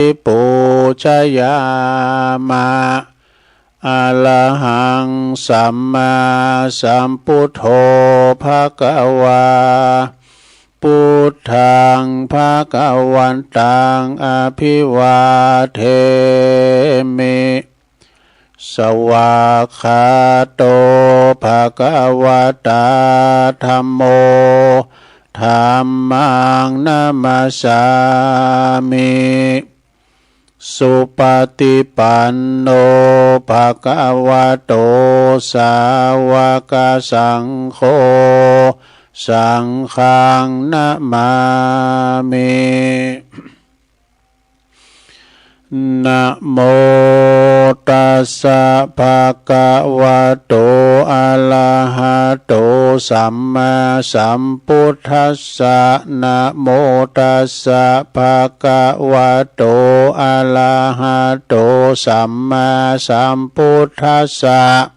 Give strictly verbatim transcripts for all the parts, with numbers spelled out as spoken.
pūjayāma. Arahaṃ sammāsambuddho bhagavā. Buddhaṃ bhagavantaṃ abhivādemi. Svākkhāto bhagavatā dhammo. Dhammaṃ namassāmi. Supaṭipanno bhagavato sāvakasaṅgho. Saṅghaṃ namāmi. Namo tassa bhagavato arahato sammāsambuddhassa. Namo tassa bhagavato arahato sammāsambuddhassa.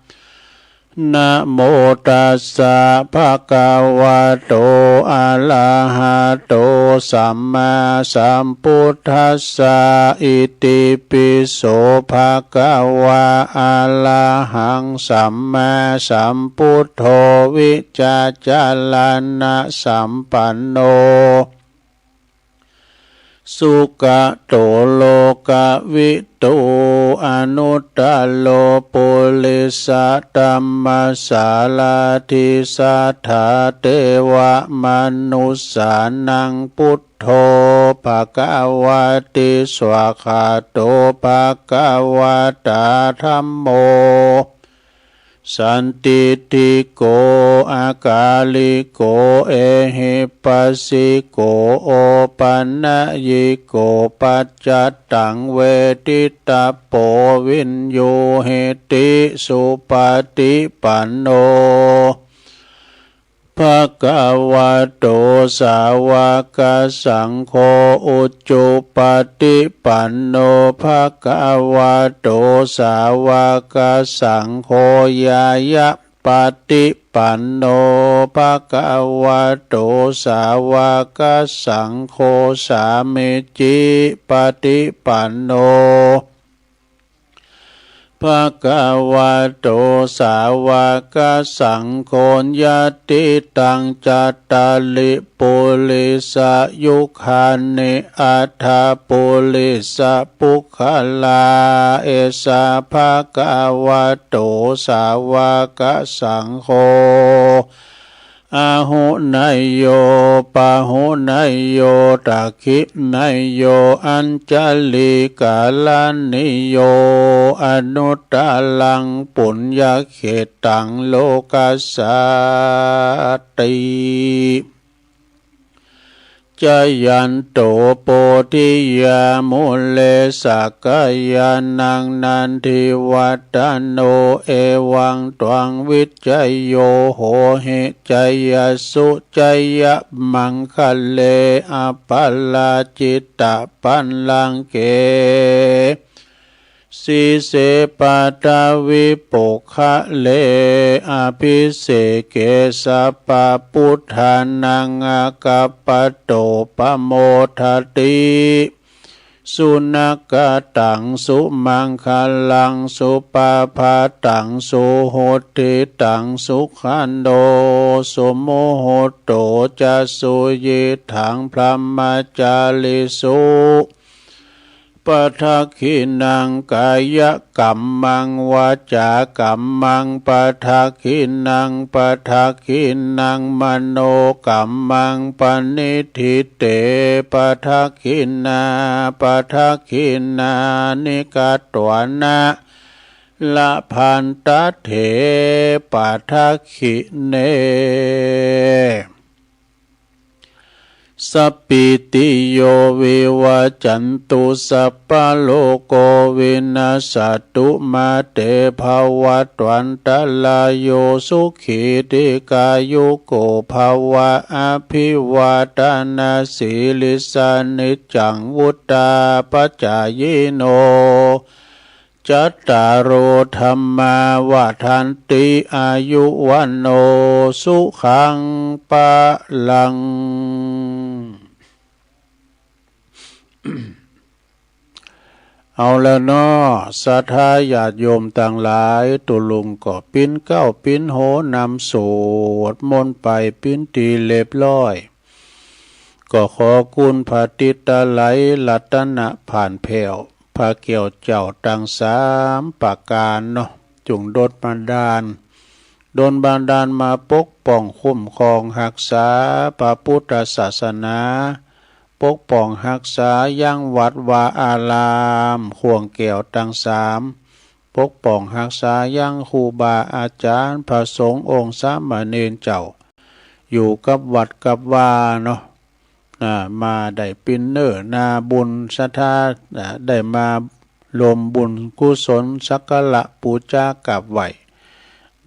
Namo tassa bhagavato arahato sammāsambuddhassa. Itipi so bhagavā arahaṃ sammāsambuddho vijjācaraṇasampanno sugato lokavidū anuttaro purisadammasārathi satthā devamanussānaṃ buddho bhagavāti. Svākkhāto bhagavatā dhammo sandiṭṭhiko akāliko ehipassiko opanayiko paccattaṃ veditabbo viññūhīti. Supaṭipanno bhagavato sāvakasaṅgho, ujupaṭipanno bhagavato sāvakasaṅgho, ñāyapaṭipanno bhagavato sāvakasaṅgho, sāmīcipaṭipanno bhagavato sāvakasaṅgho, yadidaṃ cattāri purisayugāni aṭṭha purisapuggalā, esa bhagavato sāvakasaṅgho, āhuneyyo pāhuneyyo dakkhiṇeyyo añjalikaraṇīyo anuttaraṃ puññakkhettaṃ lokassāti. Jayanto bodhiyā mūle sakyānaṃ nandivaḍḍhano, evaṃ tvaṃ vijayo hohi jayassu jayamaṅgale, aparājitapallaṅke sīse paṭhavipokkhare, abhiseke sabbabuddhānaṃ aggappatto pamodati. Sunakkhattaṃ sumaṅgalaṃ supabhātaṃ suhuṭṭhitaṃ, sukhaṇo sumuhutto ca suyiṭṭhaṃ brahmacārisu. Padakkhiṇaṃ kāyakammaṃ vācākammaṃ padakkhiṇaṃ, padakkhiṇaṃ manokammaṃ paṇidhī te padakkhiṇā, padakkhiṇāni katvāna labhantatthe padakkhiṇe. Sabbītiyo vivajjantu sabbarogo vinassatu, mā te bhavatvantarāyo sukhī dīghāyuko bhava. Abhivādanasīlissa niccaṃ vuḍḍhāpacāyino cattāro dhammā vaḍḍhanti āyu vaṇṇo sukhaṃ balaṃ. เอาแล้วเนาะ ศรัทธาญาติโยมตังหลาย ตุ๊ลุงก็ปิ๊นเก๊าปิ๊นโหนำสวดมนต์ไปปิ๊นตี้เรียบร้อย ก็ขอคุณพระติตะไลยรัตนะผ่านแผ้ว พระแก้วเจ้าตังสามประก๋านเนาะ จุ่งดลบันดาล ดลบันดาลมาปกป้องคุ้มครองฮักษาพระปุทธศาสนา ปกป้องฮักษายังวัดวาอาราม ข่วงแก้วตังสาม ปกป้องฮักษายังครูบาอาจ๋ารย์ พระสงฆ์องค์สามเณรเจ้า อยู่กับวัดกับวาเนาะ อ่า มาได้ปิ๊นเนื้อนาบุญศรัทธา อ่า ได้มาร่วมบุญกุศลสักการะปู๋จากราบไหว้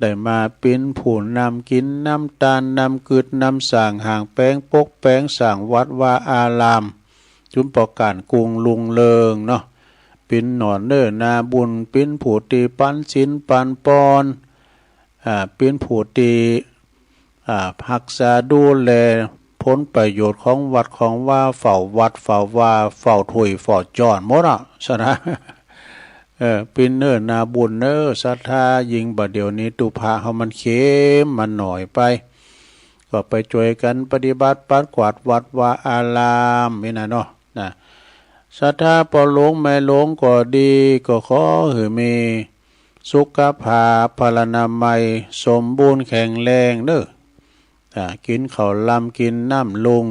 ได้มาปิ๊นผู้นำกิ๋นนำตาน นำกึ๊ดนำสร้าง ห้างแป๋งปกแป๋งสร้างวัดวาอาราม จุ๋มประก๋านกุ่งรุ่งเรืองเนาะ ปิ๊นหน่อเนื้อนาบุญ ปิ๊นผู้ตี้ปันศีลปันปอน อ่า ปิ๊นผู้ตี้ อ่า ฮักษาดูแลผลประโยชน์ของวัดของวา เฝ้าวัดเฝ้าวา เฝ้าถ้วยเฝ้าจ๊อนหมดอะ ศรัทธา เออ ปิ๊นเนื้อนาบุญเน้อ ศรัทธา ยิ่งบ่าเดี่ยวนี้ตุ๊พะเฮามันเข็มมันหน่อยไป ก็ไปจ้วยกั๋นปฏิบัติปัดกวาดวัดวาอารามนี่นะเนาะ นะ ศรัทธาป้อหลวงแม่หลวงก็ดี ก็ขอหื้อมีสุขภาพพลานามัยสมบูรณ์แข็งแรงเน้อ อ่า กิ๋นข้าวลำกิ๋นน้ำลุง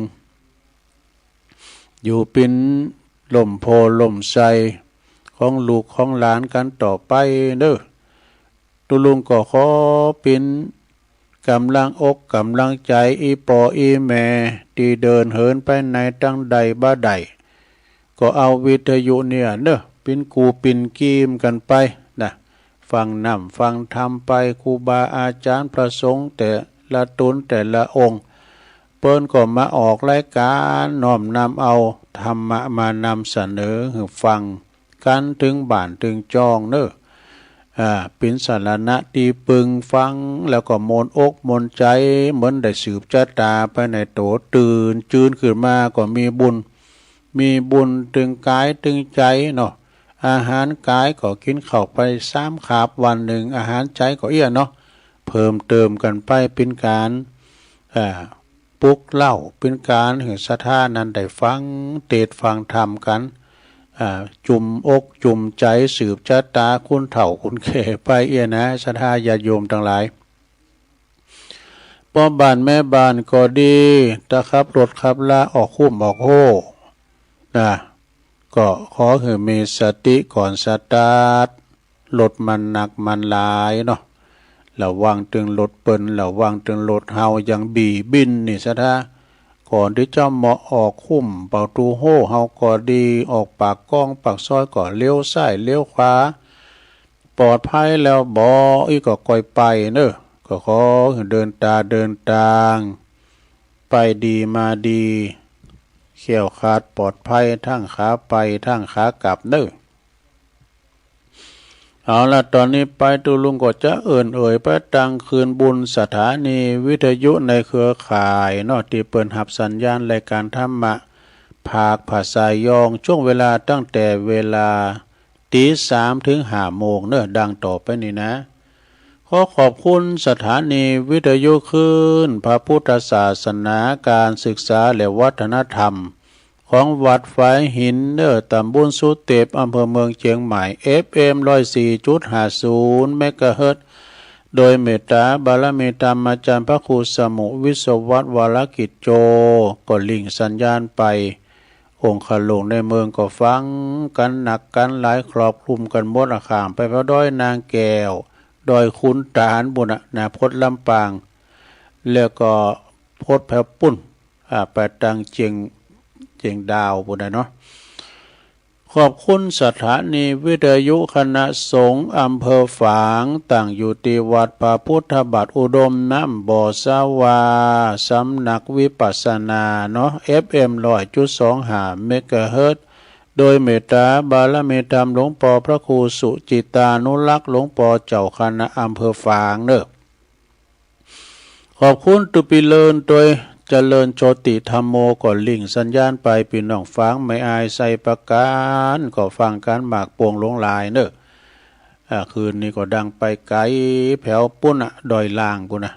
อยู่ปิ๊นล่มโพธิ์ล่มไทรของลูกของหลานกั๋นต่อไปเน้อ ตุ๊ลุงก็ขอปิ๊นก๋ำลังอกก๋ำลังใจ๋ อี่ป้ออี่แม่ตี้เดินเหินไปไหนตางใดบ่าได้ ก็เอาวิทยุเนี่ยเน้อ ปิ๊นกู้ปิ๊นกี๋กั๋นไปนะ ฟังน้ำฟังธรรมไป ครูบาอาจ๋ารย์พระสงฆ์แต่ละต๋นแต่ละองค์ เปิ้นก็มาออกรายก๋านน้อมนำเอาธรรมะมานำเสนอหื้อฟังกั๋นเถิงบ้านเถิงจ้องเน้อ อ่า ปิ๊นสรณะตี้ปึง ฟังแล้วก็ม่วนอกม่วนใจ๋ เหมือนได้สืบจะต๋าไปในตั๋ว ตื่นจืนขึ้นมาก็มีบุญ มีบุญเถิงก๋ายเถิงใจ๋เนาะ อาหารก๋ายก็กิ๋นข้าวไปสามคาบวันนึ่ง อาหารใจ๋ก็เอี้ยเนาะ เพิ่มเติมกั๋นไป ปิ๊นก๋าน อ่า ปลุกเร้า ปิ๊นก๋านหื้อศรัทธานั้นได้ฟังเตสน์ฟังธรรมกั๋น อ่า จุ่มอกจุ่มใจ๋สืบจะต๋าคุณเฒ่าคุณแก่ไปเอี้ยนะ ศรัทธาญาติโยมตังหลาย ป้อบ้านแม่บ้านก็ดี ตาขับรถขับลาออกคุ้มออกโฮ่นะ ก็ขอหื้อมีสติก่อนสตาร์ทรถมันนักมันหลายเนาะ ระวังเถิงรถเปิ้น ระวังเถิงรถเฮา อย่างบีบินนี่ศรัทธา ก่อนตี้จะเหมาะออกคุ้มประตู๋โฮ่เฮาก็ดี ออกปากก๊องปากซอยก็เลี้ยวซ้ายเลี้ยวขวา ปลอดภัยแล้วบ่ อี้ก็ก่อยไปเน้อ ก็ขอหื้อเดินต๋าเดินตาง ไปดีมาดี แคล้วคลาดปลอดภัย ทั้งขาไปทั้งขากลับเน้อ เอาละ ต๋อนนี้ไปตุ๊ลุงก็จะเอิ้นเอ่ยไปตังคืนบุญสถานีวิทยุในเครือข่ายเนาะ ตี้เปิ้นฮับสัญญาณรายก๋านธรรมะ ภาคภาษายอง ช่วงเวลาตั้งแต่เวลา ตี๋สามเถิงห้าโมงเน้อ ดังต่อไปนี้นะ ขอขอบคุณสถานีวิทยุคลื่นพระพุทธศาสนา ก๋านศึกษาและวัฒนธรรม ของวัดฝายหินเน้อ ตำบลสุเตป อำเภอเมืองเจียงใหม่ เอฟเอ็ม ร้อยสี่จุดห้าศูนย์ เมกะเฮิรตซ์ โดยเมตต๋าบารมีธรรมอาจ๋ารย์พระครูสมุห์ วิศวัตร วรกิจโจ ก็ริ่งสัญญาณไป องคลุงในเมืองก็ฟังกั๋นนักกั๋นหลาย ครอบคลุมกั๋นหมดอะ ข้ามไปแผวดอยนางแก้ว ดอยขุนตาลปู้นน่ะ นาพดลำปาง แล้วก็พดแผวปู้น อ่า ไปตังเจียง เจียงดาวปู้นน่ะเนาะ ขอบคุณสถานีวิทยุคณะสงฆ์อำเภอฝาง ตั้งอยู่ตี้วัดพระพุทธบาทอุดมน้ำบ่อสาวา สำนักวิปัสสนาเนาะ เอฟเอ็ม ร้อยจุดสองห้า เมกะเฮิรตซ์ โดยเมตต๋าบารมีธรรมหลวงป้อพระครูสุจิตตานุรักษ์ หลวงป้อเจ้าคณะอำเภอฝางเน้อ ขอบคุณตุ๊ปี้เลินตวย เจริญโชติธัมโม ก็ลิงก์สัญญาณไป ปี้น้องฝางแม่อายไชยปราการ ก็ฟังกั๋นหมากโป่งหลวงหลายเน่อ อ่า คืนนี้ก็ดังไปไก๋แผวปู๊นน่ะ ดอยล่างปู๊นน่ะ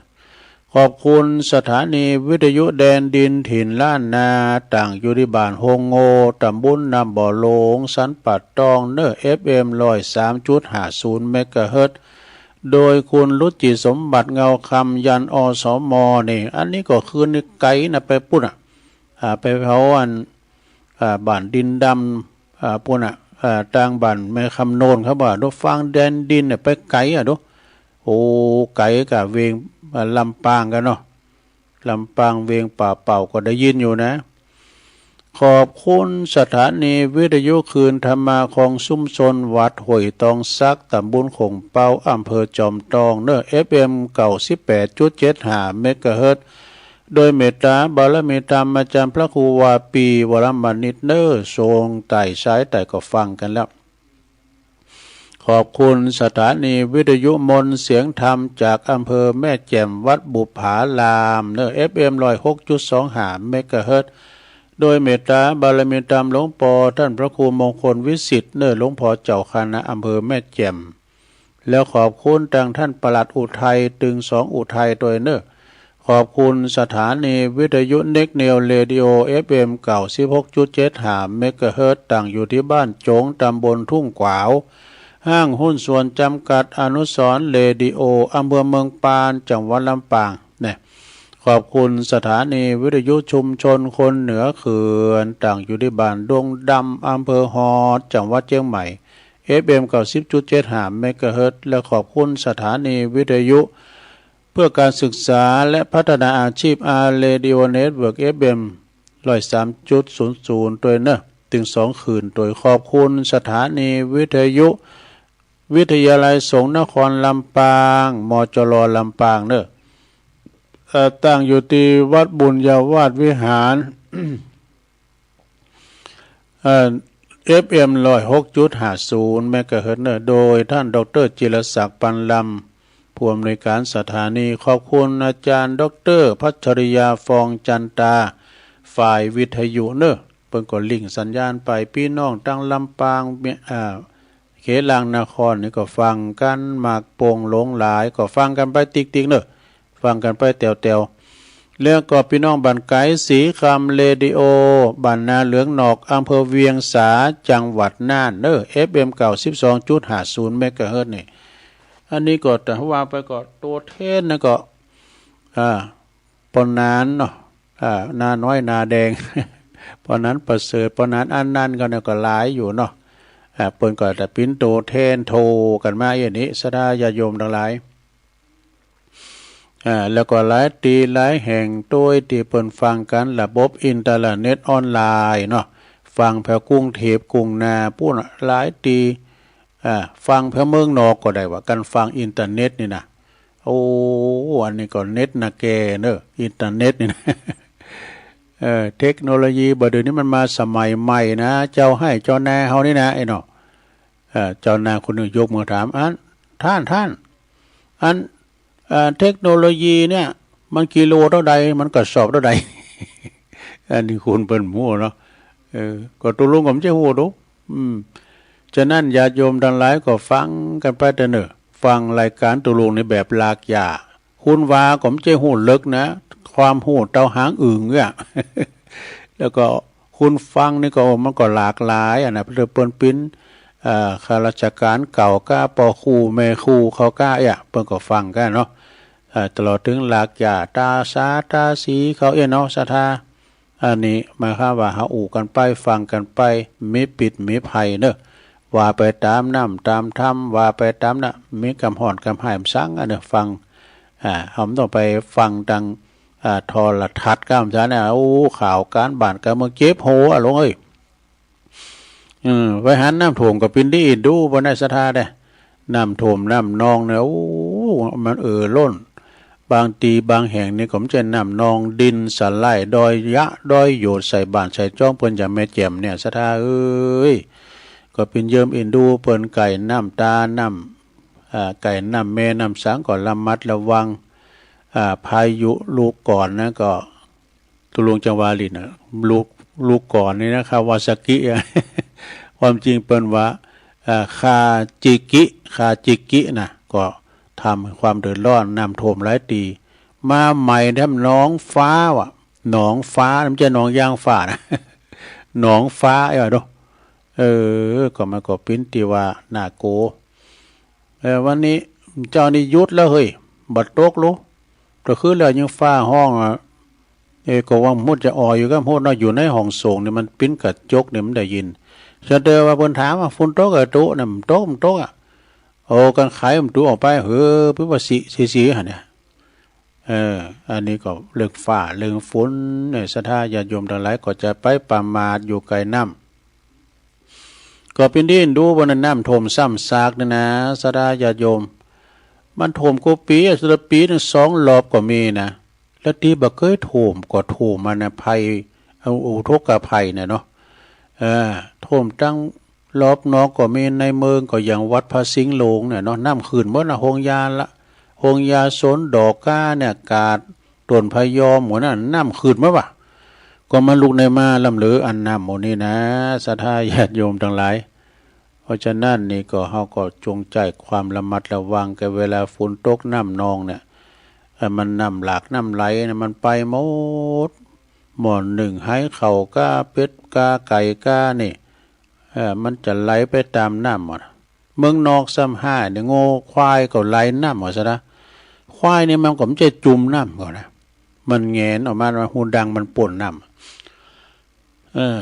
ขอบคุณสถานีวิทยุแดนดินถิ่นล้านนา ตั้งอยู่ตี้บ้านโฮงโง่ ต๋ำบลน้ำบ่อหลง สันป่าตองเน่อ เอฟเอ็ม ร้อยสามจุดห้าศูนย์ เมกะเฮิรตซ์ โดยคุณรุจิสมบัติเงาคำ ยัน อสม นี่ อันนี้ก็คืนนี้ไก๋น่ะ ไปปู๊นน่ะ อ่า ไปแผวอัน อ่า บ้านดินดำ อ่า ปู๊นน่ะ อ่า ตางบ้านแม่คำโนน เขาว่า ดูฟังแดนดินเนี่ย ไปไก๋อะ ดู โอ้ ไก๋ก้าเวียง อ่า ลำปางกั๋นเนาะ ลำปางเวียงป่าเป้าก็ได้ยินอยู่นะ ขอบคุณสถานีวิทยุคลื่นธรรมาคมชุมชนวัดห้วยตองสัก ต๋ำบลโข่งเป๊า อำเภอจอมตองเน่อ เอฟเอ็ม เก้าสิบแปดจุดเจ็ดห้า เมกะเฮิรตซ์ โดยเมตต๋าบารมีธรรมอาจ๋ารย์พระครูวาปี วรมณิตรเน่อ ส่งใต้สายใต้ก็ฟังกั๋นแล้ว ขอบคุณสถานีวิทยุมนต์เสียงธรรมจากอำเภอแม่แจ่ม วัดบุปผารามเน่อ เอฟเอ็ม ร้อยหกจุดสองห้า เมกะเฮิรตซ์ โดยเมตต๋าบารมีธรรมหลวงปอต้านพระครูมงคลวิสิทธิ์เน่อ หลวงปอเจ้าคณะอำเภอแม่แจ่ม แล้วขอบคุณตังต้านปลัดอุทัย ตึงสองอุทัยตวยเน่อ ขอบคุณสถานีวิทยุเน็กเนวเรดิโอ เอฟเอ็ม เก้าสิบหกจุดเจ็ดห้า เมกะเฮิรตซ์ ตั้งอยู่ตี้บ้านโจ๋ง ต๋ำบลทุ่งขวาว ห้างหุ้นส่วนจ๋ำกัดอนุสรณ์เรดิโอ อำเภอเมืองปาน จังหวัดลำปาง เนี่ย ขอบคุณสถานีวิทยุชุมชนคนเหนือเขื่อน ตั้งอยู่ตี้บ้านดงดำ อำเภอฮอด จังหวัดเจียงใหม่ เอฟเอ็ม เก้าสิบจุดเจ็ดห้า เมกะเฮิรตซ์ และขอบคุณสถานีวิทยุเพื่อการศึกษาและพัฒนาอาชีพ อาร์เรดิโอเน็ตเวิร์ก เอฟเอ็ม ร้อยสามจุดศูนย์ศูนย์ ตวยเน่อ ตึงสองคลื่นตวย ขอบคุณสถานีวิทยุวิทยาลัยสงฆ์นครลำปาง มจร ลำปางเน่อ เอ่อ ตั้งอยู่ตี้วัดบุญญาวาสวิหาร เอ่อ เอฟเอ็ม ร้อยหกจุดห้าศูนย์ เมกะเฮิรตซ์เน่อ โดยต้านด็อกเตอร์จิรศักดิ์ ปันลำ ผู้อำนวยการสถานี ขอบคุณอาจ๋ารย์ด็อกเตอร์พัชริยา ฟองจันตา ฝ่ายวิทยุเน่อ เปิ้นก็ลิงก์สัญญาณไป ปี้น้องตางลำปาง เอ่อ เขตล่างนครนี่ก็ฟังกั๋น หมากโป่งหลวงหลาย ก็ฟังกั๋นไปติ๊กๆ เน่อ ฟังกั๋นไปแต๋วๆ แล้วก็ปี้น้องบ้านไก๋ ศรีคำเรดิโอ บ้านนาเหลืองนอก อำเภอเวียงสา จังหวัดน่านเน่อ เอฟเอ็ม เก้าสิบสองจุดห้าศูนย์ เมกะเฮิรตซ์นี่ อันนี้ก็ แต่ว่าไปก็ตั๋วแทนนะก็ อ่า ป้อหนานเนาะ อ่า นาน้อยนาแดง ป้อหนานประเสริฐ ป้อหนานอานันต์ ก็เนี่ยก็หลายอยู่เนาะ อ่า เปิ้นก็จะเป๋นตั๋วแทนโทรกั๋นมาอย่างนี้ ศรัทธาญาติโยมตังหลาย อ่า แล้วก็หลายตี้หลายแห่งตวยตี้เปิ้นฟังกั๋นระบบอินเทอร์เน็ตออนไลน์เนาะ ฟังแผวกรุงเทพฯ กรุงนาปู๊นน่ะ หลายตี้ อ่า ฟังแผวเมืองนอกก็ได้ว่า กั๋นฟังอินเทอร์เน็ตนี่นะ โอ้ อันนี้ก็เน็ตนาแกเน่อ อินเทอร์เน็ตนี่นะ เออ เทคโนโลยีบ่าเดี่ยวนี้มันมาสมัยใหม่นะ เจ้าไฮ่เจ้านาเฮานี่นะ ไอ้เนาะ เออ เจ้านาคนนึ่งยกมือถาม อัน ต้าน ต้าน อัน เอ่อ เทคโนโลยีเนี่ย มันกิโลเต้าใด มันกระสอบเต้าใด อันนี้คนเปิ้นบ่ฮู้เนาะ เออ ก็ตกลงก็บ่ใจ้ฮู้ดอก อืม ฉะนั้นญาติโยมตังหลายก็ฟังกั๋นไปเต๊อะเน่อ ฟังรายก๋านตกลงในแบบรากหญ้า คุณว่าก็บ่ใจ้ฮู้เลิกนะ ความฮู้เต้าหางอึ่งเนี่ย แล้วก็คุณฟังนี่ก็ มันก็หลากหลายอะนะ เปิ้นเป๋น เอ่อ ข้าราชก๋านเก่าก้า ป้อครูแม่ครูเขาก้า เอี้ย เปิ้นก็ฟังกั๋นเนาะ เอ่อ ตลอดเถิงรากหญ้าต๋าสาต๋าสีเขา เอี้ยเนาะ ศรัทธา อันนี้หมายความว่าเฮาอู้กั๋นไป ฟังกั๋นไป มีปิดมีภัยเน่อ ว่าไปต๋ามน้ำต๋ามถ้ำ ว่าไปต๋ามน้ำ มีกำฮ้อนกำฮ้าย บ่ซั้งอะเน่อ ฟัง อ่า เฮาบ่ต้องไปฟังตาง อ่า โทรทัศน์ก้า บ่ซั้นนะ โอ้ ข่าวก๋านบ้านก๋านเมืองเจ็บหัวอะ หลวงเอ้ย เออ ไปหันน้ำท่วมก็เป๋นตี้เอ็นดู บ่ได้ศรัทธาเด้ น้ำท่วมน้ำนองเนี่ย โอ้ มันเอ่อล้น บางตี้บางแห่งนี่ก็บ่ใจ้น้ำนอง ดินสไลด์ ดอยยะ ดอยโยด ใส่บ้านใส่จ้องเปิ้น อย่างแม่แจ่มเนี่ย ศรัทธาเอ้ย ก็เป๋นเยิมเอ็นดูเปิ้น ใก้น้ำต๋าน้ำ อ่า ใก้น้ำแม่น้ำสังก็ระมัดระวัง อ่า พายุลูกก่อนนะก็ ตุ๊ลุงจังวาหลิ้นน่ะ ลูก ลูกก่อนนี่นะ คาวาซากิอะ ความจริงเปิ้นว่า เอ่อ คาจิกิ คาจิกินะ ก็ทำความเดือดร้อน น้ำท่วมหลายตี้ มาใหม่แถมหนองฟ้าว่ะ หนองฟ้า บ่ใจ้หนองยางฟ้านะ หนองฟ้า เอ้ย ดู เออ ก็มันก็เป๋นตี้ว่าน่ากั๋ว เออ วันนี้เจ๊านี่หยุดแล้วเฮ้ย บ่ตกลู ตะคืนแล้วยังฟ้าฮ้องอะ เออ ก็ว่าบ่ฮู้จะอ่ออยู่ก้า บ่ฮู้เนาะ อยู่ในห้องโสงนี่มันปิ้นกระจกนี่มันได้ยิน สะเดอว่าเปิ้นถามว่า ฝนตกอะตุ๊ เนี่ย บ่ตก บ่ตกอะ โอ้ กั๋นไขประตู๋ออกไป เฮ้อ ปิ๊บว่าสิ สิ สิ หั่นเนี่ย เออ อันนี้ก็เรื่องฟ้าเรื่องฝนเนี่ย ศรัทธาญาติโยมตังหลายก็จะไปประมาทอยู่ใก้น้ำ ก็เป๋นตี้ดูบ่านะ น้ำท่วมซ้ำซากนี่นะ ศรัทธาญาติโยม มันท่วมกู้ปี๋อะ แต่ละปี๋นึ่งสองรอบก็มีนะ แล้วตี้บ่เกยท่วมก็ท่วมมานะ ภัย เอา อุทกภัยเนี่ยเนาะ เออ ท่วมตังรอบนอกก็มี ในเมืองก็อย่างวัดพระสิงห์โลงเนี่ยเนาะ น้ำขึ้นหมดนะ โฮงยาละ โฮงยาสวนดอกก้าเนี่ย กาดต้นพะยอมหมู่นั้น น้ำขึ้นหมดว่ะ ก็มาลุกในมาลำเหลืออันน้ำหมู่นี้นะ ศรัทธาญาติโยมตังหลาย เพราะฉะนั้นนี่ก็ เฮาก็จงใจ๊ความระมัดระวังแก่เวลาฝนตกน้ำนองเนี่ย เอ่อ มันน้ำหลากน้ำไหลเนี่ย มันไปหมด หม้อนึ่งไหข้าวก้า เป็ดก้า ไก่ก้านี่ เอ่อ มันจะไหลไปต๋ามน้ำหมด เมืองนอกซ้ำฮ้ายเนี่ย งัวควายก็ไหลน้ำหมดซะนะ ควายนี่มันก็บ่ใจ้จุ่มน้ำก่อนะ มันแหงนออกมา มันฮูดังมันป้นน้ำ เออ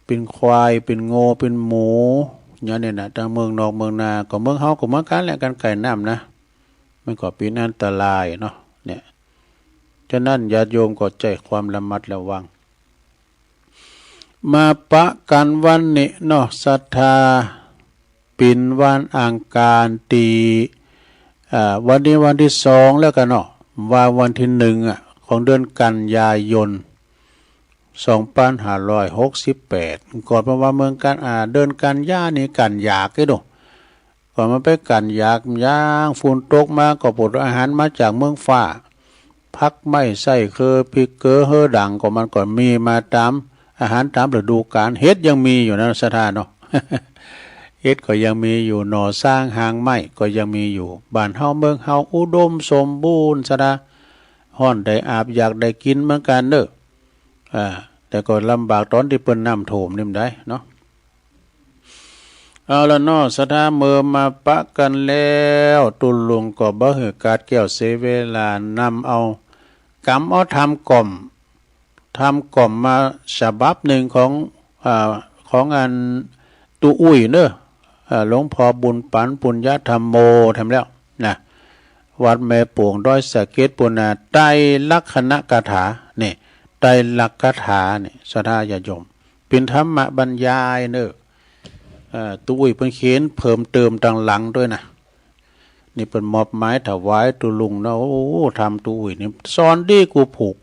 เป๋นควาย เป๋นงัว เป๋นหมู อย่างนี้นะ ตังเมืองนอกเมืองนา ก็เมืองเฮาก็เหมือนกั๋นแหละ กั๋นใก้น้ำนะ มันก็เป๋นอันตรายเนาะ เนี่ย ฉะนั้นญาติโยมก็ใจ๊ความระมัดระวัง มาปะกั๋นวันนี้เนาะ ศรัทธา เป๋นวันอังคารตี้ อ่า วันนี้วันตี้สองแล้วกั๋นเนาะ ว่าวันตี้หนึ่งอะ ของเดือนกันยายน สองปันห้าร้อยหกสิบแปด ก่อนเปิ้นว่าเมืองกัน อ่า เดือนกันยานี่กั๋นหยากเด้อ ก่อนมันไปกั๋นหยาก ยางฝนตกมาก็ปวดอาหารมาจากเมืองฟ้า ผักไม้ไส้เคือ พริกเคือ เฮือด่าง ก็มันก็มีมาต๋ามอาหารต๋ามฤดูกาล เห็ดยังมีอยู่นะศรัทธาเนาะ เห็ดก็ยังมีอยู่ หน่อซางหางไม้ก็ยังมีอยู่ บ้านเฮาเมืองเฮาอุดมสมบูรณ์ศรัทธา ฮ้อนได้อาบ อยากได้กิ๋นเหมือนกั๋นเนาะ อ่า แต่ก็ลำบากต๋อนตี้เปิ้นน้ำท่วมนี่มันได้เนาะ เอาละเนาะ ศรัทธา เมื่อมาปะกั๋นแล้ว ตุ๊ลุงก็บ่หื้อก๋าดแก้วเสียเวลา นำเอา กำเอาธรรมก่อม ธรรมก่อมมาฉบับนึ่งของ อ่า ของอันตุ๊อุ้ยเนาะ อ่า หลวงพ่อบุญปั๋น ปุญญธัมโม แถมแล้วนะ วัดแม่โป่งดอยสะเก็ดปู้นนา ไตรลักษณคาถา นี่ ไตรลักษณคาถา นี่ ศรัทธาญาติโยม เป๋นธรรมบรรยายเนาะ เอ่อ ตุ๊อุ้ยเปิ้นเขียนเพิ่มเติมตางหลังตวยนะ นี่เปิ้นมอบหมายถวายตุ๊ลุงนะ โอ้ ธรรมตุ๊อุ้ยนี่สอนดีกู้ผูก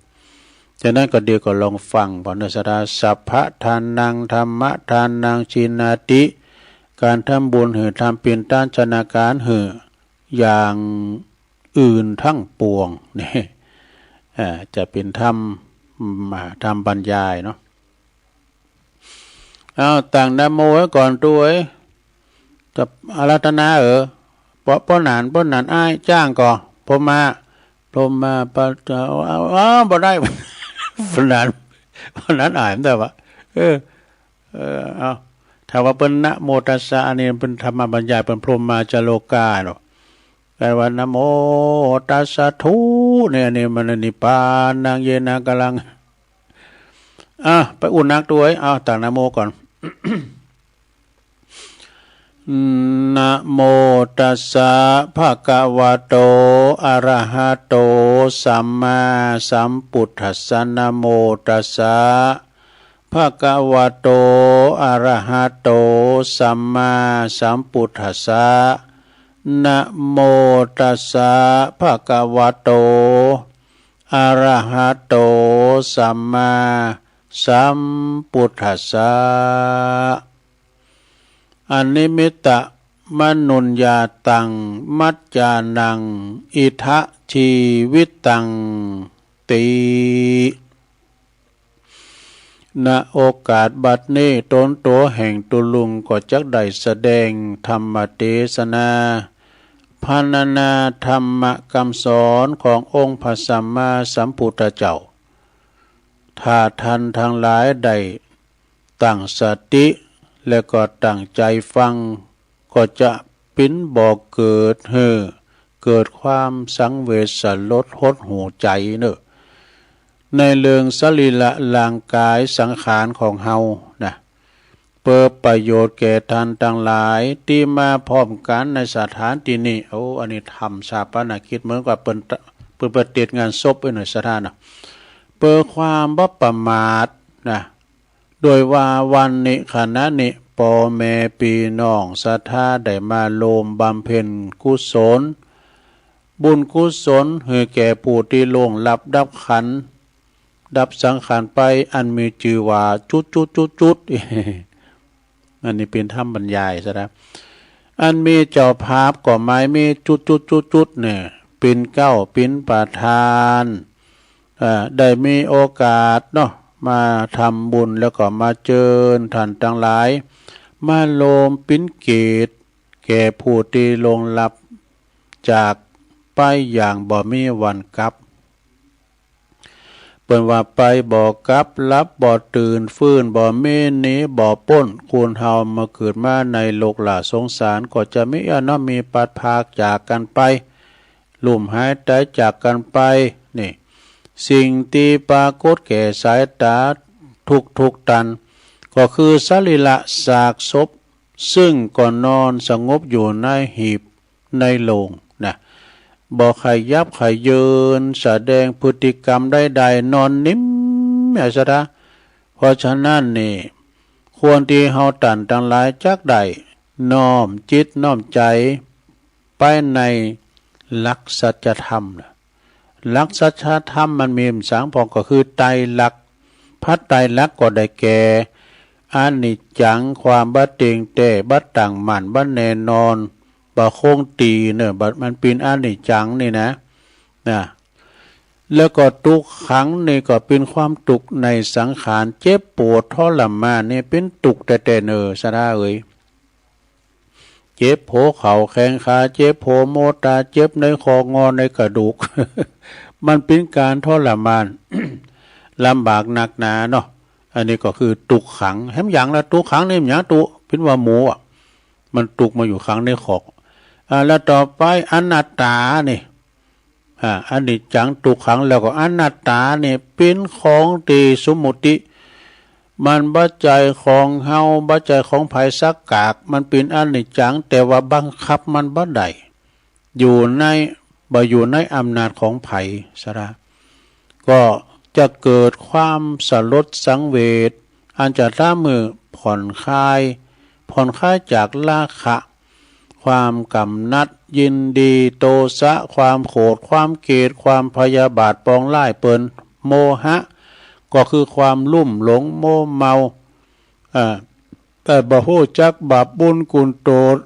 ฉะนั้นก็เดี๋ยวก็ลองฟังผ่อนเนาะศรัทธา สัพพะทานัง ธัมมะทานัง จีนาติ ก๋านทำบุญหื้อธรรมเป๋นต้านชนะก๋านหื้อ อย่างอื่นทั้งปวง นี่ อ่า จะเป๋นธรรม อ่า ธรรมบรรยายเนาะ เอา ตั้งนะโมไว้ก่อนตุ๊เอ๋ย จะอาราธนาเออ ป้อ ป้อหนาน ป้อหนานอ้าย จ้างก่อ พรหมา พรหมา ปะ เอา เอา เอา บ่ได้ ป้อหนาน ป้อหนานอ้าย มันได้วะ เออ เออ เอา ถ้าว่าเปิ้นนะโมตัสสะ อันนี้เปิ้นธรรมบรรยาย เปิ้นพรหมาจาโลกาเนาะ แปลว่านะโมตัสสะธุ เนี่ย อันนี้มันนิพพานัง เยนะกาลัง อ่ะ ไปอุ่นนักตุ๊เอ๋ย เอา ตั้งนะโมก่อน นะโมตัสสะ ภะคะวะโต อะระหะโต สัมมาสัมพุทธัสสะ นะโมตัสสะ ภะคะวะโต อะระหะโต สัมมาสัมพุทธัสสะ นะโมตัสสะ ภะคะวะโต อะระหะโต สัมมาสัมพุทธัสสะ อนิมมิตะมะนุญญาตัง มัจจานัง อิทะ จีวิตัง ติ ณ โอกาสบัดนี้ ต๋นตั๋วแห่งตุ๊ลุงก็จักได้แสดงธรรมเตสนา พรรณนาธรรมกำสอนขององค์พระสัมมาสัมพุทธเจ้า ถ้าท่านตังหลายได้ตั้งสติ และก็ตั้งใจ๋ฟัง ก็จะปิ๋นบ่อเกิดหื้อเกิดความสังเวชสลดหดหู่ใจ๋เนาะ ในเรื่องสรีระร่างกายสังขารของเฮานะ เปื้อประโยชน์แก่ท่านตังหลายตี้มาพร้อมกั๋นในสถานตี้นี้ โอ้ อันนี้ทำฌาปนกิจเหมือนกับเปิ้น เปิ้นปฏิบัติงานศพไว้หน่อยศรัทธานะ เปื้อความบ่ประมาทนะ โดยว่าวันนี้ขณะนี้ ป้อแม่ปี้น้องศรัทธาได้มาร่วมบำเพ็ญกุศล บุญกุศลหื้อแก่ผู้ตี้ล่วงลับดับขันธ์ ดับสังขารไป อันมีจื้อว่าจุดจุดจุดจุด อันนี้เป๋นธรรมบรรยายศรัทธา อันมีเจ้าภาพก็หมายมีจุดจุดจุดจุดเนี่ย เป๋นเก๊าเป๋นประธาน อ่า ได้มีโอกาสเนาะ มาทำบุญแล้วก็มาเจิญท่านตังหลาย มาร่วมเป๋นเกตแก่ผู้ตี้ล่วงลับจากไปอย่างบ่มีวันกลับ เปิ้นว่าไปบ่กลับ หลับบ่ตื่น ฟื้นบ่มี หนีบ่ป๊น คนเฮามาเกิดมาในโลกล่าสงสาร ก็จะมีอันนั้นมีพลัดพรากจากกั๋นไป ลุ่มหายต๋ายจากกั๋นไป นี่ สิ่งตี้ปรากฏแก่สายต๋าทุกๆ ตัน ก็คือสรีระซากศพ ซึ่งก็นอนสงบอยู่ในหีบในโลงนะ บ่ขยับเขยิญ แสดงพฤติกรรมใดๆ นอนนิ่ม อ่ะศรัทธา เพราะฉะนั้นนี่ ควรตี้เฮาต้านตังหลายจักได้น้อมจิตน้อมใจ๋ไปในหลักสัจธรรมนะ หลักสัจธรรมมันมีสามพ่อง ก็คือไตรลักษณ์ พระไตรลักษณ์ก็ได้แก่ อนิจจัง ความบ่เตี้ยงแต๊ บ่ตั้งมั่น บ่แน่นอน บ่คงตี้เนาะ บ่ มันเป๋นอนิจจังนี่นะ นะ แล้วก็ตุ๊กขังนี่ก็เป๋นความตุ๊กข์ในสังขาร เจ็บปวดทรมานนี่เป๋นตุ๊กข์แต๊ๆ เนาะศรัทธาเอ๋ย เจ็บหัวเข่าแข้งขา เจ็บหัวโม้ตา เจ็บในข้องอในกระดูก มันเป๋นก๋านทรมาน ลำบากนักหนาเนาะ อันนี้ก็คือตุ๊กขัง แหมอย่างละตุ๊กขังนี่มันหยังตุ๊ เป๋นว่าหมูอะ มันตุ๊กมาอยู่ขังในคอก อ่า แล้วต่อไปอนัตตานี่ อ่า อนิจจัง ตุ๊กขัง แล้วก็อนัตตานี่เป๋นของตี้สมมุติ มันบ่ใจ้ของเฮา บ่ใจ้ของใผสักกาก มันเป๋นอนิจจัง แต่ว่าบังคับมันบ่ได้ อยู่ใน บ่อยู่ในอำนาจของใผศรัทธา ก็จะเกิดความสลดสังเวช อันจะทำหื้อผ่อนคลาย ผ่อนคลายจากราคะ ความกำหนัดยินดี โทสะ ความโขด ความเกลียด ความพยาบาทปองร้ายเปิ้น โมหะ ก็คือความลุ่มหลงมัวเมา อ่า แต่บ่ฮู้จักบาปบุญคุณโทษ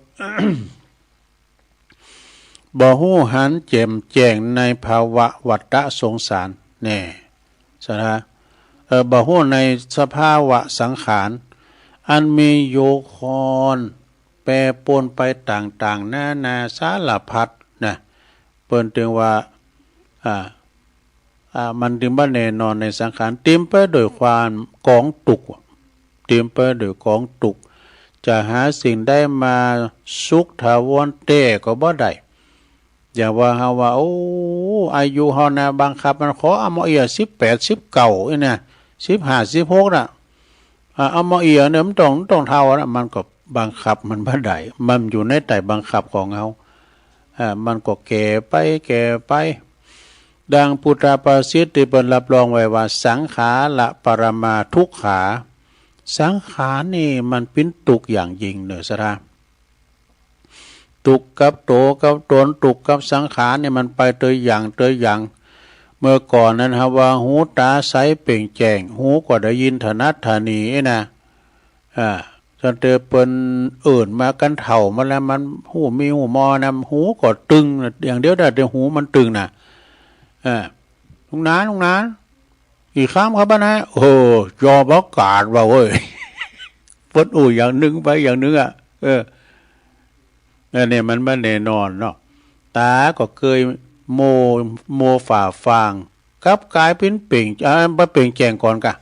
บ่ฮู้หันแจ่มแจ้งในภาวะวัฏฏะสงสาร แน่ ศรัทธา เอ่อ บ่ฮู้ในสภาวะสังขาร อันมีอยู่คอนแปรปรวนไปต่างๆ นานาสารพัดนะ เปิ้นจึงว่า อ่า อ่า มันจึงบ่แน่นอนในสังขาร เต๋มไปด้วยความก๋องตุ๊กข์ เต๋มไปด้วยก๋องตุ๊กข์ จะหาสิ่งใดมาสุขถาวรแต๊ก็บ่ได้ อย่างว่าเฮาว่า โอ้ อายุเฮานะ บังคับมันขอเอามาเอี่ยสิบแปด สิบเก้า นี่นะ สิบห้า สิบหก น่ะ อ่า เอามาเอี่ยเนี่ยมันต้อง มันต้องเฒ่านะ มันก็บังคับมันบ่ได้ มันอยู่ในใต้บังคับของเฮา อ่า มันก็แก่ไป แก่ไป ดังพุทธภาษิตตี้เปิ้นรับรองไว้ว่า สังขาระปรมาทุกขา สังขารนี่มันเป๋นตุ๊กข์อย่างยิ่งเนาะศรัทธา ตุ๊กข์กับตั๋วกับตน ตุ๊กข์กับสังขารนี่มันไปเตื้ออย่าง เตื้ออย่าง เมื่อก่อนนั้นเฮาว่าหูต๋าใสเป่งแจ้ง หูก็ได้ยินถนัดถนีนะ อ่า ตั้งแต่เปิ้นเอิ้นมากั๋นเฒ่ามาแล้ว มันฮู้มีฮู้มอนะ หูก็ตึงอย่างเดียวได้ แต่หูมันตึงนะ อ่า ลุงหนาน ลุงหนาน กี่คำครับนะ โอ้ ยอมประกาศว่าเว้ย เปิ้นอู้อย่างนึ่งไปอย่างนึ่งอะ เออ อันนี้มันบ่แน่นอนเนาะ ต๋าก็เกยโม โมฝ่าฟาง กลับก๋ายเป๋นเป่ง อ่า บ่เป่งแจ้งก่อนกะ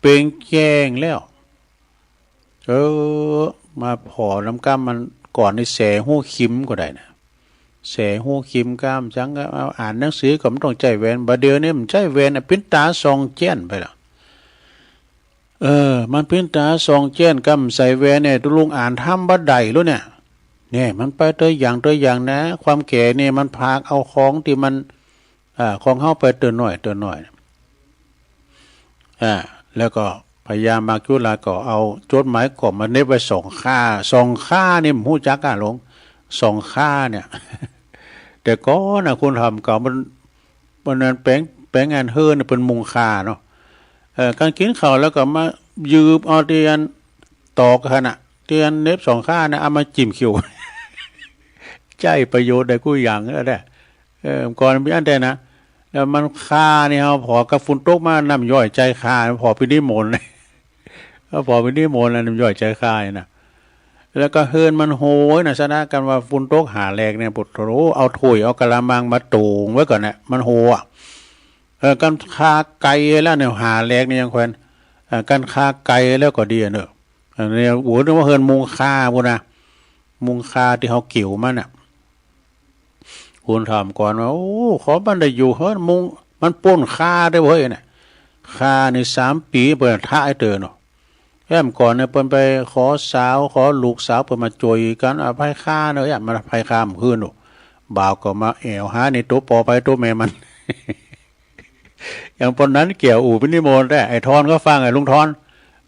เป่งแจ้งแล้ว เออ มาผ่อนำก้ำมันก่อนนี่แสหูคิมก็ได้นะ แสหูคิมก้ำจังก็เอาอ่านหนังสือก็บ่ต้องใจ๊แว่น บ่าเดี่ยวนี้มันใจ๊แว่นอะ เป๋นต๋าส่องแจ้นไปละ เออ มันเป๋นต๋าส่องแจ้น ก้ำใส่แว่นเนี่ย ตุ๊ลุงอ่านธรรมบ่ได้แล้วเนี่ย เนี่ย มันไปเตื้ออย่างเตื้ออย่างนะ ความแก่นี่มันพาเอาของตี้มัน อ่า ของเฮาไปเตื้อน้อยเตื้อน้อย อ่า แล้วก็พญามัจจุราชก็เอาจดหมายกอบมาเหน็บไว้สองค่า สองค่านี่บ่ฮู้จักอะหลวง สองค่าเนี่ย แต่ก่อนน่ะ คนถ่อมเก่ามัน วันนั้นแป๋ง แป๋งอันเฮือนเนี่ยเปิ้นมุงค่าเนาะ เอ่อ การกิ๋นข้าวแล้วก็มายืบเอาตี้อันตอกหั้นน่ะ ตี้อันเหน็บสองค่าน่ะ เอามาจิ้มคิ้ว ใจ๊ประโยชน์ได้กู้อย่างแล้วแหละ เออ ก่อนมีอันแต่นะ แล้วมันค่านี่ เฮาผ่อกับฝนตกมา น้ำย่อยใจ๋ค่า ผ่อไปนิมนต์ เฮาผ่อไปนิมนต์แล้ว น้ำย่อยใจ๋ค่านี่นะ แล้วก็เฮือนมันโหยนะ สะดากั๋นว่าฝนตกหาแลกเนี่ย ปะโถ เอาถ้วยเอากะละมังมาโต่งไว้ก่อนนะ มันโหยอะ เออ กั๋นคาไก๋แล้วเนี่ย หาแลกนี่ยังแควน เออ กั๋นคาไก๋แล้วก็ดีอะเนาะ อันนี้ โอ้ นึกว่าเฮือนมุงค่าปู้นนะ มุงค่าตี้เฮาเกี่ยวมันน่ะ คนถ่อมก่อนว่า โอ้ ขอบ่ได้อยู่เฮือนมุง มันป้นค่าได้เว้ยน่ะ ค่านี่สามปี๋เปิ้นทะหื้อเตื้อเนาะ แอ้มก่อนเนี่ยเปิ้นไปขอสาว ขอลูกสาวเปิ้นมาจ่วยกั๋น อภัยค่าเนาะ แอ้มมันอภัยค่าบ่คืนเนาะ บ่าวก็มาแอ่วหานี่ตั๋วปอไผตั๋วแม่มัน อย่างปอนันแก้วอู้ไปนิมนต์แต๊ ไอ้ทอนก็ฟัง ไอ้ลุงทอน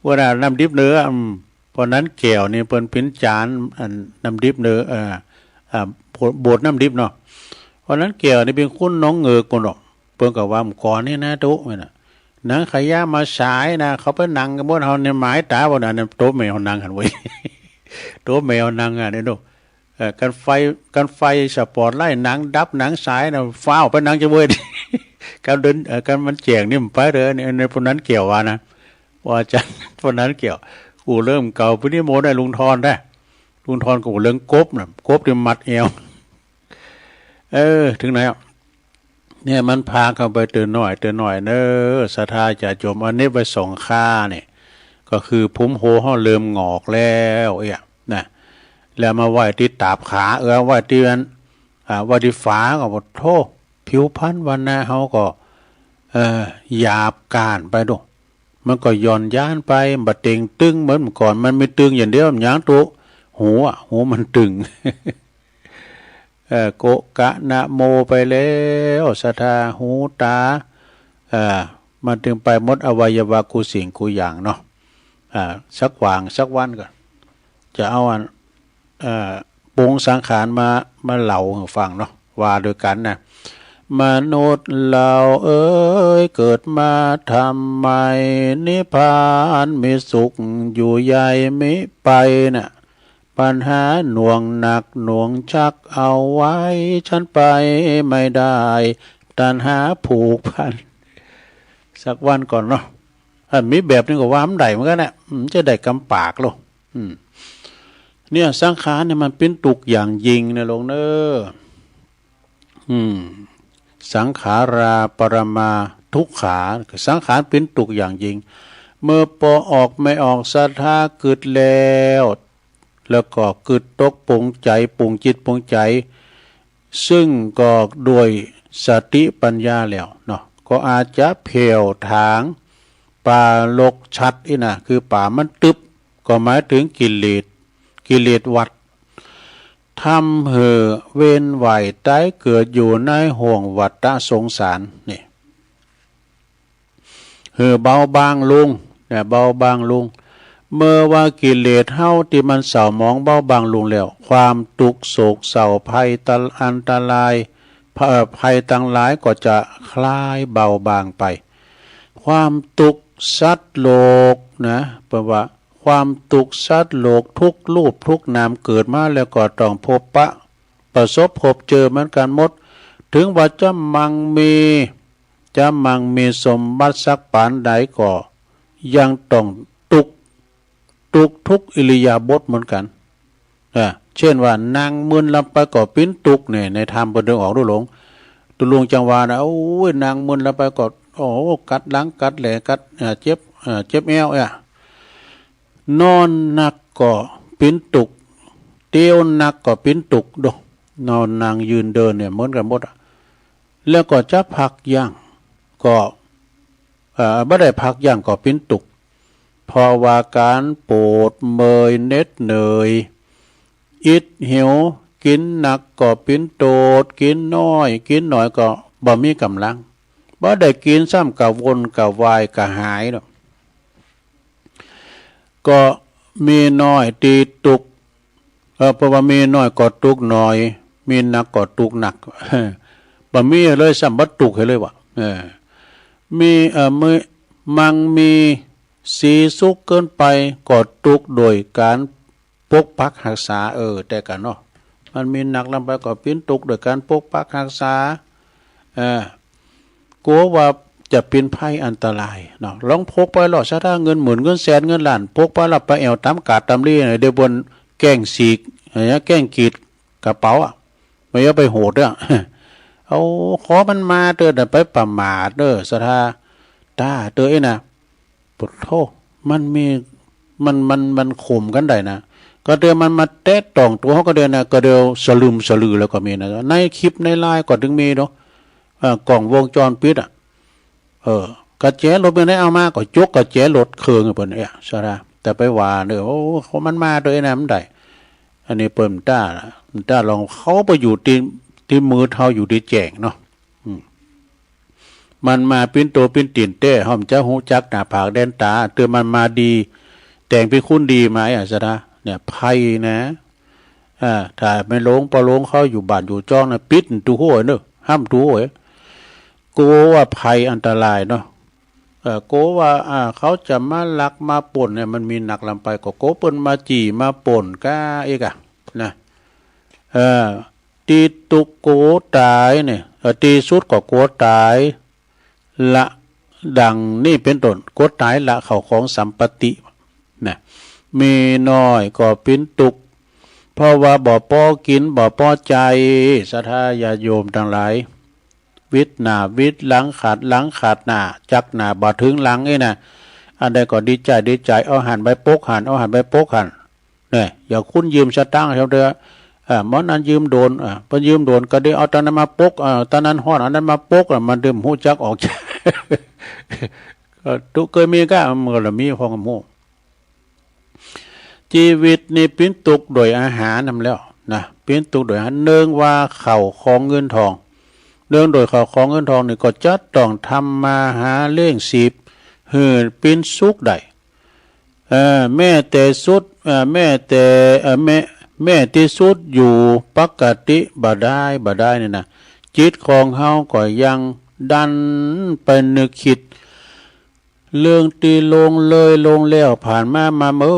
เปิ้นว่าน้ำดิบเนอ อืม ปอนันแก้วนี่เปิ้นเป๋นจารย์ อันน้ำดิบเนอ เอ่อ อ่า โบสถ์น้ำดิบเนาะ ปอนันแก้วนี่เป๋นคนหนองเหงือกปู้นเนาะ เปิ้นก็ว่าเมื่อก่อนนี่นะตุ๊ แม่นน่ะ หนังขยะมาสายนะ เขาไปนั่งกั๋นบนเฮาเนี่ย หมายต๋าบนอันนั้น ตั๋วแม่เฮานั่งหั้นเว้ย ตั๋วแม่เฮานั่งอะเนี่ยเนาะ เอ่อ กั๋นไฟ กั๋นไฟสปอตไลท์หนังดับหนังสายนะ ฟ้าวไปนั่งจะเว้ย กั๋นเดิน เอ่อ กั๋นมันแจ้งนี่มันไปเต๊อะ ใน ในปอนันแก้วว่านะ ว่าอาจ๋ารย์ปอนันแก้ว อู้เรื่องเก่า ไปนิมนต์ไอ้ลุงทอนแต๊ ลุงทอนก็อู้เรื่องกบน่ะ กบตี้มัดแอ่ว เออ เถิงไหนอะ เนี่ยมันพาเข้าไปเตื้อน้อยเตื้อน้อยเนอ ศรัทธาญาติโยม เอาเหน็บไว้สองค่าเนี่ย ก็คือภูมิหัวเฮาเริ่มหงอกแล้วเอี้ยนะ แล้วมาไว้ตี้ตาบขา เออ ไว้ตี้อัน อ่า ไว้ตี้ฝา ก็ปะโถ ผิวพรรณวรรณะเฮาก็ เอ่อ หยาบก้านไปดู มันก็หย่อนยานไป บ่เต่งตึงเหมือนเมื่อก่อน มันมีตึงอย่างเดียว หยังตุ๊ หูอะ หูมันตึง เอ่อ โกะกะนะโมไปแล้ว ศรัทธา หูต๋า เอ่อ มันตึงไปหมดอวัยวะกู้สิ่งกู้อย่างเนาะ อ่า สักหว่างสักวันก่อน จะเอาอัน เอ่อ ปรุงสังขารมา มาเล่าหื้อฟังเนาะ ว่าโดยกั๋นนะ มนุษย์เราเอ๋ย เกิดมาทำไม นิพพานมีสุขอยู่ใหญ่มิไปน่ะ ปัญหาหน่วงหนักหน่วงชักเอาไว้ ฉันไปไม่ได้ ตัณหาผูกพัน สักวันก่อนเนาะ อันมีแบบนี้ก็ว่ามันได้เหมือนกั๋นนะ อืม จะได้กำปากโล อืม เนี่ย สังขารเนี่ยมันเป๋นตุ๊กข์อย่างยิ่งนะโยมเนอ อืม สังขาราปรมาทุกขา สังขารเป๋นตุ๊กข์อย่างยิ่ง เมื่อปอออกแม่ออกศรัทธากึ๊ดแล้ว แล้วก็กึ๊ดตกปรงใจ๋ ปรุงจิตปรุงใจ๋ ซึ่งก็ด้วยสติปัญญาแล้วเนาะ ก็อาจจะแผ่วถางป่าลกชัดอี้นะ คือป่ามันตึบ ก็หมายเถิงกิเลส กิเลสวัฏ ทำหื้อเวียนว่ายต๋ายเกิดอยู่ในห้วงวัฏฏะสงสารนี่ หื้อเบาบางลงนะ เบาบางลง เมื่อว่ากิเลสเฮาตี้มันเศร้าหมองเบาบางลงแล้ว ความตุ๊กข์โศกเศร้าภัยตะ อันตราย เอ่อ ภัยตังหลายก็จะคลายเบาบางไป ความตุ๊กข์สัตว์โลกนะ เปิ้นว่าความตุ๊กข์สัตว์โลกทุกรูปทุกนามเกิดมาแล้วก็ต้องพบปะ ประสบพบเจอเหมือนกั๋นหมด เถิงว่าจะมั่งมี จะมั่งมีสมบัติสักปานใดก็ยังต้องตุ๊กข์ ตุ๊กข์ทุกอิริยาบถเหมือนกั๋น อ่า เช่นว่านั่งมึนลำไปก็เป๋นตุ๊กข์เนี่ย ในธรรมเปิ้นตึงออกลุหลง ตุลุงจังวานะ โอ้ย นั่งมึนลำไปก็ โอ้ กัดหลัง กัดแหล่ กัด อ่า เจ็บ อ่า เจ็บแอ้ว อ่า นอนหนักก็เป๋นตุ๊กข์ เตียวหนักก็เป๋นตุ๊กข์ ดู นอน นั่ง ยืน เดินเนี่ยเหมือนกั๋นหมดอะ แล้วก็จะพักยั้งก็ เอ่อ บ่ได้พักยั้งก็เป๋นตุ๊กข์ เพราะว่าก๋านปวดเมื่อยเหน็ดเหนื่อย อิดหิว กิ๋นหนักก็เป๋นโตด กิ๋นน้อย กิ๋นหน้อยก็บ่มีก๋ำลัง บ่ได้กิ๋นซ้ำกระวนกระวายกระหายดอก ก็มีน้อยตี้ตุ๊กข์ เออ เพราะว่ามีน้อยก็ตุ๊กข์น้อย มีหนักก็ตุ๊กข์หนัก บ่มีเลย ซ้ำบ่ตุ๊กข์หื้อเลยว่ะ เออ มี เออ มี มั่งมีสีสุขเกินไปก็ตุ๊กข์โดยก๋านปกปักฮักษา เออ แต่กะเนาะ มันมีหนักลำไปก็เป๋นตุ๊กข์โดยก๋านปกปักฮักษา เออ กั๋วว่าจะเป๋นภัยอันตรายเนาะ ลองปกไปลอด ศรัทธา เงินหมื่น เงินแสน เงินล้าน ปกไปแล้วไปแอ่วต๋ามกาดต๋ามลี้เนี่ย เดี๋ยวเปิ้นแกล้งฉีก เออ แกล้งกรีดกระเป๋าอะ บ่อย่าไปโหดอะ เอา ขอมันมาเต๊อะ ไปประมาทเต๊อะ ศรัทธา ต๋าเต๊อะ เอ๊ะนะ ปะโธ่ มันมี มัน มัน มันข่มกั๋นได้นะ ก็เดี๋ยวมันมาแตะต้องตั๋วเฮาก็เดี๋ยวนะ ก็เดี๋ยวสลึมสลือแล้วก็มีนะ ในคลิปในไลน์ก็ตึงมีเนาะ เอ่อ กล้องวงจรปิดอะ เออ ก๋ะแจรถเปิ้นได้เอามา ก็จกก๋ะแจรถเคิงเปิ้นเนี่ย ศรัทธา แต่ไปว่าเต๊อะ โอ้ ขอมันมาเต๊อะ เอ๊ะนะ มันได้ อันนี้เปิ้นบ่ต้า บ่ต้าลอง เขาไปอยู่ตี้ ตี้มืด เฮาอยู่ตี้แจ้งเนาะ อืม มันมาเป๋นตั๋วเป๋นตี๋นแต๊ เฮาบ่ฮู้จักหน้าผากแดนต๋า เตื้อมันมาดี แต่งเป๋นคนดีมา ไอ้ศรัทธา เนี่ย ภัยนะ อ่า ถ้าแม่โรงป้อโรงเขาอยู่บ้านอยู่จ้องนะ ปิดตู้หัวเนอะ ห้ามตู้หัว กั๋วว่าภัยอันตรายเนาะ เออ กั๋วว่า อ่า เขาจะมาลักมาปล้นเนี่ย มันมีหนักลำไป ก็กั๋วเปิ้นมาจี้มาปล้นก้าอีกอะ นะ เออ ตี้ตุ๊กข์กั๋วต๋ายเนี่ย เออ ตี้สุดก็กั๋วต๋าย ละ ดังนี้เป๋นต้น กั๋วต๋ายละข้าวของสัมปติ นะ มีน้อยก็เป๋นตุ๊กข์ เพราะว่าบ่ปอกิ๋น บ่ปอใจ๋ ศรัทธาญาติโยมตังหลาย วิดหน้าวิดหลัง ขาดหลังขาดหน้า จักหน้าบ่เถิงหลังนี่นะ อันใดก็ดีใจ๋ดีใจ๋ เอาหั้นไปปกหั้น เอาหั้นไปปกหั้น เนี่ย อย่างคนยืมสตางค์เฮาเต๊อะ อ่า เมื่อนั้นยืมโดน อ่า เปิ้นยืมโดน ก็ได้เอาต๋อนนั้นมาปก อ่า ต๋อนนั้นฮ้อน อันนั้นมาปก อ่า มันบ่ฮู้จักออก ก็ตุ๊กข์เกยมีก้า มันก็ละมีพ่องฮู้ จีวิตนี่เป๋นตุ๊กข์โดยอาหารนำแล้วนะ เป๋นตุ๊กข์โดยอาหาร เนื่องว่าข้าวของเงินทอง เนื่องโดยข้าวของเงินทองนี่ก็จะต้องทำมาหาเลี้ยงชีพ หื้อเป๋นสุขได้ เอ่อ แม้แต่สุด เอ่อ แม้แต่ เอ่อ แม้ แม้ตี้สุดอยู่ปกติบ่ได้ บ่ได้นี่นะ จิตของเฮาก็ยังดันไปนึกกึ๊ด เรื่องตี้ล่วงเลยล่วงแล้วผ่านมา มาเมิ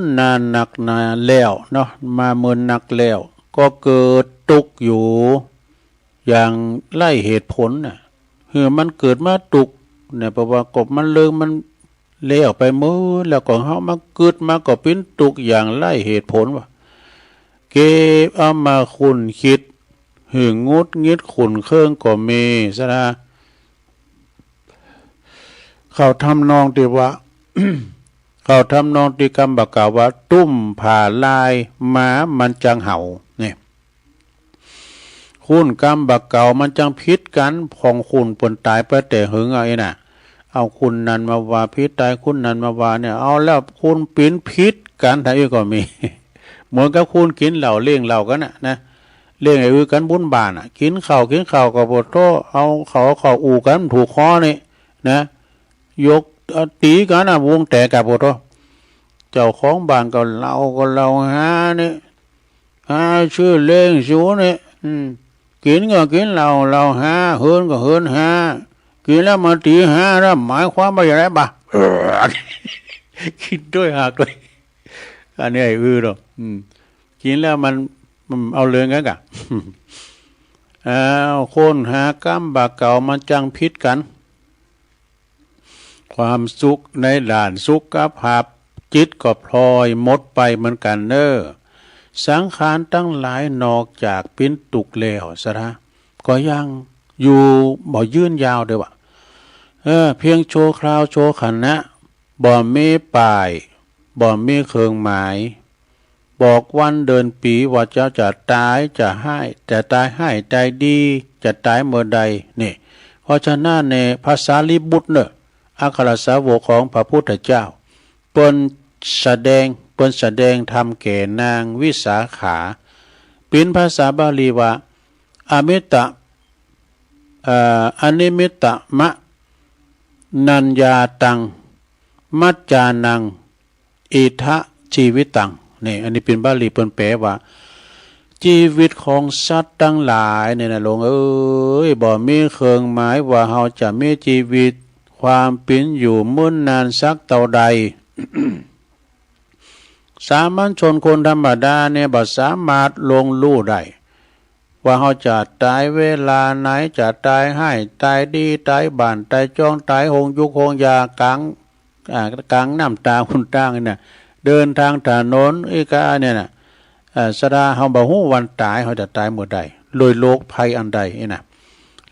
นนานนักหนาแล้วเนาะ มาเมินนักแล้ว ก็เกิดตุ๊กข์อยู่อย่างไร้เหตุผลน่ะ หื้อมันเกิดมาตุ๊กข์เนี่ย เพราะว่าก็มันเรื่องมันแล้วไปเมิน แล้วก็เฮามากึ๊ดมาก็เป๋นตุ๊กข์อย่างไร้เหตุผลว่ะ เก็บเอามาคุ้นกึ๊ด หื้องุดหงิดขุ่นเคืองก็มี ศรัทธา เข้าทำนองตี้ว่า เข้าทำนองตี้กำบ่าเก่าว่า ตุ้มผ่าลายหมามันจังเห่า เนี่ย คนกำบ่าเก่ามันจังผิดกั๋น พ่องคนเปิ้นต๋ายไปแต่เหิงอะ ไอ้น่ะ เอาคนนั้นมาว่าผิดต๋าย คนนั้นมาว่าเนี่ย เอาแล้วคนเป๋นผิดกั๋น ถ้าอี้ก็มี เหมือนกับคนกิ๋นเหล้าเลี้ยงเหล้ากั๋นน่ะนะ เลี้ยงไอ้อื้อกั๋นบุญบ้านน่ะ กิ๋นข้าวกิ๋นข้าวก็ปะโธ่ เอาข้าว ข้าวอู้กั๋นถูกคอนี่นะ ยก เอาตี๋กั๋นน่ะ วงแตกกั๋นปะโธ่ เจ้าของบ้านก็เหล้าก็เหล้าหานี่ หาจื้อเลี้ยงสูนี่ อืม กิ๋นก็กิ๋นเหล้า เหล้าหา เหินก็เหินหา กิ๋นแล้วมาตี๋หาแล้วหมายความว่าอย่างไรบ่า เออ กิ๋นด้วยหากด้วย อันนี้ไอ้อื้อเนาะ อืม กิ๋นแล้วมัน มันเอาเรื่องกั๋นก่ะ อ้าว คนหากำบ่าเก่ามันจังผิดกั๋น ความสุขในด้านสุขภาพจิตก็พลอยหมดไปเหมือนกั๋นเน่อ สังขารตังหลายนอกจากปิ้นตุ๊กข์แล้วสะท้า ก็ยังอยู่บ่ยืนยาวเด้อวะ เออ เพียงชั่วคราวชั่วขณะ บ่มีป้าย บ่มีเครื่องหมาย บอกวันเดือนปี๋ว่าเจ้าจะต๋าย จะฮ้าย จะต๋ายฮ้ายต๋ายดี จะต๋ายเมื่อใด นี่ เพราะฉะนั้นเนี่ย พระสารีบุตรเน่อ อัครสาวกของพระพุทธเจ้า เปิ้นแสดง เปิ้นแสดงธรรมแก่นางวิสาขา เป๋นภาษาบาลีว่า อมิตตะ เอ่อ อนิมิตตมะนัญญาตัง มัจจานัง อิทะจีวิตัง นี่ อันนี้เป๋นบาลีเปิ้นแปลว่า จีวิตของสัตว์ตังหลายเนี่ยนะ หลวงเอ๋ย บ่มีเครื่องหมายว่าเฮาจะมีจีวิต ความเป๋นอยู่เมินนานสักเต้าใด สามัญชนคนธรรมดาเนี่ยบ่สามารถล่วงรู้ได้ ว่าเฮาจะต๋ายเวลาไหน จะต๋ายฮ้ายต๋ายดี ต๋ายบ้านต๋ายจ้อง ต๋ายโฮงยูกโฮงยา ก๋าง อ่า ก๋างน้ำต๋า หนตางนี่นะ เดินตางถนนอี้กาเนี่ยนะ เอ่อ สะท้า เฮาบ่ฮู้วันต๋าย เฮาจะต๋ายเมื่อใด โดยโรคภัยอันใดนี่นะ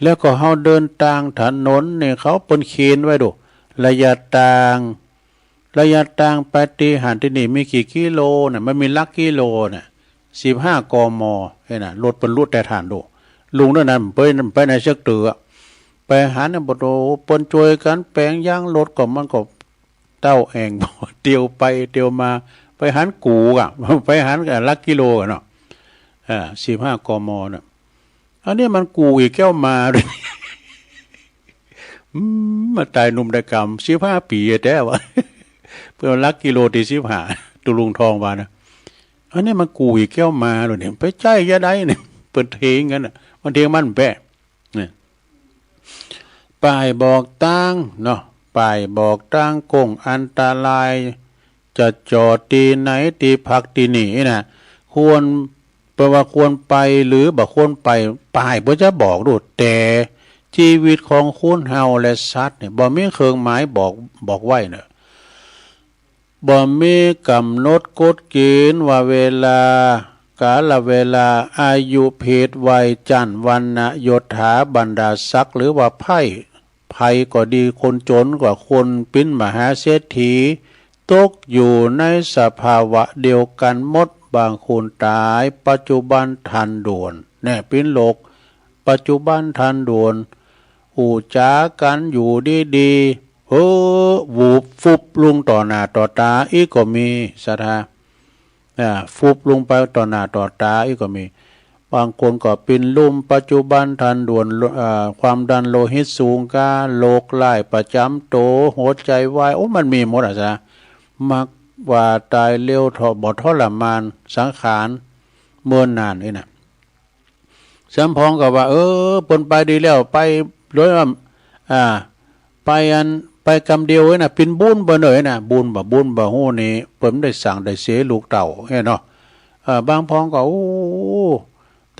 แล้วก็เฮาเดินตางถนนเนี่ย เขาเปิ้นเขียนไว้ดู ระยะตาง ระยะตางไปตี้หั้นตี้นี่มีกี่กิโลน่ะ มันมีหลักกิโลน่ะ สิบห้า กม เนี่ยนะ รถเปิ้นลู่แต่ถ่านดู ลุงเต้านั้นไป ไปไหนสักเตื้อ ไปหันน่ะ บ่โต เปิ้นจ้วยกั๋นแป๋งยางรถก็ มันก็เต้าแอ่ง เตียวไปเตียวมา ไปหันกูก่ะ ไปหันกับหลักกิโลก่ะเนาะ อ่า สิบห้า กม น่ะ อันนี้มันกู๋อีกแก้วมา อืม มาต๋ายหนุ่มต๋ายกำ สิบห้า ปี๋แต๊วะ เปิ้นหลักกิโลตี้สิบห้า ตุ๊ลุงทองว่านะ อันนี้มันกู๋อีกแก้วมาเลยเนี่ย ไปใจ๊ยะใดเนี่ย เปิ้นเถียงกั๋นน่ะ มันเถียงมันแป๊ะ เนี่ย ป้ายบอกตางเนาะ ป้ายบอกตางก้งอันตราย จะจอดตี้ไหน ตี้พักตี้นี่น่ะ ควร เปิ้นว่าควรไปหรือบ่ควรไป ป้ายเปิ้นจะบอกดู แต่จีวิตของคนเฮาและสัตว์เนี่ย บ่มีเครื่องหมายบอก บอกไว้เน่อ บ่มีก๋ำหนดกฎเก๋ณฑ์ว่าเวลา กาลเวลา อายุ เพศ วัย จั้น วรรณะ ยศถา บรรดาศักดิ์ หรือว่าไพร่ ไพร่ก็ดี คนจ๋นกว่าคนปิ้นมหาเศรษฐี ตกอยู่ในสภาวะเดียวกั๋นหมด บางคนต๋ายปัจจุบันทันด่วน แน่ปิ้นโลก ปัจจุบันทันด่วน อู้จ๋ากั๋นอยู่ดีๆ เฮ้อ วูบฟุบลงต่อหน้าต่อต๋าอี้ก็มี ศรัทธา อ่า ฟุบลงไปต่อหน้าต่อต๋าอี้ก็มี บางคนก็ปิ้นลุ่มปัจจุบันทันด่วน เอ่อ ความดันโลหิตสูงก้า โรคร้ายประจ๋ำตั๋ว หัวใจ๋วาย โอ้ มันมีหมดอะจ๊ะ มักว่าต๋ายเร็วเถาะ บ่ทรมานสังขารเมินนานนี่นะ สำปองก็ว่า เออ เปิ้นไปดีแล้ว ไปโดยว่า อ่า ไปอัน ไปกำเดียวเว้ยนะ ปิ้นบุญบ่เน่อนะ บุญบ่ บุญบ่ฮู้นี่ เปิ้นได้สั่งได้เสียลูกเต้าแน่เนาะ เออ บางปองก็ โอ้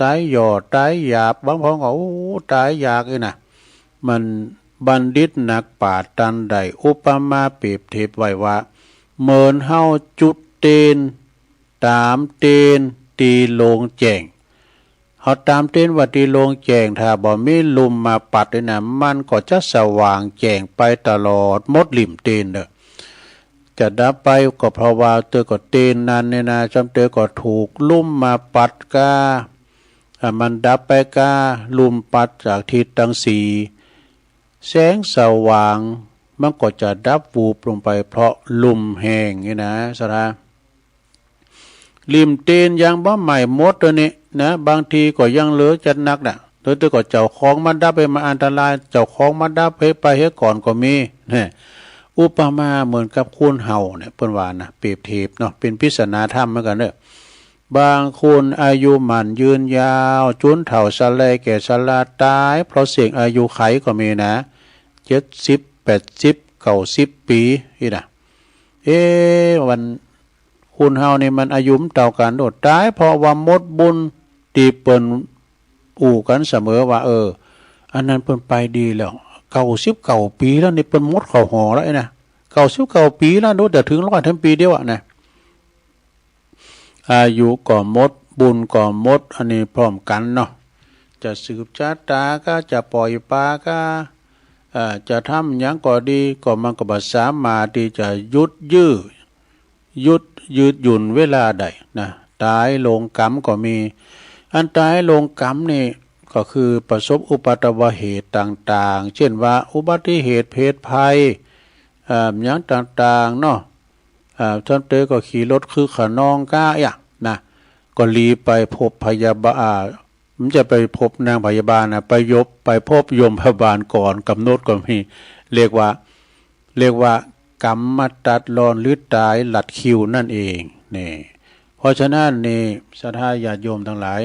ต๋ายหย่อ ต๋ายหยาบ บางปองก็ โอ้ ต๋ายอยากนี่นะ มันบัณฑิตนักปราชญ์ตันได้อุปมาเปรียบเทียบไว้ว่า เหมือนเฮาจุดเตียน ต๋ามเตียนตี้โล่งแจ้ง เฮาต๋ามเตียนไว้ตี้โล่งแจ้ง ถ้าบ่มีลุ่มมาปัดนี่นะ มันก็จะสว่างแจ้งไปตลอดหมดลิ่มเตียนเน่อ จะดับไปก็เพราะว่าเตื้อก็เตียนนั้นนี่นะ จำเตื้อก็ถูกลุ่มมาปัดก้า อ่ะ มันดับไปก้า ลุ่มปัดจากทิศตังสี่ แสงสว่างมันก็จะดับวูบลงไปเพราะลุ่มแห้งนี่นะ ศรัทธา ลิ่มเตียนยังบ่ไหม้หมดเตื้อนี่นะ บางทีก็ยังเหลือจัดหนักน่ะ เตื้อก็เจ้าของมาดับหื้อมาอันตราย เจ้าของมาดับหื้อไปหื้อก่อนก็มี นะ อุปมาเหมือนกับคนเฮาเนี่ย เปิ้นว่านะ เปรียบเทียบเนาะ เป๋นปริศนาธรรมเหมือนกั๋นเน่อ บางคนอายุหมั้นยืนยาว จนเฒ่าชะแลแก่ชราต๋าย เพราะเสี้ยงอายุขัยก็มีนะ เจ็ดสิบ แปดสิบ เก้าสิบ ปี๋ อี้นะ เอ๊ะ วัน คนเฮานี่มันอายุบ่เต้ากั๋นโดด ต๋ายเพราะว่าหมดบุญตี้เปิ้นอู้กั๋นเสมอว่า เออ อันนั้นเปิ้นไปดีแล้ว เก้าสิบเก้าปี๋แล้วนี่ เปิ้นหมดเข้าหอแล้วนะ เก้าสิบเก้าปี๋แล้ว ดูจะเถิงร้อยแถมปี๋เดียวอะนะ อายุก็หมด บุญก็หมด อันนี้พร้อมกั๋นเนาะ จะสืบชะตาก้า จะป่อยปลาก้า เอ่อ จะทำหยังก็ดี ก็มันก็บ่สามารถตี้จะหยุดยื้อ หยุด ยืดหยุ่นเวลาได้นะ ต๋ายลงก๋รรมก็มี อันต๋ายลงก๋รรมนี่ก็คือประสบอุปัทวเหตุต่างๆ เช่นว่าอุบัติเหตุเพศภัย เอ่อ หยังต่างๆ เนาะ เอ่อ ต้านเตอก็ขี่รถคึกขนองก้าอะนะ ก็หลีไปพบพยาบาล อ่า มันจะไปพบนางพยาบาลนะ ไปยบ ไปพบยมพยาบาลก่อนก๋ำหนดก็มี เรียกว่า เรียกว่าก๋รรมตัดร่อนหรือต๋ายลัดคิวนั่นเอง นี่ เพราะฉะนั้นนี่ ศรัทธาญาติโยมตังหลาย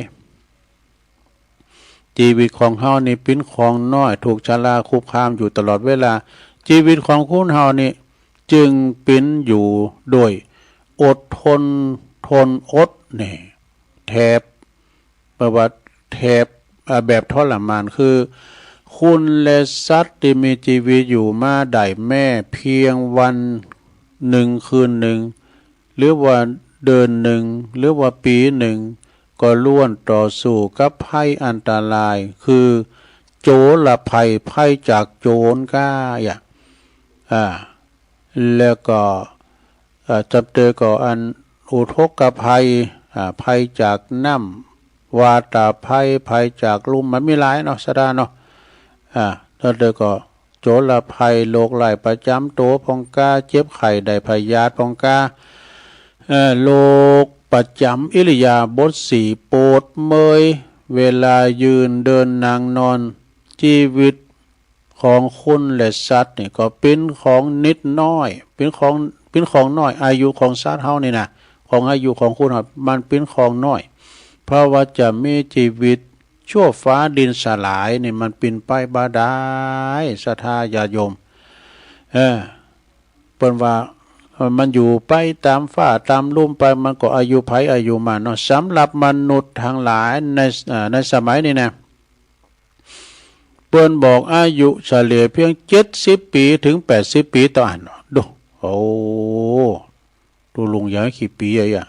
จีวิตของเฮานี่เป๋นของน้อย ถูกชราคุกคามอยู่ตลอดเวลา จีวิตของคนเฮานี่จึงเป๋นอยู่โดยอดทน ทนอดนี่ แถบ แปลว่าแถบ อ่า แบบทรมาน คือคนและสัตว์ตี้มีจีวิตอยู่มาได้แม้เพียงวันนึ่งคืนนึ่ง หรือว่าเดือนนึ่ง หรือว่าปี๋นึ่ง ก็ล้วนต่อสู้กับภัยอันตราย คือโจรภัย ภัยจากโจรก้าอะ อ่า แล้วก็ เอ่อ จำเตอก็อันอุทกภัย อ่า ภัยจากน้ำ วาตภัย ภัยจากลม มันมีหลายเนาะ ศรัทธาเนาะ อ่า แล้วเตอก็โจรภัย โรคร้ายประจ๋ำตั๋วพ่องก้า เจ็บไข้ได้พยาธิพ่องก้า เอ่อ โรคประจ๋ำอิริยาบถสี่ ปวดเมื่อย เวลายืนเดินนั่งนอน จีวิต ของคนและสัตว์นี่ก็เป๋นของนิดน้อย เป๋นของ เป๋นของน้อย อายุของสัตว์เฮานี่นะ ของอายุของคนเฮา มันเป๋นของน้อย เพราะว่าจะมีจีวิตชั่วฟ้าดินสลายนี่มันเป๋นไปบ่ได้ ศรัทธาญาติโยม เออ เปิ้นว่า เอ่อ มันอยู่ไปต๋ามฟ้าต๋ามลุ่มไป มันก็อายุไผอายุมันเนาะ สำหรับมนุษย์ตังหลายใน เอ่อ ในสมัยนี้นะ เปิ้นบอกอายุเฉลี่ยเพียงเจ็ดสิบปี๋เถิงแปดสิบปี๋ต่ออัน ดู โอ้ ตุ๊ลุงยังกี่ปี๋อะ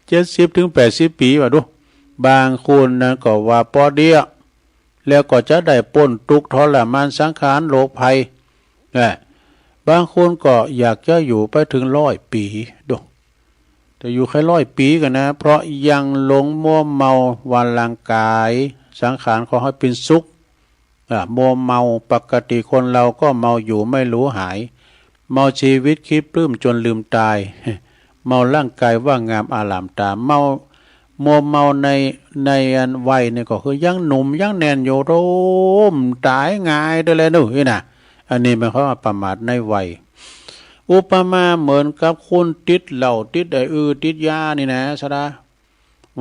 เจ็ดสิบเถิงแปดสิบปี๋ว่ะ ดู บางคนนั้นก็ว่าปอเดี้ย แล้วก็จะได้ป๊นตุ๊กข์ทรมานสังขารโรคภัย นะ บางคนก็อยากจะอยู่ไปเถิงร้อยปี๋ ดู แต่อยู่แค่ร้อยปี๋กั๋นนะ เพราะยังหลงมัวเมาว่าร่างกายสังขารของเฮาเป๋นสุข อ่า มัวเมา ปกติคนเฮาก็เมาอยู่ไม่รู้หาย เมาจีวิตคิดปลื้มจ๋นลืมต๋าย เมาร่างกายว่างงามอลามต๋า เมา มัวเมาใน ในอันวัยนี่ก็คือยังหนุ่มยังแน่นอยู่ โธ่ ต๋ายง่ายเตื้อแลเนาะ อี้นะ อันนี้หมายความว่าประมาทในวัย อุปมาเหมือนกับคนติดเหล้า ติดไอ้อือ ติดยานี่นะ ศรัทธา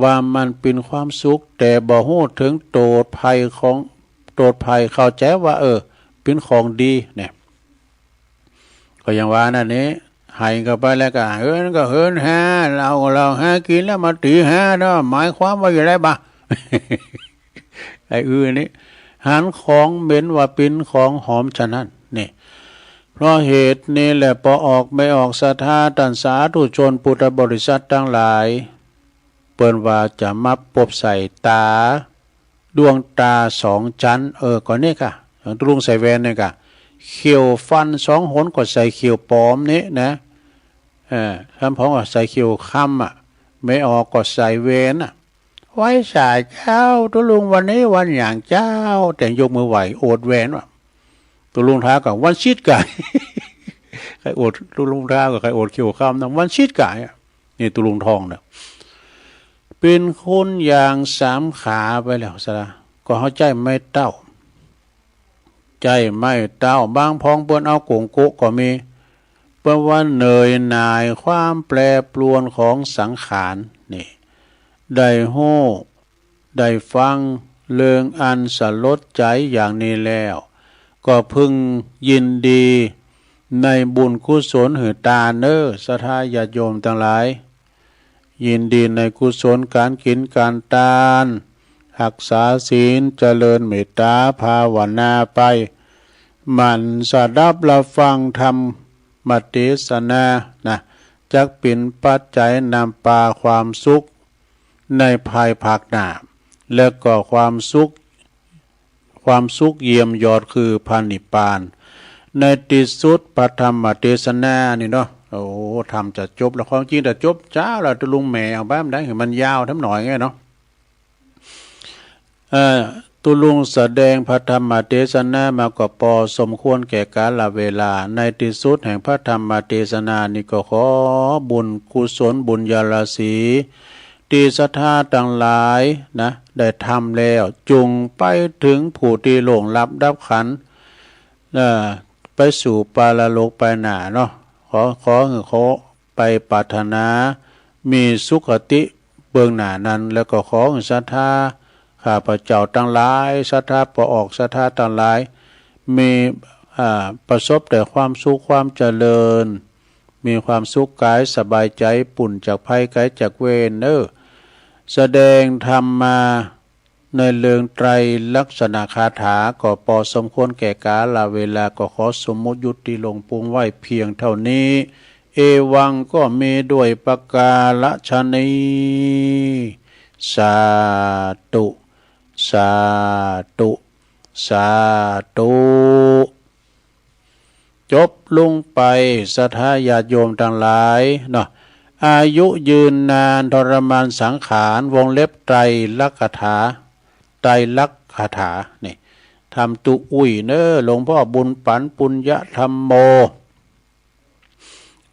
ว่ามันเป๋นความสุข แต่บ่ฮู้เถิงโต้ษภัยของ โต้ษภัย เข้าใจ๋ว่า เออ เป๋นของดีเนี่ย ก็อย่างว่านั่นนี่ ไห้เข้าไปแล้วก็เหินก็เหินฮา เหล้าก็เหล้าฮา กิ๋นแล้วมาตี๋ฮาเนาะ หมายความว่าอย่างไรบ่า ไอ้อือนี่ หันของเหม็นว่าเป๋นของหอมฉะนั้น นี่ เพราะเหตุนี้แหละ ปอออก แม่ออก ศรัทธาต้านสาธุชนพุทธบริษัทตังหลาย เปิ้นว่าจะมาปบใส่ต๋า ดวงต๋าสองจั้น เออ ก็นี่ก่ะ อย่างตุ๊ลุงใส่แว่นนี่ก่ะ เขี้ยวฟันสองหนก็ใส่เขี้ยวป๋อมนี่นะ เออ คำผองก็ใส่เขี้ยวคำอะ แม่ออกก็ใส่แว่นอะ ไหว้สาเจ้า ตุ๊ลุงวันนี้วันหยังเจ้า แต่ยกมือไหว้ โอดแว่นว่ะ ตุ๊ลุงท้าก็วันศิษย์ก่ะ ใค่โอดตุ๊ลุงท้าก็ใค่โอดเขี้ยวคำนะ วันศิษย์ก่ะ นี่ตุ๊ลุงทองเนี่ย เป๋นคนอย่างสามขาไปแล้ว ศรัทธา ก็เฮาใจ๊ไม้เต้า ใจ๊ไม้เต้า บางพองเปิ้นเอาก๋งโก๊ะก็มี เปิ้นว่าเหนื่อยหน่ายความแปรปรวนของสังขาร นี่ ได้ฮู้ ได้ฟังเรื่องอันสลดใจ๋อย่างนี้แล้ว ก็พึงยินดีในบุญกุศลหื้อตานเน้อ ศรัทธาญาติโยมตังหลาย ยินดีในกุศลก๋านกิ๋นก๋านตาน รักษาศีล เจริญเมตตาภาวนาไป หมั่นสดับรับฟังธรรมเตสนานะ จักเป๋นปัจจัยนำปาความสุขในภายภาคหน้า และก็ความสุข ความสุขเยี่ยมยอดคือพระนิพพาน ในตี้สุดพระธรรมเตสนานี่เนาะ โอ้ ธรรมจะจบแล้ว ความจริงจะจบจ๊าแล้ว ตุ๊ลุงแหมเอาไป มันได้ หื้อมันยาวแถมหน่อยไงเนาะ เอ่อ ตุ๊ลุงแสดงพระธรรมเตสนามาก็ปอสมควรแก่กาลเวลา ในตี้สุดแห่งพระธรรมเตสนานี้ก็ขอบุญกุศลบุญญาราศี ตี้ศรัทธาตังหลายนะ ได้ทำแล้ว จุ่งไปเถิงผู้ตี้ล่วงลับดับขันธ์ เอ่อ ไปสู่ปรโลกไปหน้าเนาะ ขอ ขอหื้อ ขอไปปรารถนา มีสุคติเบื้องหน้านั้น แล้วก็ขอหื้อศรัทธาข้าพเจ้าตังหลาย ศรัทธาป้อออก ศรัทธาตังหลาย มี อ่า ประสบแต่ความสุขความเจริญ มีความสุขกายสบายใจ๋ ป๊นจากภัยไกลจากเวรเน้อ แสดงธรรมมา ในเรื่องไตรลักษณคาถา ก็ปอสมควรแก่กาลเวลา ก็ขอสมมุติยุติลงปวงไว้เพียงเท่านี้ เอวังก็มีด้วยประการฉะนี้ สาธุ สาธุ สาธุ จบลงไป ศรัทธาญาติโยมตังหลายเนาะ อายุยืนนาน ทรมานสังขาร วงเล็บไตรลักษณ์คาถา ไตรลักษณ์คาถานี่ ธรรมตุ๊อุ้ยเน้อ หลวงพ่อบุญปั๋น ปุญญธัมโม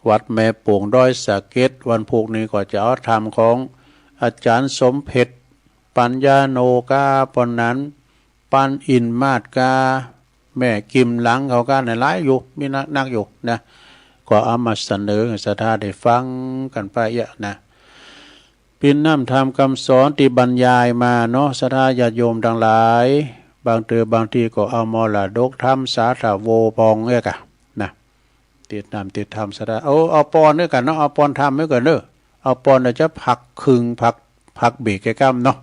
วัดแม่โป่งดอยสะเก็ด วันพูกนี้ก็จะเอาธรรมของอาจ๋ารย์สมเพ็ช ปัญญาโนกา ปอนนั้น ปันอินมาศกา แม่กิมหลังเขากา หลายอยู่ มีนักๆ อยู่นะ ก็เอามาเสนอหื้อศรัทธาได้ฟังกั๋นไปเยียะนะ เป๋นน้ำธรรมกำสอนตี้บรรยายมาเนาะ ศรัทธาญาติโยมตังหลาย บางเตื้อบางทีก็เอามรดกธรรมสาธโวพองเอี้ยกะนะ ติดน้ำติดธรรมศรัทธา เอา เอาปอนเอี้ยกั๋นเนาะ เอาปอนธรรมเอี้ยกั๋นเน้อ เอาปอนเดี๋ยวจะพักครึ่ง พัก พักเบรกแค่ก้ำเนาะ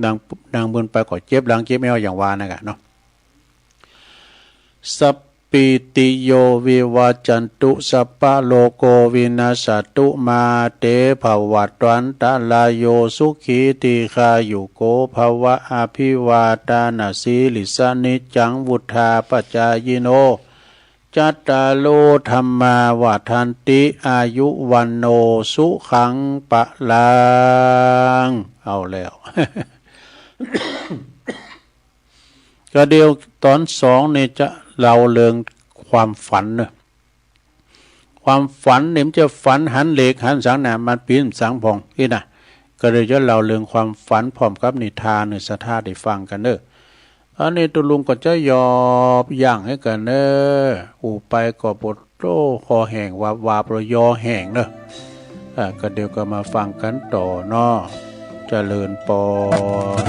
นาง นางเมินไปก็เจ็บหลังเจ็บแอวอย่างว่านั่นกะเนาะ สัพพีติโยวิวัจจันตุ สัพพะโรโควินัสสะตุ มาเตภวัตวันตะราโย สุขีทีฆายุโกภะวะ อะภิวาทานะสีลิสสะ นิจจังวุฑฒาปะจายิโน จัตตาโรธัมมาวัฑฒันติ อายุวัณโณสุขังพะลัง เอาแล้ว ก็เดี๋ยวต๋อนสองนี่จะเล่าเรื่องความฝันเนอะ ความฝันนี่มันจะฝันหันเหล็กหันสังนะ มันเป๋นสังพ่องอี้นะ ก็เดี๋ยวจะเล่าเรื่องความฝันพร้อมกับนิทานหื้อศรัทธาได้ฟังกั๋นเน้อ อันนี้ตุ๊ลุงก็จะหยอบยั้งหื้อกั๋นเน้อ อู้ไปก็ปวดโต้ คอแห้งวาบๆ แล้วยอแห้งเน้อ อ่า ก็เดี๋ยวก็มาฟังกั๋นต่อเนาะ เจริญปอน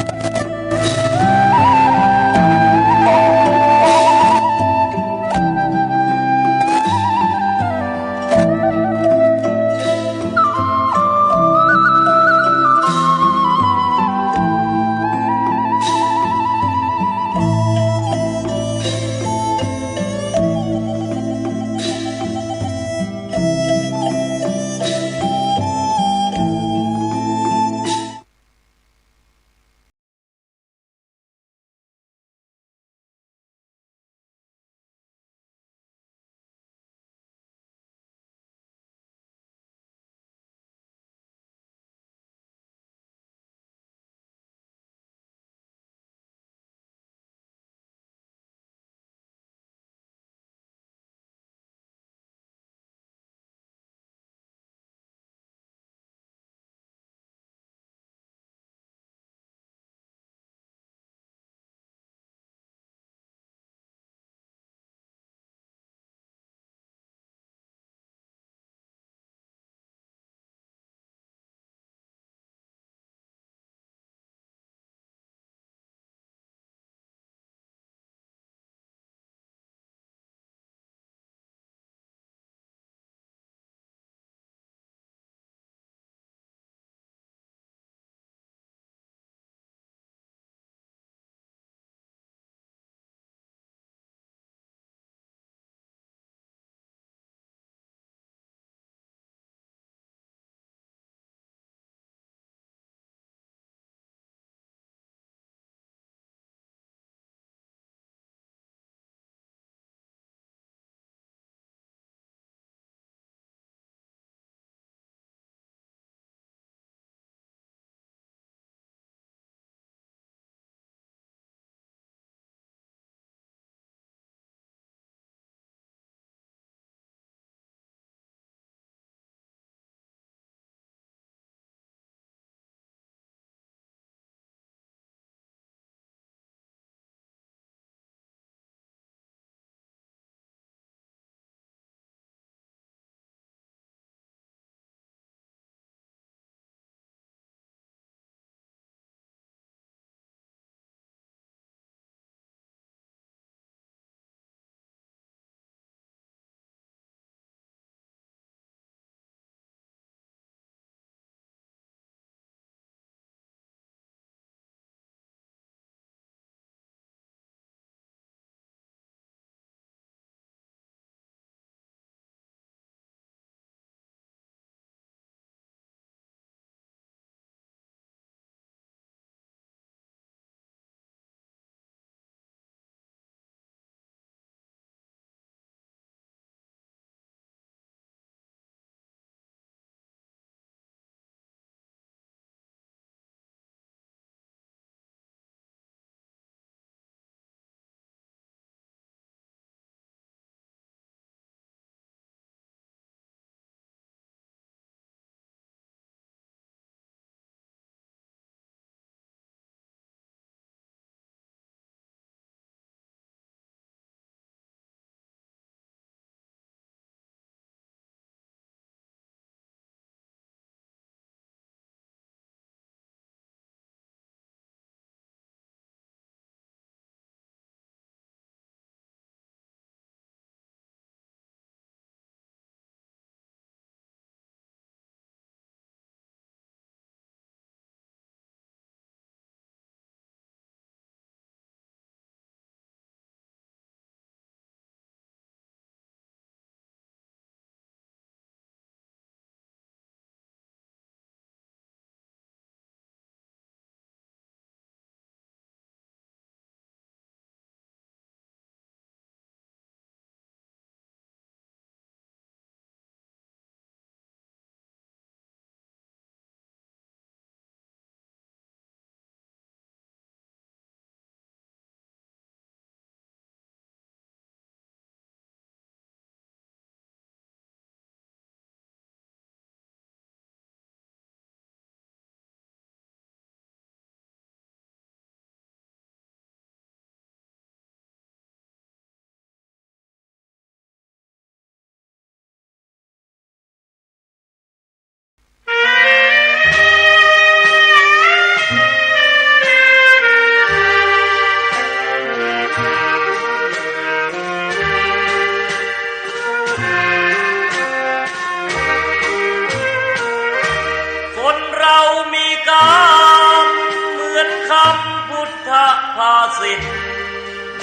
ภาษิต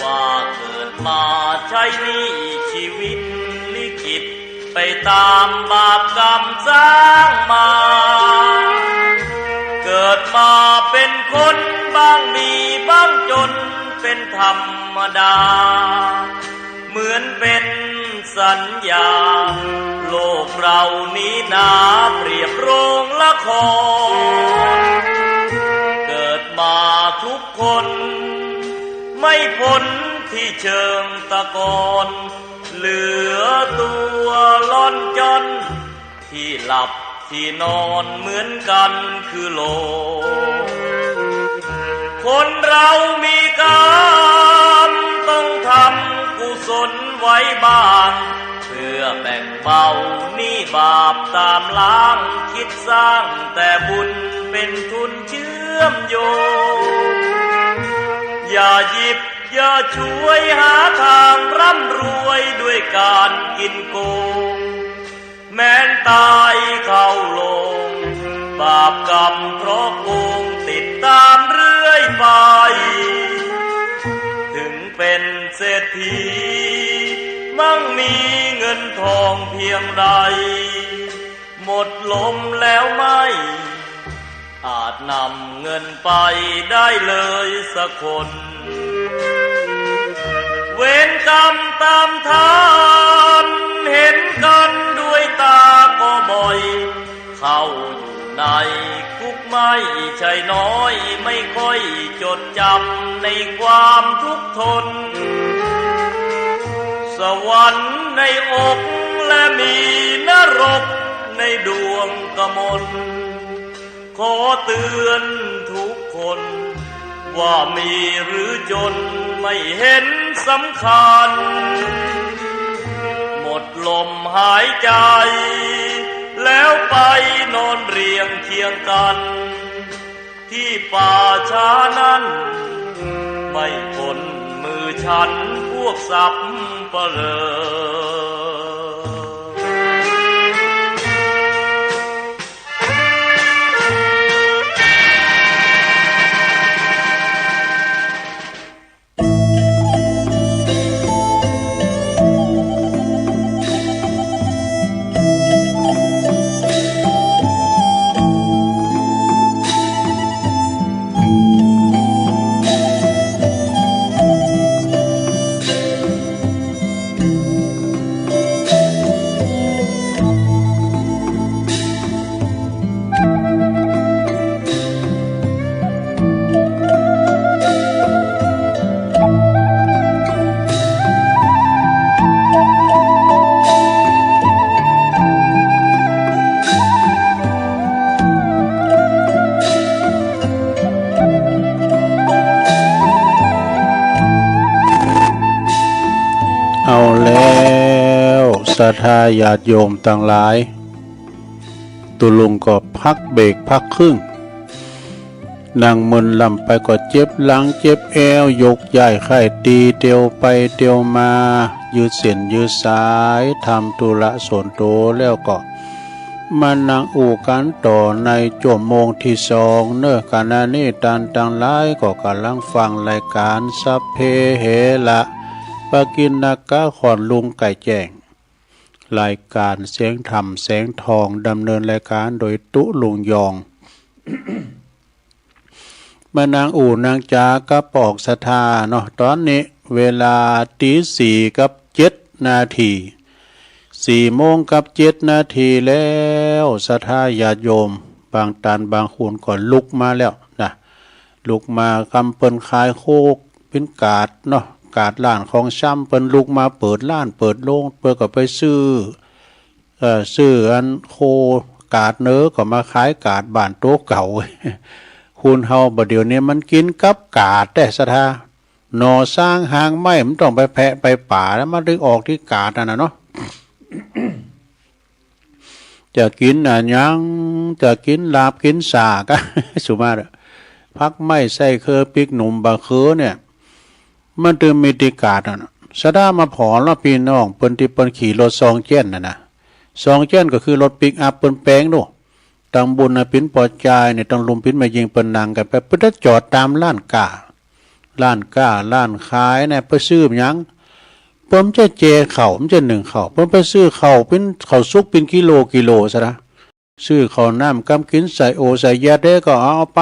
ว่าเกิดมาใช้หนี้ชีวิตลิขิตไปตามบาปกรรมสร้างมา เกิดมาเป็นคนบ้างมีบ้างจนเป็นธรรมดา เหมือนเป็นสัญญา โลกเรานี้นาเปรียบโรงละคร เกิดมาทุกคน ไม่พ้นที่เชิงตะกอน เหลือตัวล่อนจ้อน ที่หลับที่นอนเหมือนกันคือโลก คนเรามีกรรมต้องทำกุศลไว้บ้าง เพื่อแบ่งเบาหนี้บาปตามล้าง คิดสร้างแต่บุญเป็นทุนเชื่อมโยง อย่าหยิบอย่าฉวยหาทางร่ำรวยด้วยการกินโกง แม้นตายเข้าโลง บาปกรรมเพราะโกงติดตามเรื่อยไป ถึงเป็นเศรษฐี มั่งมีเงินทองเพียงใด หมดลมแล้วไม่ อาจนำเงินไปได้เลยสักคน เวรกรรมตามทัน เห็นกันด้วยตาก็บ่อย เข้าอยู่ในคุกไม่ใช่น้อย ไม่ค่อยจดจำในความทุกข์ทน สวรรค์ในอกและมีนรกในดวงกมล ขอเตือนทุกคน ว่ามีหรือจนไม่เห็นสำคัญ หมดลมหายใจ แล้วไปนอนเรียงเคียงกัน ที่ป่าช้านั้น ไม่พ้นมือฉันพวกสัปเหร่อ เอาแล้วศรัทธาญาติโยมตังหลาย ตุ๊ลุงก็พักเบรกพักครึ่ง นั่งเมินลำไปก็เจ็บหลังเจ็บแอว ยกย้ายไข้ตีเตียวไปเตียวมา ยืดเส้นยืดสาย ทำธุระส่วนตั๋วแล้วก็ มานั่งอู้กั๋นต่อในจั่วโมงตี้สองเน่อ ขณะนี้ต้านตังหลายก็ก่ำลังฟังรายก๋านสัพเพเหระ ปกิณณกะ ค่อนลุงใก้แจ้ง รายก๋านเสียงธรรมแสงทอง ดำเนินรายก๋านโดยตุ๊ลุงยอง มานั่งอู้นั่งจ๋ากับปอกศรัทธาเนาะ ต๋อนนี้เวลาตีสี่กับเจ็ดนาที สี่โมงกับเจ็ดนาทีแล้ว ศรัทธาญาติโยม บางต้านบางคนก็ลุกมาแล้วนะ ลุกมา กำเปิ้นขายโคเป๋นก๋าดเนาะ ก๋าดร้านของชำ เปิ้นลุกมาเปิดร้านเปิดโรง เปิ้นก็ไปซื้อ เอ่อ ซื้ออันโคก๋าดเน่อ ก็มาขายก๋าดบ้านตั๋วเก่า คนเฮาบ่าเดี่ยวนี้มันกิ๋นกับก๋าดแต๊ศรัทธา หน่อซางหางไม้มันต้องไปแผะไปป๋าแล้วมันถึงออกตี้ก๋าดนั่นน่ะเนาะ จะกิ๋นอะหยัง จะกิ๋นลาบกิ๋นสากะ สุมาเถอะ ผักไม้ไส้เครือปิ๊กหนุ่มบ่าเขือเนี่ย มันตึงมีตี้ก๋าดนั่นน่ะ ศรัทธามาผ่อแล้วปี้น้องเปิ้นตี้เปิ้นขี่รถซองแจ้นนั่นน่ะ ซองแจ้นก็คือรถปิ๊กอัพเปิ้นแป๋งโน่น ตังบุญน่ะเป๋นป้อจายเนี่ย ตังลุงเป๋นแม่ญิงเปิ้นนั่งกั๋นไป เปิ้นจะจอดต๋ามร้านก๊า ร้านก๊าร้านขายเนี่ย ไปซื้อหยัง เปิ้นบ่ใจ้แจข้าว บ่ใจ้นึ่งข้าว เปิ้นไปซื้อข้าวเป๋น ข้าวสุกเป๋นกิโลกิโลซะนะ ซื้อข้าวน้ำกำกิ๋นใส่โอ่ใส่แยดเด้ก็เอาไป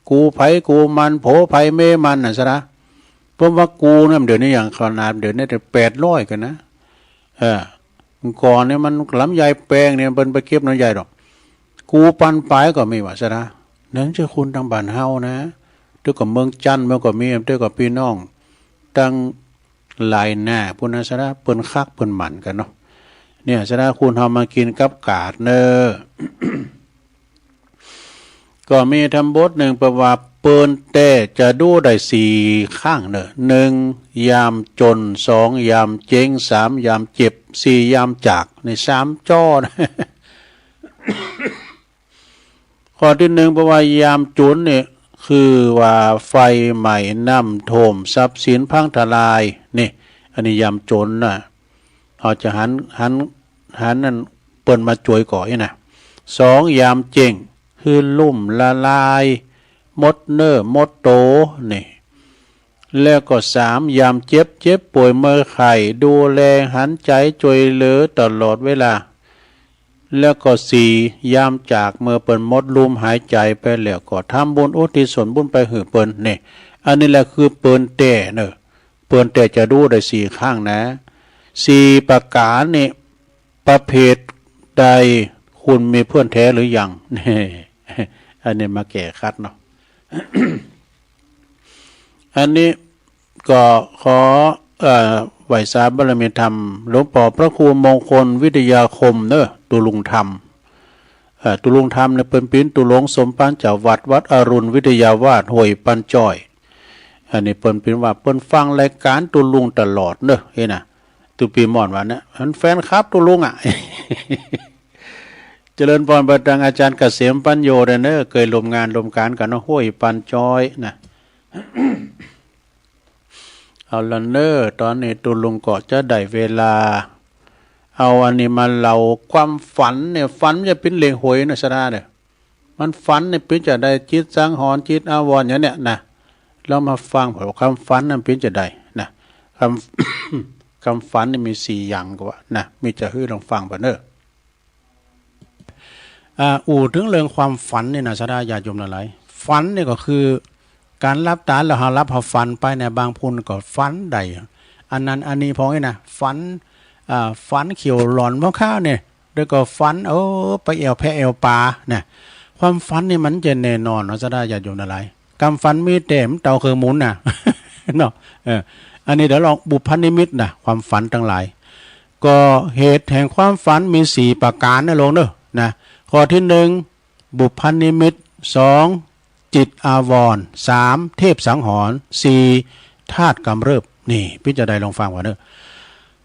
กูใผกูมัน ผัวใผเมียมันน่ะซะนะ เปิ้นว่ากูเนี่ย เดี๋ยวนี้อย่างขนาดเดี๋ยวนี้แต่แปดร้อยกั๋นนะ เออ ก่อนเนี่ยมันลำไยแปงเนี่ย เปิ้นไปเก็บลำไยดอก กูปันป๋ายก็มีว่าซะนะ นั้นเจ้าคุณตางบ้านเฮานะ เตื้อก็เมืองจันทน์มันก็มี เตื้อก็ปี้น้องตางหลายหน้าปู้นนะซะนะ เปิ้นคักเปิ้นหมั่นกั๋นเนาะ เนี่ยซะนะ คุณเฮามากิ๋นกับกาดเน่อ ก็มีธรรมบทนึ่งเปิ้นว่า เปิ้นแต๊จะดูได้สี่ข้างเน่อ นึ่ง ยามจ๋น สอง ยามเจ๊ง สาม ยามเจ็บ สี่ ยามจาก นี่สามจ้อนะ ข้อตี้นึ่งเปิ้นว่ายามจ๋นเนี่ย คือว่าไฟไหม้ น้ำท่วม ทรัพย์สินพังทลาย นี่ อันนี้ยามจ๋นน่ะ เฮาจะหัน หัน หันอันเปิ้นมาจ้วยก่ออี้นะ สอง ยามเจ๊ง คือลุ่มละลาย หมดเนื้อหมดตั๋ว นี่ แล้วก็สาม ยามเจ็บ เจ็บป่วยเมื่อยไข้ ดูแลหันใจ๋จ้วยเหลือตลอดเวลา แล้วก็สี่ ยามจาก เมื่อเปิ้นหมดลมหายใจ๋ไปแล้ว ก็ทำบุญอุทิศส่วนบุญไปหื้อเปิ้น นี่ อันนี้แหละคือเปิ้นแต๊เน่อ เปิ้นแต๊จะดูได้สี่ข้างนะ สี่ประก๋านนี่ ประเภทใด คุณมีเปื้อนแต๊หรือยัง อันนี้มาแก้ขัดเนาะ อันนี้ก็ขอ เอ่อ ไหว้สาบารมีธรรม หลวงป้อพระครูมงคลวิทยาคมเน่อ ตุ๊ลุงธรรม เอ่อ ตุ๊ลุงธรรมเนี่ยเปิ้นเป๋นตุ๊ลุงสมภารเจ้าวัด วัดอรุณวิทยาวาส ห้วยปันจ้อย อันนี้เปิ้นเป๋นว่าเปิ้นฟังรายก๋านตุ๊ลุงตลอดเน่อ เฮ้ยนะ ตุ๊ปี้ม่อนว่านะ อันแฟนคลับตุ๊ลุงอะ เจริญพรไปตางอาจ๋ารย์เกษมปัญโญด้วยเน่อ เกยร่วมงานร่วมก๋านกั๋นเนาะ ห้วยปันจ้อยนะ เอาละเน่อ ต๋อนนี้ตุ๊ลุงก็จะได้เวลา เอาอันนี้มาเล่าความฝันเนี่ย ฝันจะเป๋นเรื่องหวยนะสะดาเน่อ มันฝันเนี่ยเป๋นจะใด จิตสังหรณ์ จิตอาวรณ์อย่างเนี้ยนะ ลองมาฟังเปิ้นว่าความฝันนั้นเป๋นจะใดนะ ความ ความฝันนี่มีสี่อย่างก็ว่านะ มีจะหื้อลองฟังเปิ้นเน่อ อ่า อู้เถิงเรื่องความฝันนี่นะ ศรัทธาญาติโยมหลายๆ ฝันนี่ก็คือก๋านหลับต๋าแล้วเฮาหลับเฮาฝันไปเนี่ย บางคนก็ฝันได้ อันนั้นอันนี้ พวกนี้นะ ฝัน อ่า ฝันเขียวหลอนเมื่อคราวเนี่ย แล้วก็ฝัน เออ ไปแอ่วแพะแอ่วป๋านะ ความฝันนี่มันจะแน่นอนเนาะ ศรัทธาญาติโยมหลายๆ กำฝันมีแต้มเต่าเคืองหมุนน่ะ เนาะ เออ อันนี้เดี๋ยวลองบุพนิมิตนะ ความฝันตังหลาย ก็เหตุแห่งความฝันมีสี่ประก๋านนะโยมเน่อ นะ ข้อตี้นึ่ง บุพนิมิต สอง จิตอาวรณ์ สาม เทพสังหรณ์ สี่ ธาตุกำเริบ นี่ เป๋นจะใดลองฟังก่อนเน่อ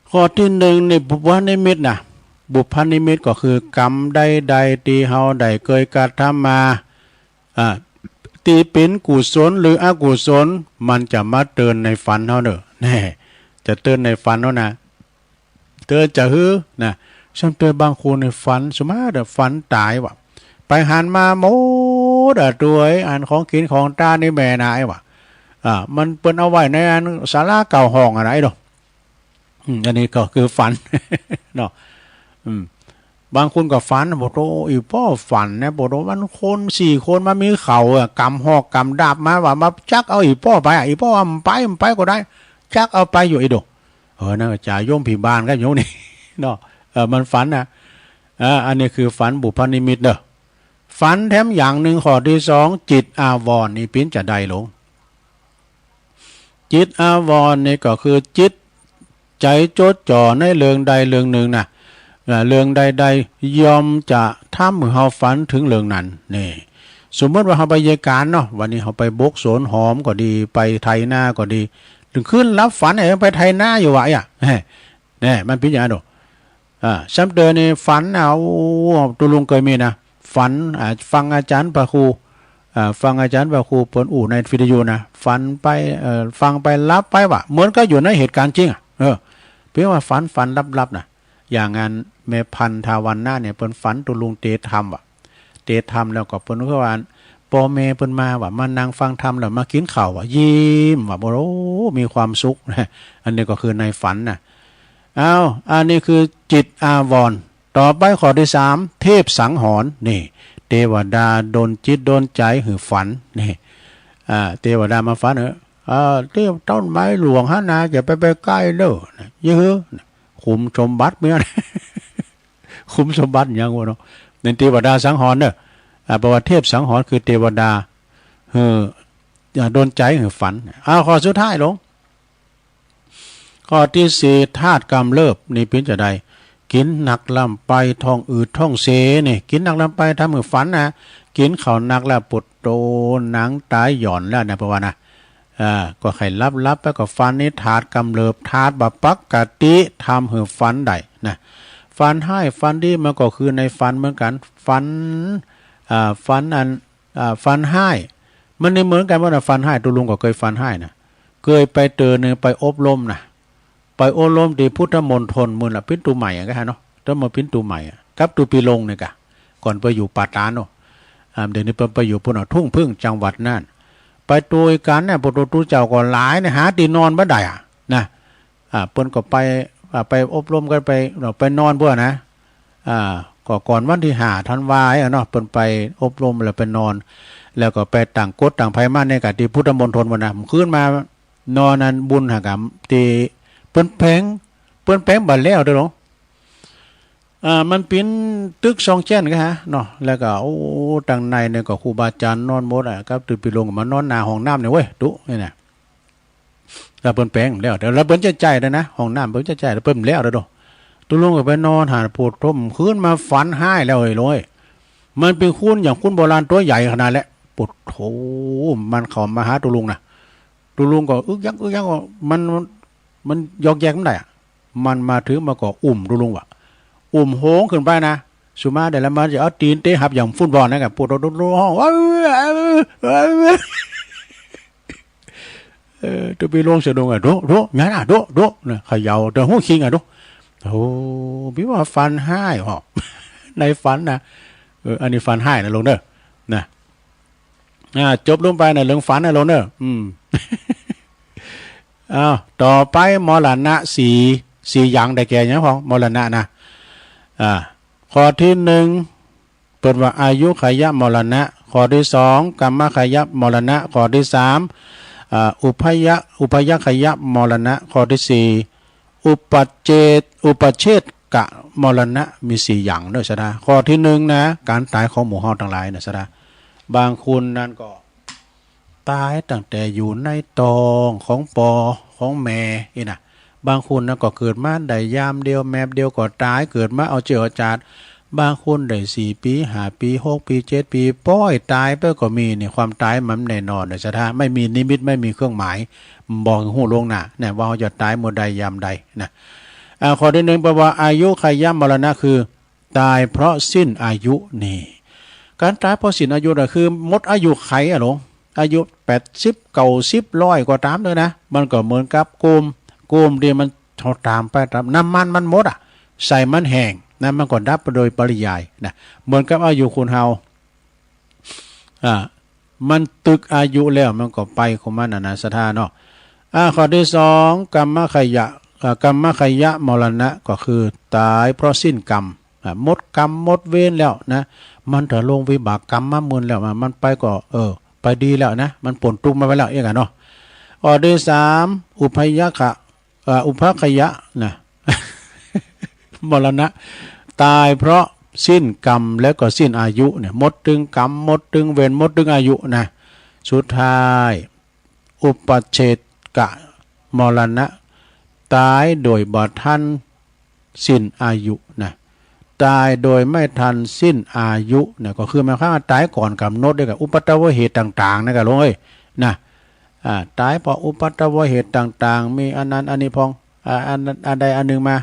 ข้อตี้นึ่งนี่บุพนิมิตนะ บุพนิมิตก็คือกำใดๆ ตี้เฮาได้เกยกระทำมา อ่า ตี้เป๋นกุศลหรืออกุศล มันจะมาเตือนในฝันเฮาเน่อ แน่ จะเตือนในฝันเฮานะ เตือนจะหื้อนะ ซ้ำเตือนบางคนในฝัน สมมุติว่าฝันต๋ายว่ะ ไปหันมาหมดอะ ตวยอันของกิ๋นของตานในแม่นายว่ะ อ่า มันเปิ้นเอาไว้ในอันศาลาเก้าห้องอะนะไอ้ดอก อืม อันนี้ก็คือฝัน เนาะ อืม บางคนก็ฝัน โอ้โธ่ อี่ป้อฝันนะ โอ้โธ่ มันคนสี่คนมามีเขาอะ ก๋ำหอกก๋ำดาบมาว่า มาจั๊กเอาอี่ป้อไปอะ อี่ป้อว่าบ่ไป บ่ไปก็ได้ จั๊กเอาไปอยู่ไอ้ดอก เออ นั่นก็จ่าโยมผีบ้านกันอยู่นี่ เนาะ เออ มันฝันนะ เออ อันนี้คือฝันบุพนิมิตเน่อ ฝันแถมอย่างนึ่ง ข้อตี้สอง จิตอาวรณ์ นี่เป๋นจะใดลง จิตอาวรณ์นี่ก็คือจิตใจ๋จดจ่อในเรื่องใดเรื่องนึ่งนะ เอ่อ เรื่องใดๆ ย่อมจะทำหื้อเฮาฝันเถิงเรื่องนั้น นี่ สมมุติว่าเฮาไปเยียะก๋านเนาะ วันนี้เฮาไปบกสวนหอมก็ดี ไปไถนาก็ดี เถิงคืนหลับฝัน เอ๊ะ ไปไถนาอยู่วะ เอ๊ะ แน่ มันเป๋นอย่างนั้นดอก อ่า ซ้ำเตือนนี่ฝัน อ่า โอ้ ตุ๊ลุงเกยมีนะ ฝัน อ่า ฟังอาจ๋ารย์พระครู อ่า ฟังอาจ๋ารย์พระครูเปิ้นอู้ในวิทยุนะ ฝันไป เอ่อ ฟังไปหลับไปว่ะ เหมือนกับอยู่ในเหตุก๋ารณ์จริงอะ เออ เปียงว่าฝัน ฝันลับๆ นะ อย่างอันแม่พันธุ์ทาวันนาเนี่ย เปิ้นฝันตุ๊ลุงเตธรรมว่ะ เตธรรมแล้วก็เปิ้นก็ว่า ป้อแม่เปิ้นมาว่า มานั่งฟังธรรมแล้วมากิ๋นข้าวว่า ยิ้มว่า โอ้ มีความสุขนะ อันนี้ก็คือในฝันนะ อ้าว อันนี้คือจิตอาวรณ์ ต่อไปข้อตี้สาม เทพสังหรณ์ นี่ เตวดาดลจิตดลใจ๋หื้อฝัน นี่ อ่า เตวดามาฝัน เออ อ่า เตี้ยต้นไม้หลวงหั้นนา จะไป ไปใก้เน่อ นะ เย้อ นะ ขุมสมบัติเมีย ขุมสมบัติหยังวะเนาะ นี่เตวดาสังหรณ์เน่อ อ่า แปลว่าเทพสังหรณ์คือเตวดา เออ อ่า ดลใจ๋หื้อฝัน อ่า ข้อสุดท้ายลง ข้อตี้สี่ ธาตุกำเริบ นี่เป๋นจาใด กิ๋นนักล้ำไป ท้องอืดท้องเส นี่ กิ๋นนักล้ำไปทำหื้อฝันนะ กิ๋นข้าวนักแล้วปวดโต หนังต๋ายหย่อนแล้วนะ เปิ้นว่านะ อ่า ก็ใค่หลับๆ ไปก็ฝัน นี่ธาตุกำเริบ ธาตุบ่ปกติ ทำหื้อฝันได้นะ ฝันฮ้ายฝันดีมันก็คือในฝันเหมือนกั๋น ฝัน อ่า ฝันอัน อ่า ฝันฮ้าย มันนี่เหมือนกั๋นว่านะ ฝันฮ้าย ตุ๊ลุงก็เกยฝันฮ้ายนะ เกยไปเต๋อหนึ่งไปอบรมนะ ไปอบรมตี้พุทธมณฑล มื้อละปิ๋นตั๋วใหม่อะ ก็ฮะเนาะ ตั๋วมาปิ๋นตั๋วใหม่อะ กับตุ๊ปีลงนี่ก่ะ ก่อนไปอยู่ป่าตาดเนาะ อ่า เดี๋ยวนี้เปิ้นไปอยู่ปู๊นเนาะ ทุ่งผึ้งจังหวัดน่าน ไปตวยกั๋นเนี่ย พวกตุ๊เจ้าก็หลายเนี่ย หาตี้นอนบ่ได้อะนะ อ่า เปิ้นก็ไป อ่า ไปอบรมกั๋นไป ไปนอนปู๊นนะ อ่า ก็ก่อนวันตี้ห้าธันวาอะเนาะ เปิ้นไปอบรมแล้วไปนอน แล้วก็ไปตางกดตางไผมาเนี่ยก่ะ ตี้พุทธมณฑลปู๊นนะ คืนมานอนอันบุญหากรรมตี้เปิ้นแป๋ง เปิ้นแป๋งบ่แล้วเด้อหลวง อ่า มันเป๋นตึกซองแจ้นก็ฮะเนาะ แล้วก็ โอ้ ตังในเนี่ยก็ครูบาอาจ๋ารย์นอนหมดอะ กับตุ๊ปีลงก็มานอนหน้าห้องน้ำเนี่ยเว้ย ตุ๊ นี่นะ แล้วเปิ้นแป๋งแล้ว แต่แล้วเปิ้นจะใจ๊ด้วยนะ ห้องน้ำเปิ้นจะใจ๊ แล้วเปิ้นแล้วเด้อ ตุ๊ลุงก็ไปนอนหาปวดท้อง คืนมาฝันฮ้ายแล้วเฮ้ยหลวงเอ้ย มันเป๋นคนอย่างคนโบราณตั๋วใหญ่ขนาดแหละ ปวดโถ มันเข้ามาหาตุ๊ลุงนะ ตุ๊ลุงก็อึกยักอึกยัก มัน มันยอกแยกบ่ได้อะ มันมาเถิงมันก็อุ้มตุ๊ลุงว่ะ อุ้มโหงขึ้นไปนะ สุมาได้แล้วมันจะเอาตี๋นเตะหับอย่างฟุตบอลนะ ก็ปวดโถ ตุ๊ลุงฮ้อง เออ ตุ๊ปีลงสะดุ้งอะ ตุ๊ ตุ๊ หยังอะ ตุ๊ ตุ๊ นะ เขย่าแต่ฮู้คิงอะ ตุ๊ โอ้ ปี้ว่าฝันฮ้ายเหรอ ในฝันนะ เออ อันนี้ฝันฮ้ายนะหลวงเด้อ นะ อ่า จบลงไปนะ เรื่องฝันนะหลวงเด้อ อืม อ้าว ต่อไปมรณะสี่ สี่อย่างได้แก่หยังพ่อง มรณะนะ อ่า ข้อตี้หนึ่ง เปิ้นว่าอายุขยมรณะ ข้อตี้สอง กรรมขยมรณะ ข้อตี้สาม อ่า อุพยะ อุพยคยมรณะ ข้อตี้สี่ อุปเจต อุปเชษกมรณะ มีสี่อย่างเน่อศรัทธา ข้อตี้หนึ่งนะ ก๋านต๋ายของหมู่เฮาตังหลายนะศรัทธา บางคนนั้นก็ ต๋ายตั้งแต่อยู่ในต๊องของป้อของแม่อี้นะ บางคนนะก็เกิดมาได้ยามเดียวแมบเดียวก็ต๋าย เกิดมาเอาเจื้อเอาจาด บางคนได้สี่ปี๋ ห้าปี๋ หกปี๋ เจ็ดปี๋ ป๊อยต๋ายไปก็มี นี่ความต๋ายมันแน่นอนนะศรัทธา ไม่มีนิมิต ไม่มีเครื่องหมาย บ่ฮู้ล่วงหน้านะว่าเฮาจะต๋ายเมื่อใดยามใดนะ อ่า ข้อตี้หนึ่งแปลว่าอายุขยมรณะ คือ ต๋ายเพราะสิ้นอายุนี่ ก๋านต๋ายเพราะสิ้นอายุน่ะคือหมดอายุขัยอะหลวง อายุแปดสิบ เก้าสิบ ร้อยก็ต๋ามเถอะนะ มันก็เหมือนกับโกม โกมตี้มัน เฮาต๋ามไปต๋าม น้ำมันมันหมดอะ ใส่มันแห้งนะ มันก็ดับไปโดยปริยายนะ เหมือนกับอายุคนเฮา อ่า มันตึกอายุแล้วมันก็ไปของมันอะนะศรัทธาเนาะ อ่า ข้อตี้สอง กรรมขยะ อ่า กรรมขยมรณะ ก็คือต๋ายเพราะสิ้นกรรม อ่า หมดกรรมหมดเวรแล้วนะ มันเถิงลงวิบากกรรมมาหมื่นแล้ว อ่ะ มันไปก็ เออ ไปดีแล้วนะ มันป๊นตุ๊กข์มาไปแล้ว เอี้ยกะเนาะ ข้อตี้สาม อุพยค เอ่อ อุพยคยะนะ มรณะ ต๋ายเพราะสิ้นกรรมแล้วก็สิ้นอายุเนี่ย หมดตึงกรรม หมดตึงเวร หมดตึงอายุนะ สุดท้าย อุปเชษกมรณะ ต๋ายโดยบ่ทันสิ้นอายุนะ ต๋ายโดยไม่ทันสิ้นอายุเนี่ย ก็คือหมายความว่าต๋ายก่อนก๋ำหนดเด้อกะ อุปัตตวเหตุต่างๆ นะกะหลวงเอ้ย นะ อ่า ต๋ายเพราะอุปัตตวเหตุต่างๆ มีอันนั้นอันนี้พ่อง อ่า อันนั้นอันใดอันหนึ่งมา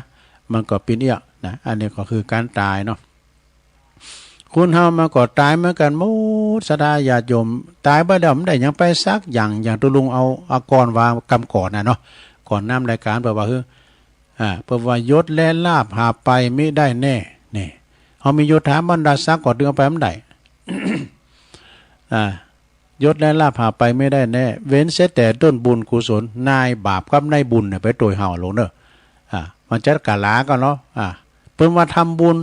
มันก็เป๋นเอี้ยนะ อันนี้ก็คือก๋านต๋ายเนาะ คนเฮามันก็ต๋ายเหมือนกั๋นหมด ศรัทธาญาติโยม ต๋ายไปแล้วบ่ได้หยังไปสักอย่าง อย่างตุ๊ลุงเอา เอาก่อนว่ากำก่อนน่ะเนาะ ก่อนน้ำรายก๋าน เปิ้นว่า คือ อ่า เปิ้นว่ายศและลาภหาไปมิได้แน่ นี่ เฮามียศถาบรรดาศักดิ์ก็ดึงเอาไปบ่ได้ อ่า ยศและลาภหาไปไม่ได้แน่ เว้นเสียแต่ต้นบุญกุศล นายบาปกับนายบุญเนี่ยไปตวยเฮา หลวงเน่อ อ่า มันจะก๋าหลากั๋นเนาะ อ่า เปิ้นว่าทำบุญ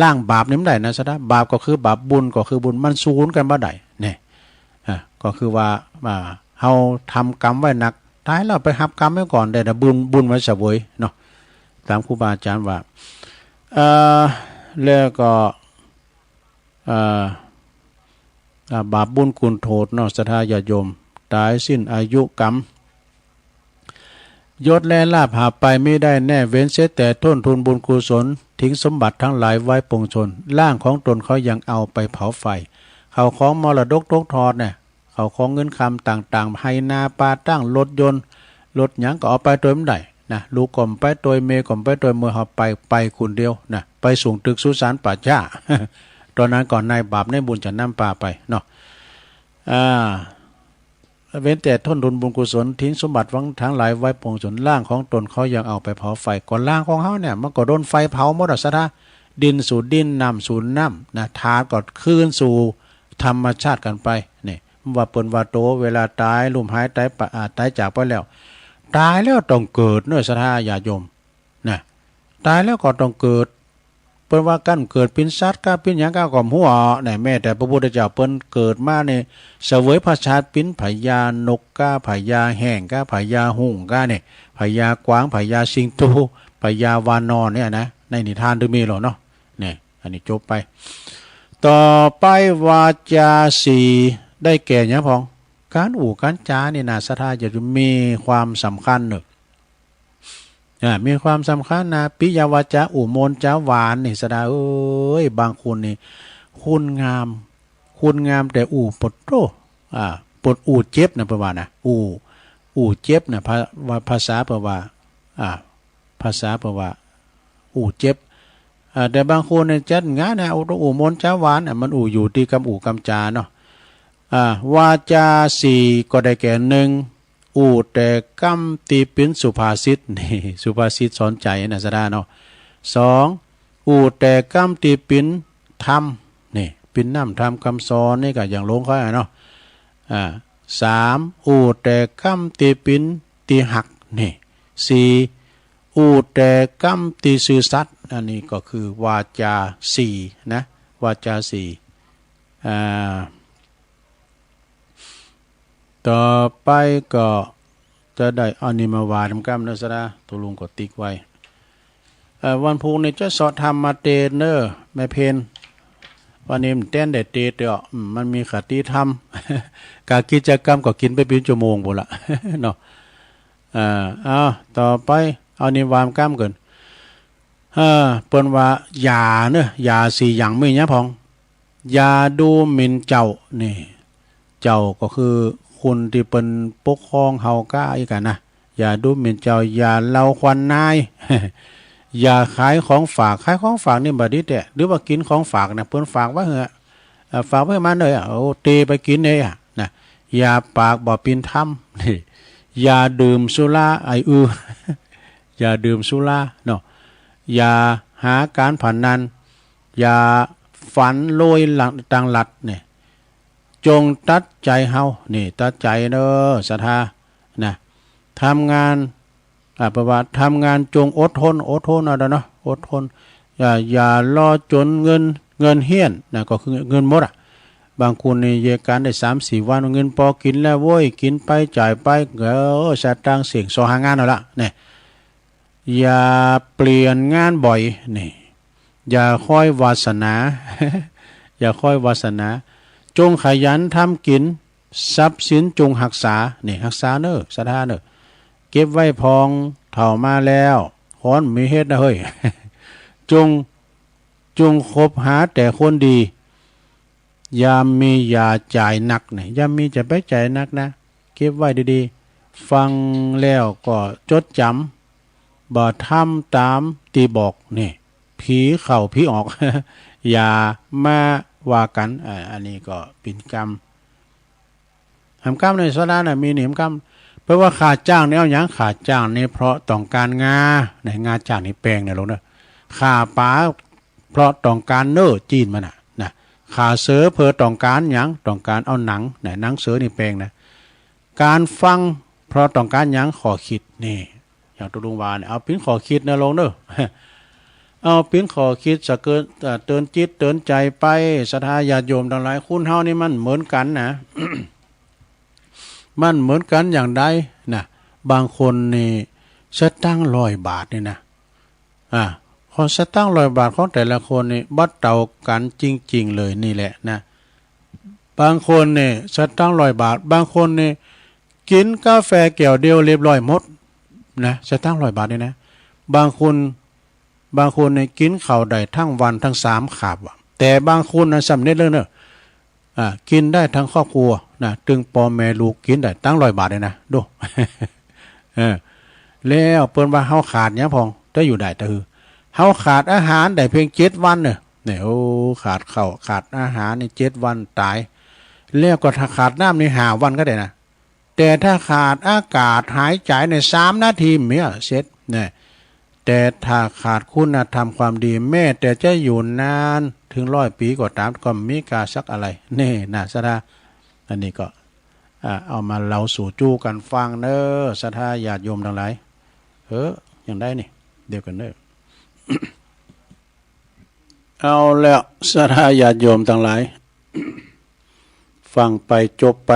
ล้างบาปนี่บ่ได้นะ ศรัทธา บาปก็คือบาป บุญก็คือบุญ มันสูญกั๋นบ่ได้ เนี่ย อ่า ก็คือว่า อ่า เฮาทำกรรมไว้หนัก ต๋ายแล้วไปฮับกรรมไว้ก่อน แต่บุญ บุญมันเสวยเนาะ ต๋ามครูบาอาจ๋ารย์ว่า เอ่อ แล้วก็ อ่า อ่า บาปบุญคุณโทษเนาะ ศรัทธาญาติโยม ต๋ายสิ้นอายุกรรม ยศและลาภหาไปไม่ได้แน่ เว้นเสียแต่ต้นทุนบุญกุศล ทิ้งสมบัติทั้งหลายไว้ปวงชน ร่างของตนเขายังเอาไปเผาไฟ เข้าของมรดกตกทอดเนี่ย เข้าของเงินคำต่างๆ ไฮ่นาป่าตั้ง รถยนต์ รถหยังก็เอาไปตวยบ่ได้นะ ลูกก็บ่ไปตวย เมียก็บ่ไปตวย เมื่อเฮาไป ไปคนเดียวนะ ไปสูงตึกสุสานป่าช้า ต๋อนนั้นก็นายบาปนายบุญจะนำปาไปเนาะ อ่า เว้นแต่ต้นทุนบุญกุศล ทิ้งสมบัติทั้งหลายไว้ปวงชน ร่างของตนเขายังเอาไปเผาไฟ ก็ร่างของเฮาเนี่ย มันก็โดนไฟเผาหมดอะ ศรัทธา ดินสู่ดิน น้ำสู่น้ำนะ ธาตุก็คืนสู่ธรรมชาติกั๋นไป นี่ ว่าเปิ้นว่าโต เวลาต๋าย ลุ่มหายต๋ายปะ อ่า ต๋ายจากไปแล้ว ต๋ายแล้วต้องเกิดเนาะ ศรัทธาญาติโยม นะ ต๋ายแล้วก็ต้องเกิด เปิ้นว่ากั๋นเกิดเป๋นสัตว์ก้า เป๋นหยังก้าก็บ่ฮู้อะ นะ แม้แต่พระพุทธเจ้าเปิ้นเกิดมาเนี่ย เสวยพระชาติเป๋นพญานกก้า พญาแฮงก้า พญาหงส์ก้าเนี่ย พญากวาง พญาสิงโต พญาวานอนเนี่ยนะ ในนิทานตึงมีแล้วเนาะ เนี่ย อันนี้จบไป ต่อไปวาจาสี่ ได้แก่หยังพ่อง ก๋านอู้ก๋านจ๋านี่นะ ศรัทธาญาติโยม มีความสำคัญเนาะ อ่า มีความสำคัญนะ ปิยวาจา อู้มนจ๋าหวานนี่ ศรัทธาเอ๋ย บางคนนี่ คุณงาม คุณงามแต่อู้ปดโต้ อ่า ปดอู้เจ็บนะ เปิ้นว่านะ อู้ อู้เจ็บนะ ภา ว่า ภาษาเปิ้นว่า อ่า ภาษาเปิ้นว่า อู้เจ็บ อ่า แต่บางคนเนี่ยจัดงานนะ อู้ อู้มนจ๋าหวานนะ มันอู้อยู่ตี้กำอู้กำจ๋าเนาะ อ่า วาจาสี่ก็ได้แก่ นึ่ง อู้แต่กำตี้เป๋นสุภาษิต นี่ สุภาษิตสอนใจ๋นะ ศรัทธาเนาะ สอง อู้แต่กำตี้เป๋นธรรม นี่ เป๋นน้ำธรรมกำสอนนี่ก็อย่างหลวงเขาอะเนาะ อ่า สาม อู้แต่กำตี้เป๋นตี้ฮัก นี่ สี่ อู้แต่กำตี้ซื่อสัตย์ อันนี้ก็คือวาจาสี่นะ วาจาสี่ อ่า ต่อไปก็จะได้เอานี่มาว่าธรรมกำเนาะ ศรัทธา ตกลงก็ติ๊กไว้ เอ่อ วันพุธนี่จะเซาะธรรมมาเตสน์เน่อ แม่เพญ วันนี้มันแต๊นได้เตสน์เต๊อะ อืม มันมีคติธรรม ก๋านกิจกรรมก็กิ๋นไปเป๋นชั่วโมงปู้นละ เนาะ อ่า เอา ต่อไป เอานี่ว่าธรรมกำก่อน เออ เปิ้นว่ายาเน่อ ยาสี่อย่างมีหยังพ่อง อย่าดูหมิ่นเจ้า นี่ เจ้าก็คือคนตี้เปิ้นปกครองเฮาก้าอี้กั๋นนะ อย่าดูหมิ่นเจ้า อย่าเล่าขวัญนาย อย่าขายของฝาก ขายของฝากนี่บ่ดีแต๊ หรือว่ากิ๋นของฝากนะ เปิ้นฝากไว้เหอะ อ่า ฝากไว้มันเลยอะ โอ้ เตไปกิ๋นเลยอะ นะ อย่าปากบ่เป๋นธรรม นี่ อย่าดื่มสุรา ไอ้อือ อย่าดื่มสุราเนาะ อย่าหาก๋านพนัน อย่าฝันโลยหลัง ตางลัดเนี่ย จงตัดใจ๋เฮา นี่ ตัดใจ๋เน่อ ศรัทธา นะ ทำงาน อ่า แปลว่าทำงานจงอดทน อดทนเอาเนาะ อดทน อย่า อย่าลอจ๋นเงิน เงินเฮี้ยนนะ ก็คือเงินหมดอะ บางคนนี่เยียะก๋านได้สามสี่วัน เงินปอกิ๋นแล้วโว้ย กิ๋นไปจ่ายไป เออ สตางค์เสี่ยงซอหางานเอาละ เนี่ย อย่าเปลี่ยนงานบ่อย นี่ อย่าคอยวาสนา อย่าคอยวาสนา จงขยันทำกิ๋น ทรัพย์สินจงฮักษา นี่ ฮักษาเน่อ ศรัทธาเน่อ เก็บไว้พ่อง เฒ่ามาแล้ว ฮ้อนมีเฮ็ดนะเฮ้ย จง จงคบหาแต่คนดี ยามมีอย่าจ่ายหนัก นี่ ยามมีจะไปจ่ายหนักนะ เก็บไว้ดีๆ ฟังแล้วก็จดจ๋ำ บ่ทำต๋ามตี้บอก นี่ ผีเข้าผีออก อย่ามาว่ากั๋น อ่า อันนี้ก็เป๋นกำ แหมกำในศรัทธาน่ะ มีนี่แหมกำ แปลว่าค่าจ้างนี่เอาหยัง ค่าจ้างนี่เพราะต้องก๋านงา ในงาจ้างนี่แปงเนี่ยหลวงเน่อ ฆ่าป๋าเพราะต้องก๋านเน่อ จีนมันน่ะ นะ ขาเสือเปื้อต้องก๋านหยัง ต้องก๋านเอาหนัง นะ หนังเสือนี่แป๋งนะ ก๋านฟังเพราะต้องก๋านหยัง ข้อคิด นี่ อย่างตุ๊ลุงว่าเนี่ย เอาเป๋นข้อคิดนะลุงเน่อ เอาเป๋นข้อคิดสะเกิน เอ่อ เตื๋อนจิตเตื๋อนใจ๋ไป ศรัทธาญาติโยมตังหลาย คนเฮานี่มันเหมือนกั๋นนะ มันเหมือนกั๋นอย่างใดนะ บางคนนี่สตางค์ร้อยบาทนี่นะ อ่า ของสตางค์ร้อยบาทของแต่ละคนนี่บ่เต้ากั๋นจริงๆ เลยนี่แหละนะ บางคนนี่สตางค์ร้อยบาท บางคนนี่กิ๋นก๋าแฟแก้วเดียวเรียบร้อยหมดนะ สตางค์ร้อยบาทนี่นะ บางคน บางคนนี่กิ๋นข้าวได้ตึงวันตึงสามคาบอะ แต่บางคนนะสำเร็จเลยเน่อ อ่า กิ๋นได้ตึงครอบครัวนะ ตึงป้อแม่ลูกกิ๋นได้ตังร้อยบาทเลยนะ ดู เออ แล้วเปิ้นว่าเฮาขาดหยังพ่อง จะอยู่ได้ตะฮือ เฮาขาดอาหารได้เพียงเจ็ดวันเน่อ เนี่ย โอ้ ขาดข้าวขาดอาหารนี่เจ็ดวันต๋าย แล้วก็ถ้าขาดน้ำนี่ห้าวันก็ได้นะ แต่ถ้าขาดอากาศหายใจ๋ในสามนาทีเมี้ยเสร็จนะ แต่ถ้าขาดคุณธรรมความดี แม้แต่จะอยู่นานเถิงร้อยปี๋ก็ต๋าม ก็บ่มีก้าสักอะไร นี่นะศรัทธา อันนี้ก็ อ่า เอามาเล่าสู่จู๊กั๋นฟังเน่อ ศรัทธาญาติโยมตังหลาย เออ อย่างใดนี่ เดี๋ยวก่อนเน่อ เอาแล้ว ศรัทธาญาติโยมตังหลาย ฟังไปจบไป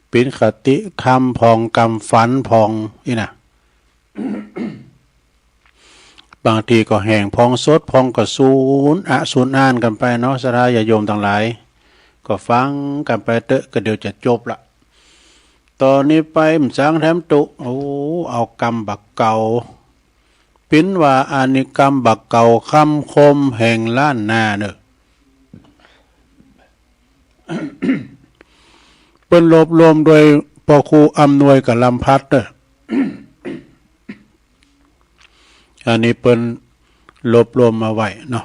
เป๋นคติธรรมพ่อง กำฝันพ่อง อี้นะ บางทีก็แห้งพ่อง สดพ่อง ก็สูญอะสูญอ้านกั๋นไปเนาะ ศรัทธาญาติโยมตังหลาย ก็ฟังกั๋นไปเต๊อะ ก็เดี๋ยวจะจบละ ต๋อนนี้ไปบ่สังแถมตุ๊ โอ้ เอากำบ่าเก่า เป๋นว่าอันนี้กำบ่าเก่า คำคมแห่งล้านนาเน่อ เปิ้นรวบรวมโดยป้อครูอำนวยกับลำพัดเน่อ อันนี้เปิ้นรวบรวมมาไว้เนาะ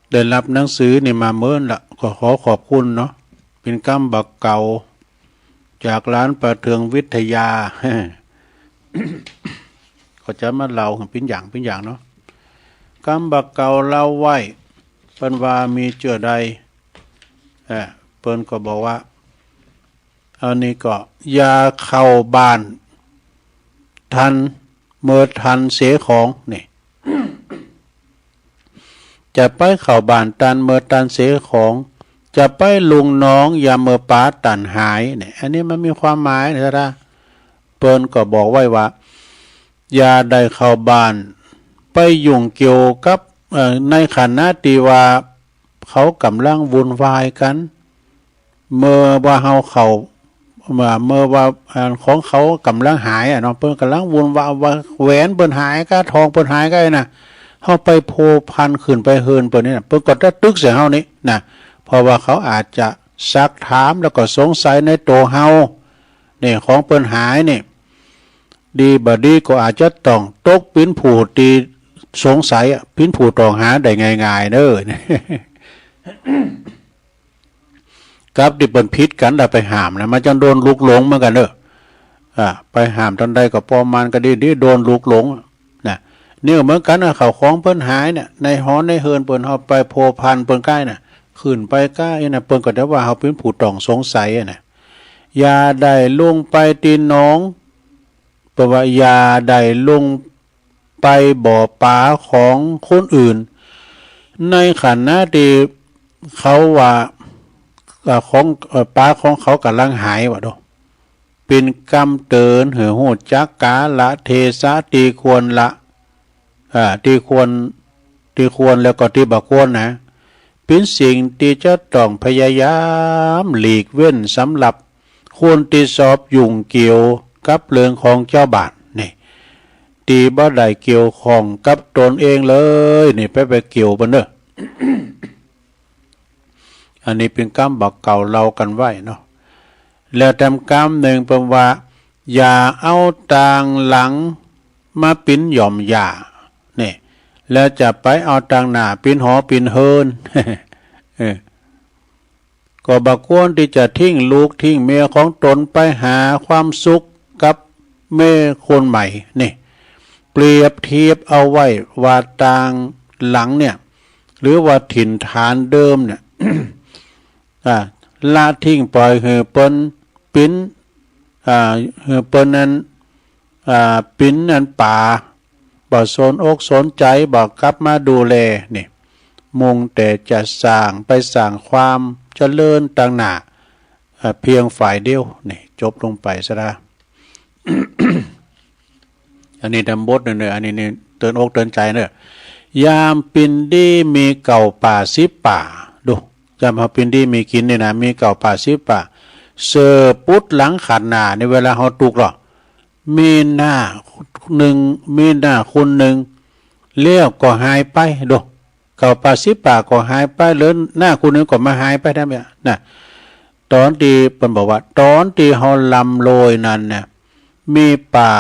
ได้ฮับหนังสือนี่มาเมินละ ก็ขอขอบคุณเนาะ เป๋นกำบ่าเก่า จากหลานป่าเทืองวิทยา ก็จะมาเล่าเป๋นอย่างเป๋นอย่างเนาะ กำบ่าเก่าเล่าไว้ เปิ้นว่ามีเจื้อใด เอ่อ เปิ้นก็บอกว่า อันนี้ก็ อย่าเข้าบ้านตันเมื่อตันเสียของ นี่ จะไปเข้าบ้านตันเมื่อตันเสียของ จะไปลุงน้องอย่าเมื่อป๋าตันหาย เนี่ย อันนี้มันมีความหมายนะจ๊ะ เปิ้นก็บอกไว้ว่า อย่าได้เข้าบ้านไปยุ่งเกี่ยวกับ เอ่อ ในขณะตี้ว่าเขาก่ำลังวุ่นวายกั๋น เมื่อว่าเฮาเข้า เมื่อ เมื่อว่า อ่า ของเขาก่ำลังหายอะเนาะ เปิ้นก่ำลังวุ่นวาย ว่าแหวนเปิ้นหายก้า ทองเปิ้นหายก้านะ เฮาไปพัวพันขึ้นไปเฮือนเปิ้นนี่นะ เปิ้นก็จะตึ๊กใส่เฮานี่นะ เพราะว่าเขาอาจจะซักถามแล้วก็สงสัยในตั๋วเฮา เนี่ย ของเปิ้นหายเนี่ย ดีบ่ดีก็อาจจะต้องตกเป๋นผู้ตี้สงสัยอะ เป๋นผู้ต้องหาได้ง่ายๆ เน่อ กับตี้เปิ้นผิดกั๋น ถ้าไปห้ามนะ มันจะโดนลุกหลงเหมือนกั๋นเน่อ อ่า ไปห้ามตันใดก็ปอมานก็ดี นี่โดนลุกหลงนะ นี่เหมือนกั๋นนะ ข้าวของเปิ้นหายเนี่ย ในหอในเฮือนเปิ้น เฮาไปพัวพันเปิ้นก้านะ ขึ้นไปก้านะ เปิ้นก็จะว่าเฮาเป๋นผู้ต้องสงสัยอะนะ อย่าได้ลงไปตี้หนอง เปิ้นว่าอย่าได้ลงไปบ่อป๋าของคนอื่น ในขณะตี้เขาว่า เอ่อ ของ เอ่อ ป๋าของเขาก่ำลังหายว่าโด เป๋นกำเตื๋อนหื้อฮู้จักกาละเทศะตี้ควรละ อ่า ตี้ควร ตี้ควรแล้วก็ตี้บ่ควรนะ เป๋นสิ่งตี้จะต้องพยายามหลีกเว้นสำหรับคนตี้ชอบยุ่งเกี่ยวกับเรื่องของจาวบ้านนี่ ตี้บ่ได้เกี่ยวข้องกับตนเองเลยนี่ ไป ไปเกี่ยวเปิ้นเน่อ อันนี้เป๋นกำบ่าเก่าเล่ากั๋นไว้เนาะ แล้วแถมกำนึ่งเปิ้นว่า อย่าเอาตางหลังมาเป๋นหย่อมหญ้า นี่ แล้วจะไปเอาตางหน้าเป๋นหอเป๋นเฮือน เออ ก็บ่ควรตี้จะทิ้งลูกทิ้งเมียของตนไปหาความสุขกับเมียคนใหม่ นี่ เปรียบเทียบเอาไว้ว่าตางหลังเนี่ย หรือว่าถิ่นฐานเดิมเนี่ย อ่า ละทิ้งป่อยหื้อเปิ้นปิ๊น อ่า หื้อเปิ้นนั้น อ่า ปิ๊นอันป๋า บ่สนอกสนใจ๋ บ่กลับมาดูแล นี่ มุ่งแต่จะสร้าง ไปสร้างความเจริญตังหน้า อ่า เพียงฝ่ายเดียว นี่ จบลงไปซะละ อันนี้แถมบทนึ่งเน่อ อันนี้นี่เตือนอกเตือนใจ๋เน่อ ยามปินดีมีเก่าป่าสิบป่า ดู ยามเฮาปินดีมีกิ๋นนี่นะ มีเก่าป่าสิบป่า เสิร์ฟปุ๊ดหลังขาดหน้า ในเวลาเฮาตุ๊กข์ละ มีหน้านึ่ง มีหน้าคุณนึ่ง แล้วก็หายไป ดู เก่าป่าสิบป่าก็หายไป เหลือหน้าคุณนึ่งก็มาหายไป แถมเนี่ยนะ ตอนตี้เปิ้นบอกว่า ตอนตี้เฮาร่ำรวยนั้นเนี่ย มีป่า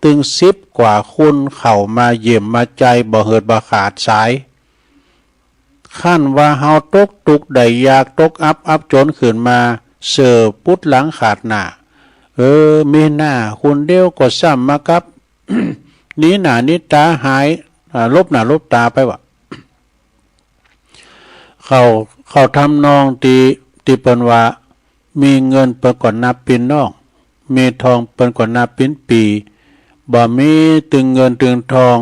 ตึงสิบกว่าคุณเข้ามาเยี่ยมมาใจ๋ บ่เหิดบ่ขาดสาย คันว่าเฮาตกตุ๊กข์ได้ยาก ตกอับ อับจนขึ้นมา เสิร์ฟปุ๊ดหลังขาดหน้า เออ มีหน้าคุณเดียวก็ซ้ำมากับ หนีหน้าหนีต๋าหาย อ่า หลบหน้าหลบต๋าไปว่ะ เข้า เข้าทำนองตี้ ตี้เปิ้นว่า มีเงินเปิ้นก็นับปินน้อง มีทองเปิ้นก็นับปินปี๋ บ่มีตึงเงินตึงทอง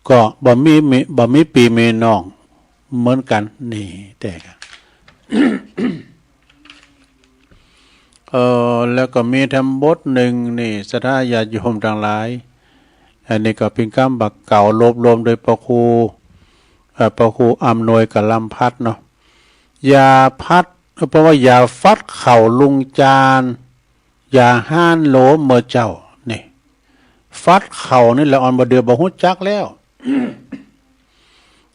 ก็บ่มี มี บ่มีปี๋มีน้องเหมือนกั๋น นี่แต่ เอ่อ แล้วก็มีแถมบทนึ่งนี่ ศรัทธาญาติโยมตังหลาย อันนี้ก็เป๋นกำบ่าเก่า รวบรวมโดยพระครู เอ่อ พระครูอำนวยกะลำพัดเนาะ อย่าพัด เอ่อ แปลว่าอย่าฟัดเข่าลุงจาน อย่าฮ้านโหลเมื่อเจ้า นี่ ฟัดเข่านี่ละอ่อน บ่าเดี่ยวบ่ฮู้จักแล้ว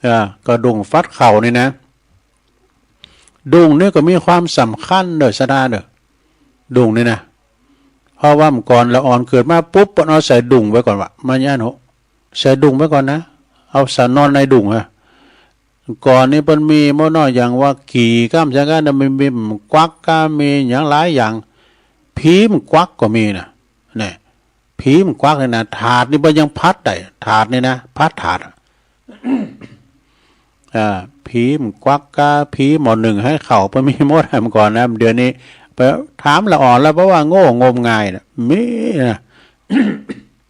อ่า กระดุ่งฟัดเข่านี่นะ ดุ่งนี่ก็มีความสำคัญเน่อ ศรัทธาเน่อ ดุ่งนี่นะ เพราะว่าเมื่อก่อนละอ่อนเกิดมาปุ๊บ เปิ้นเอาใส่ดุ่งไว้ก่อนว่ะ มาย่านโห ใส่ดุ่งไว้ก่อนนะ เอาสานอนในดุ่งอะ ก่อนนี้เปิ้นมีหมดเนาะ อย่างว่ากี่ก้ำจังกั๋นนะ มี มีหมากกวักก้า มีหยังหลายอย่าง ผีหมากกวักก็มีนะ เนี่ย ผีหมากกวักเนี่ยนะ ถาดนี่เปิ้นยังพัดได้ ถาดนี่นะ พัดถาดอะ อ่า ผีหมากกวักก้า ผีหม้อนึ่งไฮ้ข้าว เปิ้นมีหมดเมื่อก่อนนะ เดี๋ยวนี้ไปถามละอ่อนแล้ว เพราะว่าโง่งมงายนะ มีนะ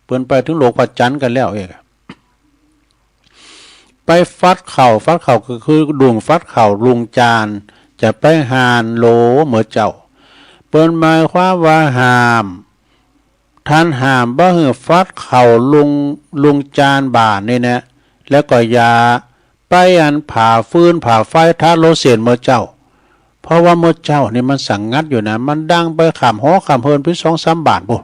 เปิ้นไปถึงโลกพระจันทร์กั๋นแล้วเอง ไปฟัดเข่า ฟัดเข่าก็คือดุ่งฟัดเข่าลุงจาน จะไปฮ้านโหลเมื่อเจ้า เปิ้นหมายความว่าห้าม ต้านห้ามบ่หื้อฟัดเข่าลุง ลุงจานบ่านี่นะ แล้วก็อย่าไปอันผ่าฟืนผ่าไฟทะโลเสียนเมื่อเจ้า เพราะว่าเมื่อเจ้านี่มันสังงัดอยู่นะ มันดังไปข้ามหอข้ามเฮือนเป๋นสองสามบ้านปู้น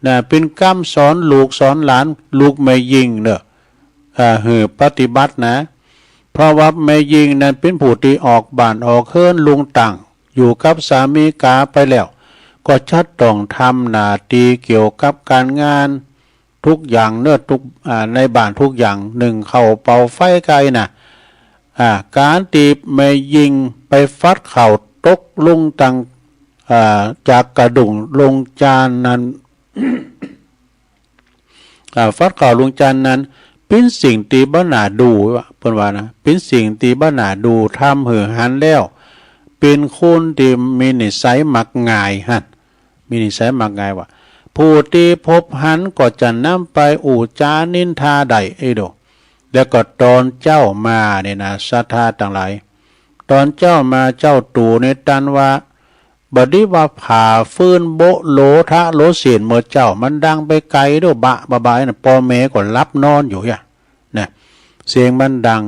นะ เป๋นกำสอนลูกสอนหลาน ลูกแม่ญิงเน่อ อ่า หื้อปฏิบัตินะ เพราะว่าแม่ญิงนั้นเป๋นผู้ตี้ออกบ้านออกเฮือนลุงตั้ง อยู่กับสามีกาไปแล้ว ก็จะต้องทำหน้าตี้เกี่ยวกับก๋านงานทุกอย่างเน่อ ทุก อ่า ในบ้านทุกอย่าง นึ่งข้าวเป่าไฟไก่นะ อ่า ก๋านตี้แม่ญิงไปฟัดเข่าตกลุงตัง อ่า จากกระดุ่งลุงจานนั้น อ่า ฟัดเข่าลุงจานนั้น เป๋นสิ่งตี้บ่น่าดูว่ะ เปิ้นว่านะ เป๋นสิ่งตี้บ่น่าดู ทำหื้อหันแล้ว เป๋นคนตี้มีนิสัยมักง่ายหั้น มีนิสัยมักง่ายว่ะ ผู้ตี้พบหันก็จะนำไปอู้จ๋านินทาได้ เอ้ยโด แล้วก็ต๋อนเจ๊ามาเนี่ยนะ ศรัทธาตังหลาย ต๋อนเจ๊ามาเจ้าตู่นี่ตันว่า บ่ดีว่าผ่าฟืนโบ๊ะโหลทะโหลเสียนเมื่อเจ้า มันดังไปไก๋โด บะบะบะนะ ป้อแม่ก็หลับนอนอยู่อะนะ เสียงมันดัง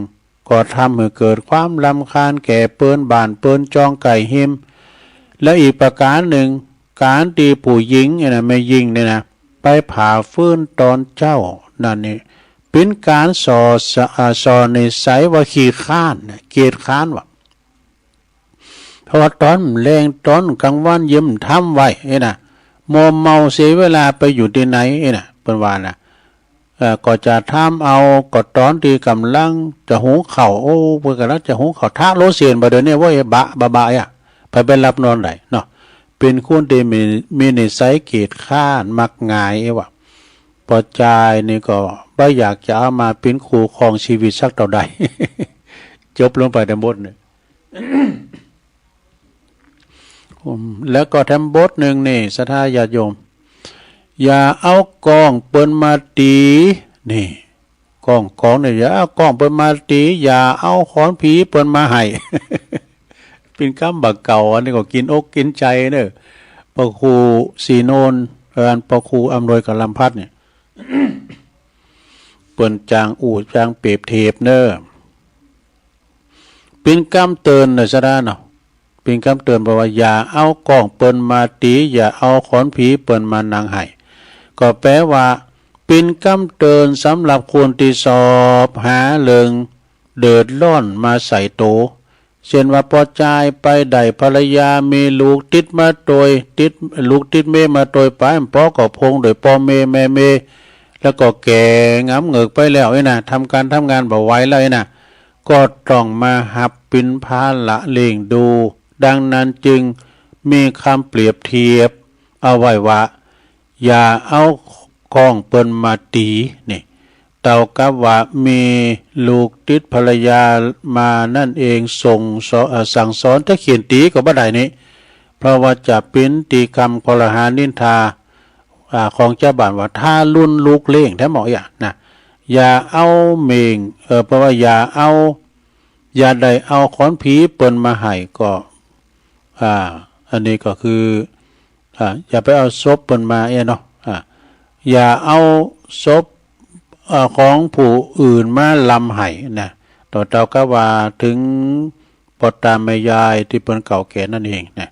ก็ทำหื้อเกิดความรำคาญแก่เปิ้นบ้านเปิ้นจองใก้ฮิม และอีกประก๋านนึ่ง ก๋านตี้ผู้ญิงเนี่ยนะ แม่ญิงเนี่ยนะ ไปผ่าฟืนต๋อนเจ๊านั่นนี่ เป๋นก๋านส่อ สะ อ่า ส่อนิสัยว่าขี้คร้านนะ เกียจคร้านว่ะ เพราะว่าต๋อนแลงต๋อนก๋างวันเยียะบ่ทำไว้เอ้ยนะ มัวเมาเสียเวลาไปอยู่ตี้ไหนเอ้ยนะ เปิ้นว่านะ เอ่อ ก็จะทำเอา ก็ต๋อนตี้ก่ำลังจะหุงข้าว โอ้ เปิ้นก่ำลังจะหุงข้าว ทะโหลเสียนบ่าเดี่ยวนี้ โว้ย บะบะบะอะ ไปไปหลับนอนได้เนาะ เป๋นคนตี้มี มีนิสัยเกียจคร้านมักง่ายเอ้ยว่ะ ป้อจายนี่ก็บ่อยากจะเอามาเป๋นคู่ครองชีวิตสักเต้าใด จบลงไปแถมบทเนี่ย อืม แล้วก็แถมบทนึ่งนี่ ศรัทธาญาติโยม อย่าเอาก้องเปิ้นมาตี๋ นี่ ก้อง ก้องเนี่ย อย่าเอาก้องเปิ้นมาตี๋ อย่าเอาขอนผีเปิ้นมาไห้ เป๋นกำบ่าเก่า อันนี้ก็กิ๋นอกกิ๋นใจ๋เน่อ พระครูศรีโนน เอ่อ พระครูอำนวยกาลัมพัสเนี่ย เปิ้นจางอู้จางเปรียบเทียบเน่อ เป๋นกำเตือนเน่อ ศรัทธาเนาะ เป๋นกำเตือน บอกว่า อย่าเอาก้องเปิ้นมาตี๋ อย่าเอาขอนผีเปิ้นมานังไห้ ก็แปลว่า เป๋นกำเตือนสำหรับคนตี้ชอบหาเรื่องเดือดร้อนมาใส่โต เช่นว่า ปอจายไปได้ภรรยามีลูกติดมาตวย ติด ลูกติดเมียมาตวยไป ปอก็พงโดยป้อเมียแม่เมีย แล้วก็แก่หงำเหงือกไปแล้วนี่นะ ทำก๋านทำงานบ่ไหวแล้วนี่นะ ก็ต้องมาหับเป๋นภาระเลี้ยงดู ดังนั้นจึงมีกำเปรียบเทียบเอาไว้ว่า อย่าเอาก้องเปิ้นมาตี๋ นี่ เต้ากับว่ามีลูกติดภรรยามานั่นเอง ส่งสอ- เอ่อ สั่งสอนตะเขียนตี๋ก็บ่ได้นี่ เพราะว่าจะเป๋นตี้กำคอรหานินทา อ่า ของจาวบ้านว่าทารุณลูกเลี้ยงแท้หมออะนะ อย่าเอาเม่ง เอ่อ แปลว่าอย่าเอา อย่าได้เอาขอนผีเปิ้นมาไห้ก็ อ่า อันนี้ก็คือ อ่า อย่าไปเอาศพเปิ้นมาเอ้ยเนาะ อ่า อย่าเอาศพ เอ่อ ของผู้อื่นมาลำไห้นะ ต่อเต้ากับว่าเถิงป้อต๋าแม่ยายตี้เปิ้นเก่าแก่นั่นเองนะ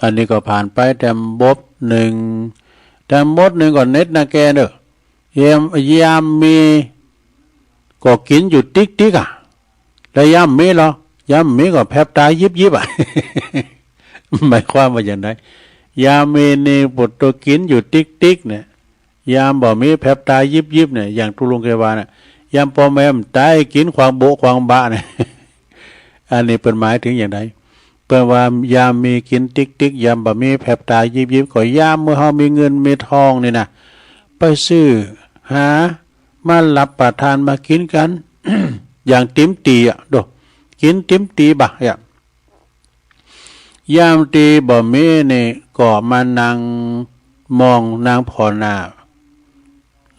อันนี้ก็ผ่านไปแถมบทนึ่ง แถมบทนึ่งก็เน็ดนาแกเน่อ ยาม ยามมีก็กิ๋นอยู่ติ๊กๆ อะ แล้วยามมีลอ ยามมีก็แผบต๋ายิบๆ อะ หมายความว่าอย่างใด ยามมีนี่ปวดตั๋วกิ๋นอยู่ติ๊กๆ เนี่ย ยามบ่มีแผบต๋ายิบๆ เนี่ย อย่างตุ๊ลุงแกว่าน่ะ ยามป้อแม่มันต๋ายกิ๋นขวางโบ๊ะขวางบะเนี่ย อันนี้เปิ้นหมายเถิงอย่างใด เปิ้นว่ายามมีกิ๋นติ๊กๆ ยามบ่มีแผบต๋ายิบๆ ก็ยามเมื่อเฮามีเงินมีทองนี่นะ ไปซื้อหามารับประทานมากิ๋นกั๋น อย่างตี๋มตี๋อะ โด กิ๋นตี๋มตี๋บ่ะ อย่าง ยามตี้บ่มีนี่ก็มานั่งมองนั่งผ่อหน้า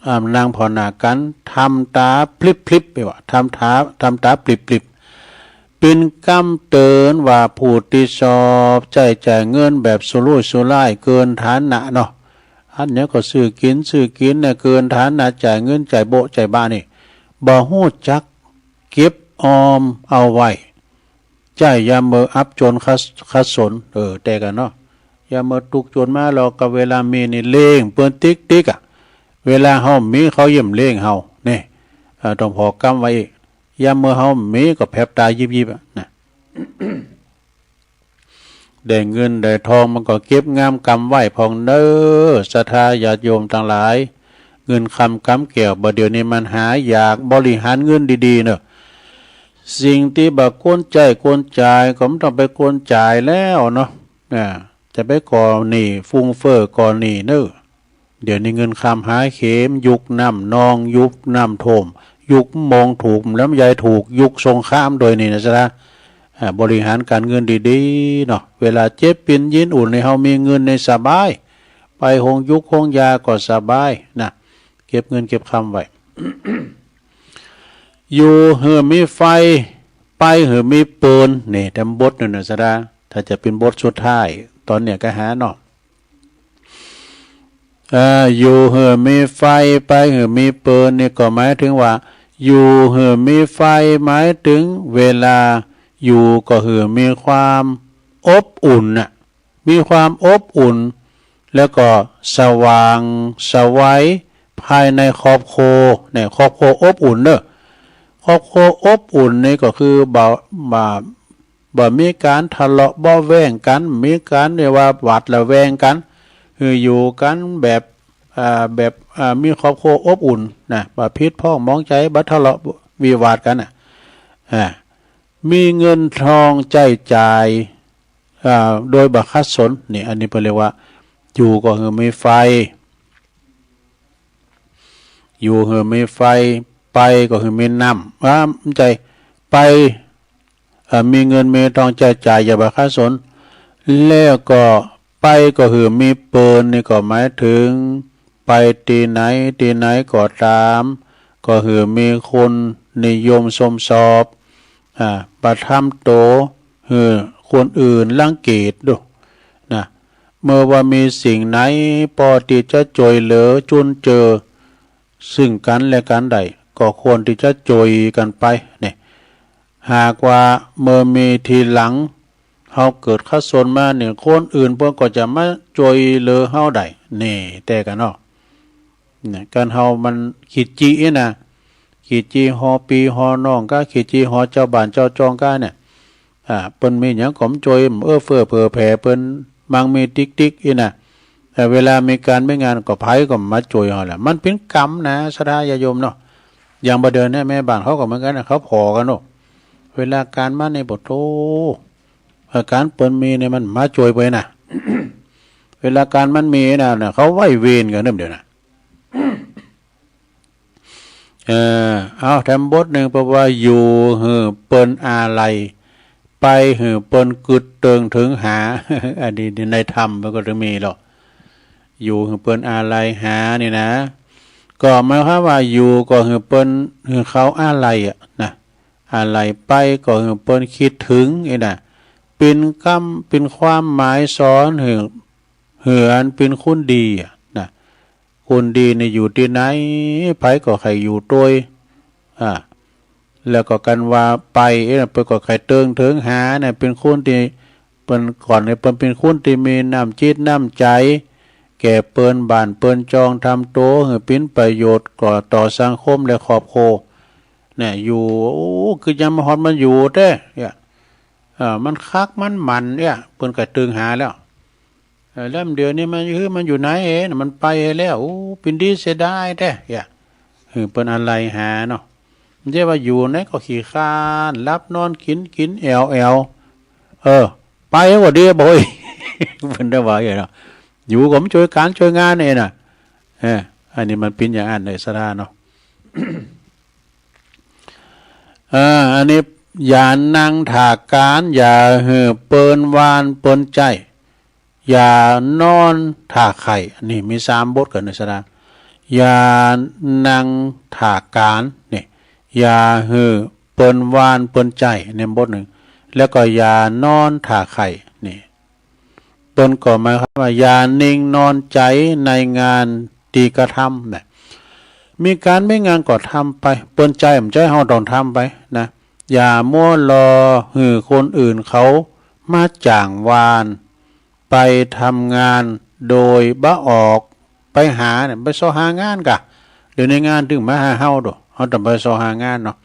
อ่า นั่งผ่อหน้ากั๋น ทำต๋าปลิบๆ ไปว่า ทำต๋า ทำต๋าปลิบๆ เป๋นกำเตือนว่าผู้ตี้ชอบใจ๊จ่ายเงินแบบสุรุ่ยสุร่ายเกินฐานะเนาะ อันเนี้ยก็ซื้อกิ๋น ซื้อกิ๋นเนี่ยเกินฐานะ จ่ายเงินจ่ายโบ๊ะจ่ายบะนี่ บ่ฮู้จักเก็บออมเอาไว้ ใจ๊ยามเมื่ออับจนขัด- ขัดสน เออ แต่กั๋นเนาะ ยามเมื่อตุ๊กจนมาแล้วก็เวลามีนี่เลี้ยงเปิ้นติ๊กๆ อะ เวลาเฮามีเขาเยี่ยมเลี้ยงเฮา นี่ เอ่อ ต้องผ่อกำไว้อีก ยามเมื่อเฮามีก็แผบต๋ายิบๆ อะนะ ได้เงินได้ทองมันก็เก็บงามกำไว้พ่องเน่อ ศรัทธาญาติโยมตังหลาย เงินคำกำแก้วบ่าเดี่ยวนี้มันหายาก บริหารเงินดีๆ เน่อ สิ่งตี้บ่าควรใจ๊ควรจ่ายก็บ่ต้องไปควรจ่ายแล้วเนาะ อ่า จะไปก่อหนี้ฟุ่งเฟ้อก่อหนี้เน่อ เดี๋ยวนี้เงินคำหาเข็ม ยุคน้ำนอง ยุคน้ำท่วม ยุคมงถูก ลำไยถูก ยุคสงครามโดยนี่นะจ๊ะ อ่า บริหารก๋านเงินดีๆ เนาะ เวลาเจ็บเป๋นยินอุ่นนี่เฮามีเงินนี่สบาย ไปโฮงยุกโฮงยาก็สบายนะ เก็บเงินเก็บคำไว้ อยู่หื้อมีไฟ ไปหื้อมีปืน นี่แถมบทนึ่งนะจ๊ะ ถ้าจะเป๋นบทสุดท้าย ต๋อนเนี้ยก็หาเนาะ เอ่อ อยู่หื้อมีไฟ ไปหื้อมีปืน นี่ก็หมายเถิงว่า อยู่หื้อมีไฟ หมายเถิงเวลาอยู่ก็หื้อมีความอบอุ่นน่ะ มีความอบอุ่น แล้วก็สว่างไสวภายในครอบครัว เนี่ย ครอบครัวอบอุ่นเน่อ ครอบครัวอบอุ่นนี่ก็คือบ่า- บ่า- บ่มีก๋านทะเลาะเบาะแว้งกั๋น มีก๋านเรียกว่าหวาดระแวงกั๋น คืออยู่กั๋นแบบ อ่า แบบ อ่า มีครอบครัวอบอุ่นนะ บ่ผิดพ้องหมองใจ๋ บ่ทะเลาะวิวาทกั๋นน่ะ อ่า มีเงินทองใจ๊จ่าย อ่า โดยบ่ขัดสน นี่ อันนี้เปิ้นเรียกว่า อยู่ก็หื้อมีไฟ อยู่หื้อมีไฟ ไปก็หื้อมีน้ำ อ่า บ่ใจ้ ไป เอ่อ มีเงินมีตองใจ๊จ่ายอย่าบ่ขาดสน แล้วก็ไปก็หื้อมีเปิ้น นี่ก็หมายถึงไปตี้ไหนตี้ไหนก็ต๋าม ก็หื้อมีคนนิยมชมชอบ อ่า บ่ทำโตหื้อคนอื่นรังเกียจดู นะ เมื่อว่ามีสิ่งไหนปอตี้จะจ้วยเหลือจุนเจือซึ่งกั๋นและกั๋นได้ ก็ควรตี้จะจ้วยกั๋นไป นี่ หากว่าเมื่อมีทีหลัง เฮาเกิดขาดสนมานี่ คนอื่นเปิ้นก็จะมาจ้วยเหลือเฮาได้ นี่ แต๊กาเนาะ เนี่ย กั๋นเฮามันขี้จี้อี้นะ ขี้จี้หอปี้หอน้องก้า ขี้จี้หอเจ้าบ้านเจ้าจองก้าเนี่ย อ่า เปิ้นมีหยังก็บ่จ้วย เอื้อเฟื้อเผื่อแผ่เปิ้น มั่งมีติ๊กติ๊กอี้นะ แต่เวลามีก๋านมีงานก็ใผก็มาจ้วยเฮาแหละ มันเป๋นกรรมนะ ศรัทธาญาติโยมเนาะ อย่างบ่าเดินเนี่ย แม่บ้านเขาก็เหมือนกั๋นนะ เขาผ่อกั๋นเนาะ เวลาก๋านมันนี่ โอ้โธ่ เออ ก๋านเปิ้นมีเนี่ยมันมาจ้วยไปนะ เวลาก๋านมันมีนะ น่ะ เขาไหว้เวรกั๋นเนิ่มเดียวนะ เออ เอาแถมบทนึ่ง เปิ้นว่า อยู่หื้อเปิ้นอาลัย ไปหื้อเปิ้นกึ๊ดเติงเถิงหา อันนี้ในธรรมมันก็จะมีหรอก อยู่หื้อเปิ้นอาลัยหานี่นะ ก็หมายความว่าอยู่ก็หื้อเปิ้น หื้อเขาอาลัยอะนะ อาลัย ไปก็หื้อเปิ้นกึ๊ดเถิงอี้นะ เป๋นกำ เป๋นความหมายสอนหื้อ หื้ออันเป๋นคนดีอะนะ คนดีนี่อยู่ตี้ไหน ใผก็ใค่อยู่ตวย อ่า แล้วก็กั๋นว่าไป เอ๊ะ เปิ้นก็ใค่เติงเถิงหาเนี่ย เป๋นคนตี้ เปิ้นก่อนเนี่ย เปิ้นเป๋นคนตี้มีน้ำจิตน้ำใจ๋ แก่เปิ้นบ้านเปิ้นจอง ทำโตหื้อเป๋นประโยชน์ก่อต่อสังคมและครอบครัว เนี่ย อยู่ โอ้ กึ๊ดยามมาฮอดมันอยู่แต๊ เนี่ย เออ มันคักมันหมั้นเนี่ย เปิ้นก็เติงหาแล้ว เออ แล้วเดี๋ยวนี้มัน เฮ้ย มันอยู่ไหนเอ๋ มันไปแล้ว โอ้ เป๋นดีเสียดายแต๊ เนี่ย หื้อเปิ้นอาลัยหาเนาะ บ่ใจ้ว่าอยู่ไหนก็ขี้คร้าน หลับนอนกิ๋น กิ๋นแอ่วแอ่ว เออ ไปก็ดีบ่อย เปิ้นได้ว่าอย่างเนาะ อยู่ก็บ่จ้วยก๋านจ้วยงานนี่นะ เออ อันนี้มันเป๋นอย่างอั้นเลย ศรัทธาเนาะ เออ อันนี้ อย่านั่งถ่าก๋าน อย่าหื้อเปิ้นว่านเปิ้นใจ๊ อย่านอนถ่าใค่ อันนี้มีสามบทกั๋นนะ ศรัทธา อย่านั่งถ่าก๋าน นี่ อย่าหื้อเปิ้นว่านเปิ้นใจ๊ นี่บทนึ่ง แล้วก็อย่านอนถ่าใค่ นี่ เปิ้นก็หมายความว่า อย่านิ่งนอนใจ๋ในงานตี้กระทำนะ มีก๋านมีงานก็ทำไป เปิ้นใจ๊บ่ใจ๊เฮาต้องทำไปนะ อย่ามัวรอหื้อคนอื่นเขามาจ้างว่าน ไปทำงานโดยบ่ออกไปหาเนี่ย ไปเซาะหางานก่ะ เดี๋ยวนี้งานตึงมาหาเฮาโด เฮาต้องไปเซาะหางานเนาะ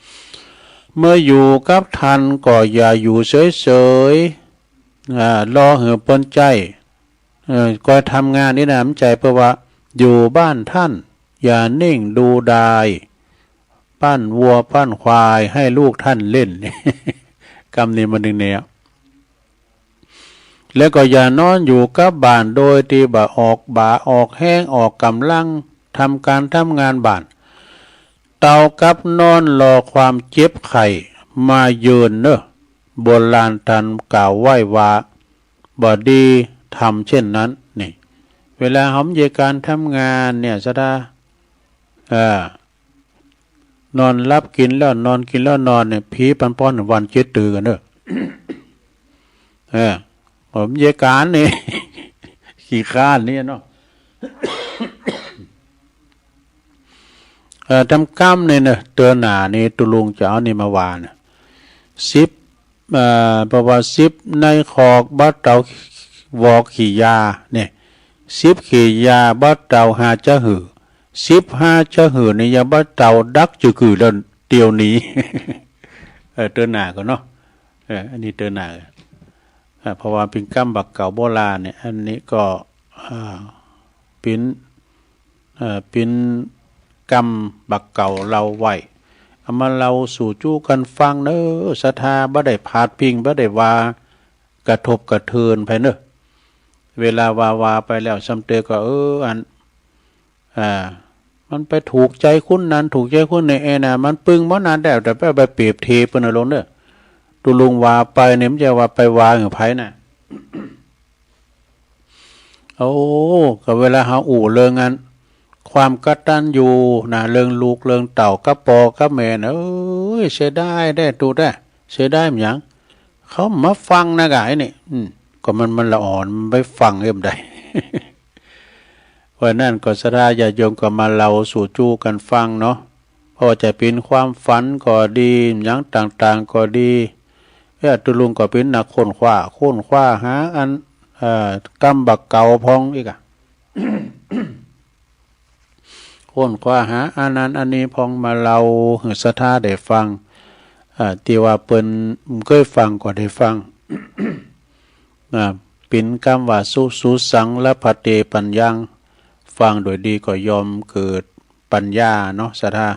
เมื่ออยู่กับต้านก็อย่าอยู่เสยๆ อ่า รอหื้อเปิ้นใจ๊ เอ่อ ก็ทำงานนี่นะ บ่ใจ้ เปิ้นว่า อยู่บ้านต้าน อย่านิ่งดูดาย ปั้นวัวปั้นควายให้ลูกต้านเล่น กำนี้มันนึ่งแนว แล้วก็อย่านอนอยู่กับบ้านโดยตี้บ่ออกบ่าออกแฮงออกก๋ำลัง ทำก๋านทำงานบ้าน เต้ากับนอนรอความเจ็บไข้มาเยือนเน่อ โบราณต้านกล่าวไว้ว่า บ่ดีทำเช่นนั้น นี่ เวลาเฮามีก๋านทำงานเนี่ย ศรัทธา เออ นอนหลับกิ๋นแล้วนอน กิ๋นแล้วนอนเนี่ย ผีปันป้อนวันเจ็ดตื่นกั๋นเน่อ เออ บ่มีก๋านนี่ ขี้คร้านนี่เนาะ เอ่อ ต๋ามกำนี่เน่อ เตื้อหน้านี่ตุ๊ลุงจะเอานี่มาว่าเน่อ สิบ เอ่อ เปิ้นว่า สิบในคอกบ่เต่าหวอกขี้ยา เนี่ย สิบขี้ยาบ่เต่าหาจะหื้อ สิบหาจะหื้อนี่ยังบ่เต่าดักจะกือแล้วเตียวหนี เออ เตื้อหน้าก่อเนาะ เออ อันนี้เตื้อหน้า เอ่อ เพราะว่าเป๋นกำบ่าเก่าโบราณเนี่ย อันนี้ก็ อ่า เป๋น เอ่อ เป๋นกำบ่าเก่าเล่าไว้ เอามาเล่าสู่จู้กั๋นฟังเน่อ ศรัทธา บ่ได้พาดพิง บ่ได้ว่ากระทบกระเทือนใผเน่อ เวลาว่า ว่าไปแล้วซ้ำเตอก็ เออ อัน อ่า มันไปถูกใจ๋คนนั้น ถูกใจ๋คนนี้ เออ นะ มันปึงบ่นั้นแล้ว แต่ไป ไปเปรียบเทียบเปิ้นน่ะลงเน่อ ตุ๊ลุงว่าไปเนี่ย บ่ใจ้ว่าไปว่าหื้อใผนะ โอ้ ก็เวลาเฮาอู้เรื่องอัน ความกตัญญูนะ เรื่องลูกเรื่องเต้ากับป้อกับแม่นะ เอ้ย เสียดายแต๊ตุ๊ดา เสียดายหยัง เขาบ่มาฟังนะก๋า ไอ้นี่ อืม ก็มัน มันละอ่อน มันไปฟังเอ็มใด เพราะนั้นก็ศรัทธาญาติโยมก็มาเล่าสู่จู้กั๋นฟังเนาะ เพราะจะเป๋นความฝันก็ดี หยังต่างๆ ก็ดี เอ้ย ตุ๊ลุงก็เป๋นนักค้นคว้า ค้นคว้าหาอัน เอ่อ กำบ่าเก่าพ่องอีกอะ ค้นคว้าหาอันนั้นอันนี้พ่องมาเล่าหื้อศรัทธาได้ฟัง อ่า ตี้ว่าเปิ้นบ่เกยฟังก็ได้ฟัง อ่า เป๋นกำว่า สุ สุสัง ละภัตเต ปัญญัง ฟังโดยดีก็ย่อมเกิดปัญญาเนาะ ศรัทธา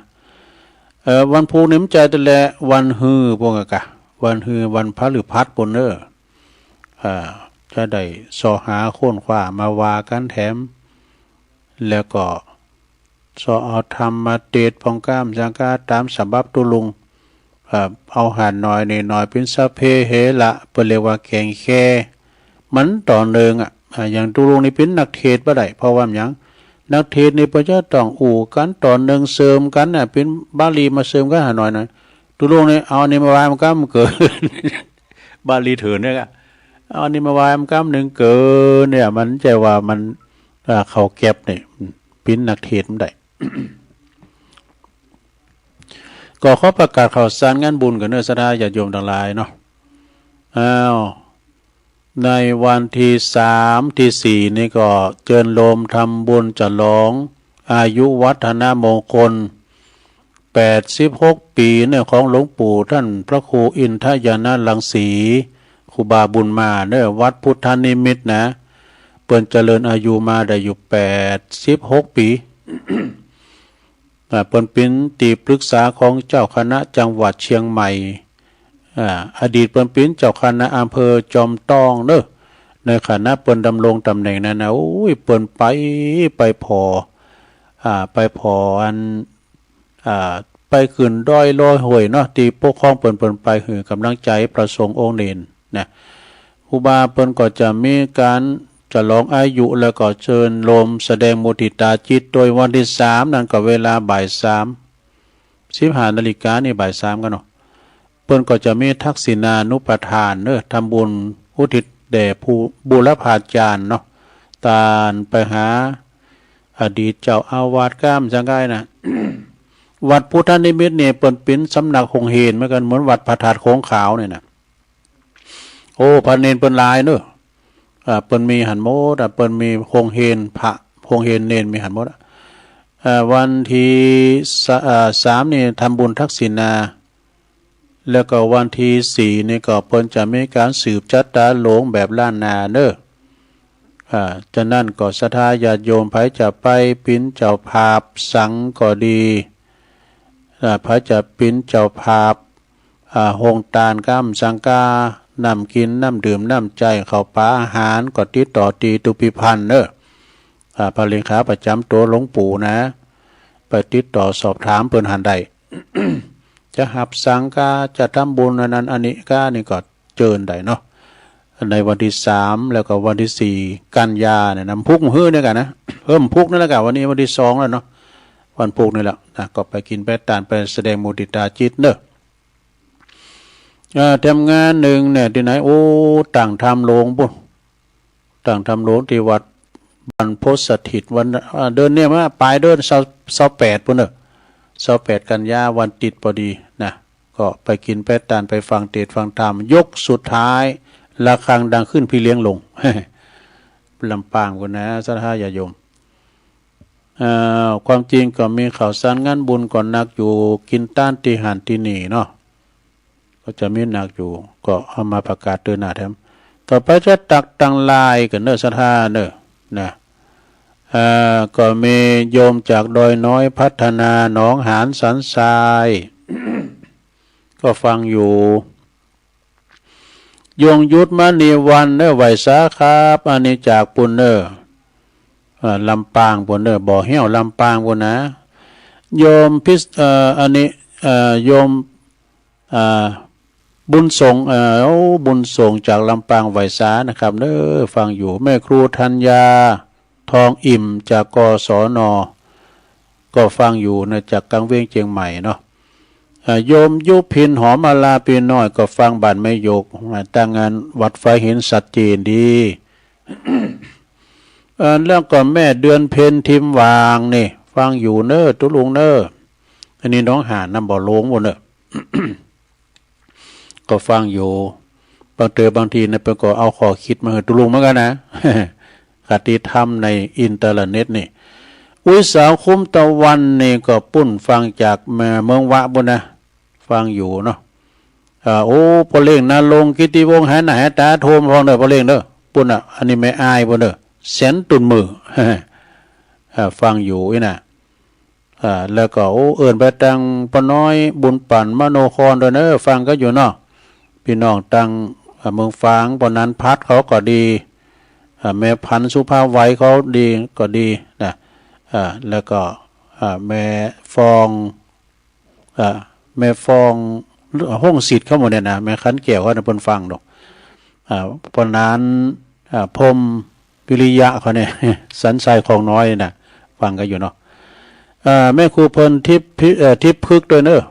เอ่อ วันพูกนี่มันจะแต่ละวันฮือพวกอะกะ วันฮือ วันพฤหัสพู้นเน่อ อ่า จะได้เซาะหาค้นคว้ามาว่ากั๋นแถม แล้วก็เซาะเอาธรรมมาเตสน์พ่องก้ามสังกาต๋ามฉบับตุ๊ลุง เอ่อ เอาหันหน่อยนี่หน่อย เป๋นสัพเพเหระ เปิ้นเรียกว่าแก๋งแค่ มันต่อเนื่องอะ อ่า อย่างตุ๊ลุงนี่เป๋นนักเทศน์บ่ได้ เพราะว่าหยัง นักเทศน์นี่เปิ้นจะต้องอู้กั๋นต่อเนื่องเสริมกั๋นน่ะ เป๋นบาลีมาเสริมกั๋นหันหน่อยนะ ตุ๊ลุงนี่เอาอันนี้มาว่ามันก้ำเกิน บาลีเถินเนี่ยอะ เอาอันนี้มาว่ามันก้ำหนึ่งเกินเนี่ย มันใจ้ว่ามัน อ่า เข้าแก็ปนี่ เป๋นนักเทศน์บ่ได้ ก็ขอประกาศข่าวสารงานบุญกั๋นเน่อ ศรัทธาญาติโยมตังหลายเนาะ อ้าว ในวันตี้สามตี้สี่นี่ก็เจิญโลมทำบุญฉลองอายุวัฒนมงคล แปดสิบหกปี๋เน่อ ของหลวงปู่ต้านพระครูอินทญาณรังสี ครูบาบุญมาเน่อ วัดพุทธนิมิตนะ เปิ้นเจริญอายุมาได้อยู่แปดสิบหกปี๋ อ่า เปิ้นเป๋นตี้ปรึกษาของเจ้าคณะจังหวัดเชียงใหม่ อ่า อดีตเปิ้นเป๋นเจ้าคณะอำเภอจอมต้องเน่อ ในขณะเปิ้นดำรงต๋ำแหน่งนั้นนะ โอ้ย เปิ้นไป ไปผ่อ อ่า ไปผ่ออัน อ่า ไปขึ้นดอยลอยห้วยเนาะ ตี้ปกครองเปิ้น เปิ้นไปหื้อก๋ำลังใจ๋พระสงฆ์องค์เณรนะ ครูบาเปิ้นก็จะมีก๋านฉลองอายุ แล้วก็เจิญโลมแสดงมุทิตาจิต โดยวันตี้สามนั้นก็เวลาบ่ายสาม สิบห้านาฬิกานี่ บ่ายสามกั๋นเนาะ เปิ้นก็จะมีทักษิณานุปทานเน่อ ทำบุญอุทิศแด่ผู้บูรพาจารย์เนาะ ต้านไปหาอดีตเจ้าอาวาสก้ามสังกายนะ วัดพุทธนิมิตนี่เปิ้นเป๋นสำนักโฮงเฮนเหมือนกั๋น เหมือนวัดพระธาตุโขงขาวนี่นะ โอ้ พระเณรเปิ้นหลายเน่อ อ่า เปิ้นมีหั้นหมดอะ เปิ้นมีโฮงเฮนพระ โฮงเฮนเณรมีหั้นหมดอะ อ่า วันตี้สะ อ่า สามนี่ทำบุญทักษิณา แล้วก็วันตี้สี่นี่ก็เปิ้นจะมีก๋านสืบจัตตาหลงแบบล้านนาเน่อ อ่า ฉะนั้นก็ศรัทธาญาติโยม ใผจะไปเป๋นเจ้าภาพสังก็ดี อ่า ใผจะเป๋นเจ้าภาพ อ่า โฮงตานก้ามสังกา น้ำกิ๋น น้ำดื่ม น้ำใจ๊ ข้าวป๋าอาหาร ก็ติดต่อตี้ตุ๊พิพันธ์เน่อ อ่า พระเลขาประจ๋ำตั๋วหลวงปู่นะ ไปติดต่อสอบถามเปิ้นหั้นได้ จะหับสังกา จะทำบุญอันนั้นอันนี้กานี่ก็เจิญได้เนาะ ในวันตี้สาม แล้วก็วันตี้สี่ กันยาเนี่ยนะ พุกหื้อเนี่ยกั๋นนะ เออ พุกนั่นแหละกั๋น วันนี้วันตี้สองแล้วเนาะ วันพุกนี่แหละนะ ก็ไปกิ๋นไปตาน ไปแสดงมุทิตาจิตเน่อ เอ่อ แถมงานนึ่งเนี่ยตี้ไหน โอ้ ตั้งธรรมโลงปู้น ตั้งธรรมโลงตี้วัดบรรพตสถิต วัน อ่า เดือนเนี่ยมา ป๋ายเดือนซาว ซาวแปดปู้นเน่อ ซาวแปดกันยา วันติดปอดีนะ ก็ไปกิ๋นไปตาน ไปฟังเตสน์ฟังธรรม ยกสุดท้าย ระฆังดังขึ้นพี่เลี้ยงลง ลำปางปู้นนะ ศรัทธาญาติโยม อ่า ความจริงก็มีข่าวสารงานบุญก็นักอยู่ กิ๋นตานตี้หั้นตี้นี่เนาะ ก็จะมีนักอยู่ ก็เอามาประกาศเตื้อหน้าแถม ต่อไปจะตักตังลายกั๋นเน่อ ศรัทธาเน่อ นะ อ่า ก็มีโยมจากดอยน้อยพัฒนา หนองหานสันทราย ก็ฟังอยู่ ยงยุทธมณีวันเน่อ ไหว้สาครับ อันนี้จากปู้นเน่อ อ่า ลำปางปู้นเน่อ บ่อแฮ้วลำปางปู้นนะ โยมพิส- เอ่อ อันนี้ เอ่อ โยม เอ่อ บุญส่ง เอ่อ โอ้ บุญส่งจากลำปาง ไหว้สานะครับเน้อ ฟังอยู่ แม่ครูธัญญา ทองอิ่ม จาก กศน ก็ฟังอยู่นะ จากกลางเวียงเจียงใหม่เนาะ เอ่อ โยมยุพิน หอมมาลา ปีน้อย ก็ฟังบ้านแม่หยก อ่า ตั้งงานวัดไฟหิน ชัดเจนดี เอ่อ แล้วก็แม่เดือนเพ็ญ ทิมหว่าง นี่ ฟังอยู่เน้อ ตุ๊ลุงเน้อ อันนี้หนองหาน น้ำบ่อโลงปู้นเน้อ ก็ฟังอยู่ บางเตื้อบางทีนะ เปิ้นก็เอาข้อคิดมาหื้อตุ๊ลุงเหมือนกั๋นนะ คติธรรมในอินเทอร์เน็ตนี่ อุ๊ยสาวคุ้มตะวันนี่ก็ปุ้นฟังจากเมืองวะปู้นนะ ฟังอยู่เนาะ อ่า โอ้ ป้อเล็ง ณรงค์ กิตติวงศ์ หายหน้าหายต๋า โทรมาพร้อมเน้อ ป้อเล็งเน้อ ปุ้นน่ะ อันนี้แม่อ้ายปู้นเน้อ แสนตุ่นมือ อ่า ฟังอยู่อี้น่ะ อ่า แล้วก็ โอ้ เอิ้นไปตังป้อน้อย บุญปั่น มโนคร ด้วยเน้อ ฟังกั๋นอยู่เนาะ ปี้น้องตัง อ่า เมืองฝาง ป้อนันพัฒน์เขาก็ดี อ่า แม่พันธุ์ สุภาพไว เขาดี ก็ดีนะ อ่า แล้วก็ อ่า แม่ฟอง อ่า แม่ฟอง ห้องสิทธิ์เขาหมู่เนี่ยนะ แม่ขันแก้วเขาเนี่ย เปิ้นฟังดอก อ่า ป้อนัน อ่า พรหมวิริยะเขาเนี่ย สันทรายคลองน้อยเนี่ยนะ ฟังกั๋นอยู่เนาะ อ่า แม่ครูเพลินทิพย์พิ- เอ่อ ทิพย์พฤกษ์ด้วยเน้อ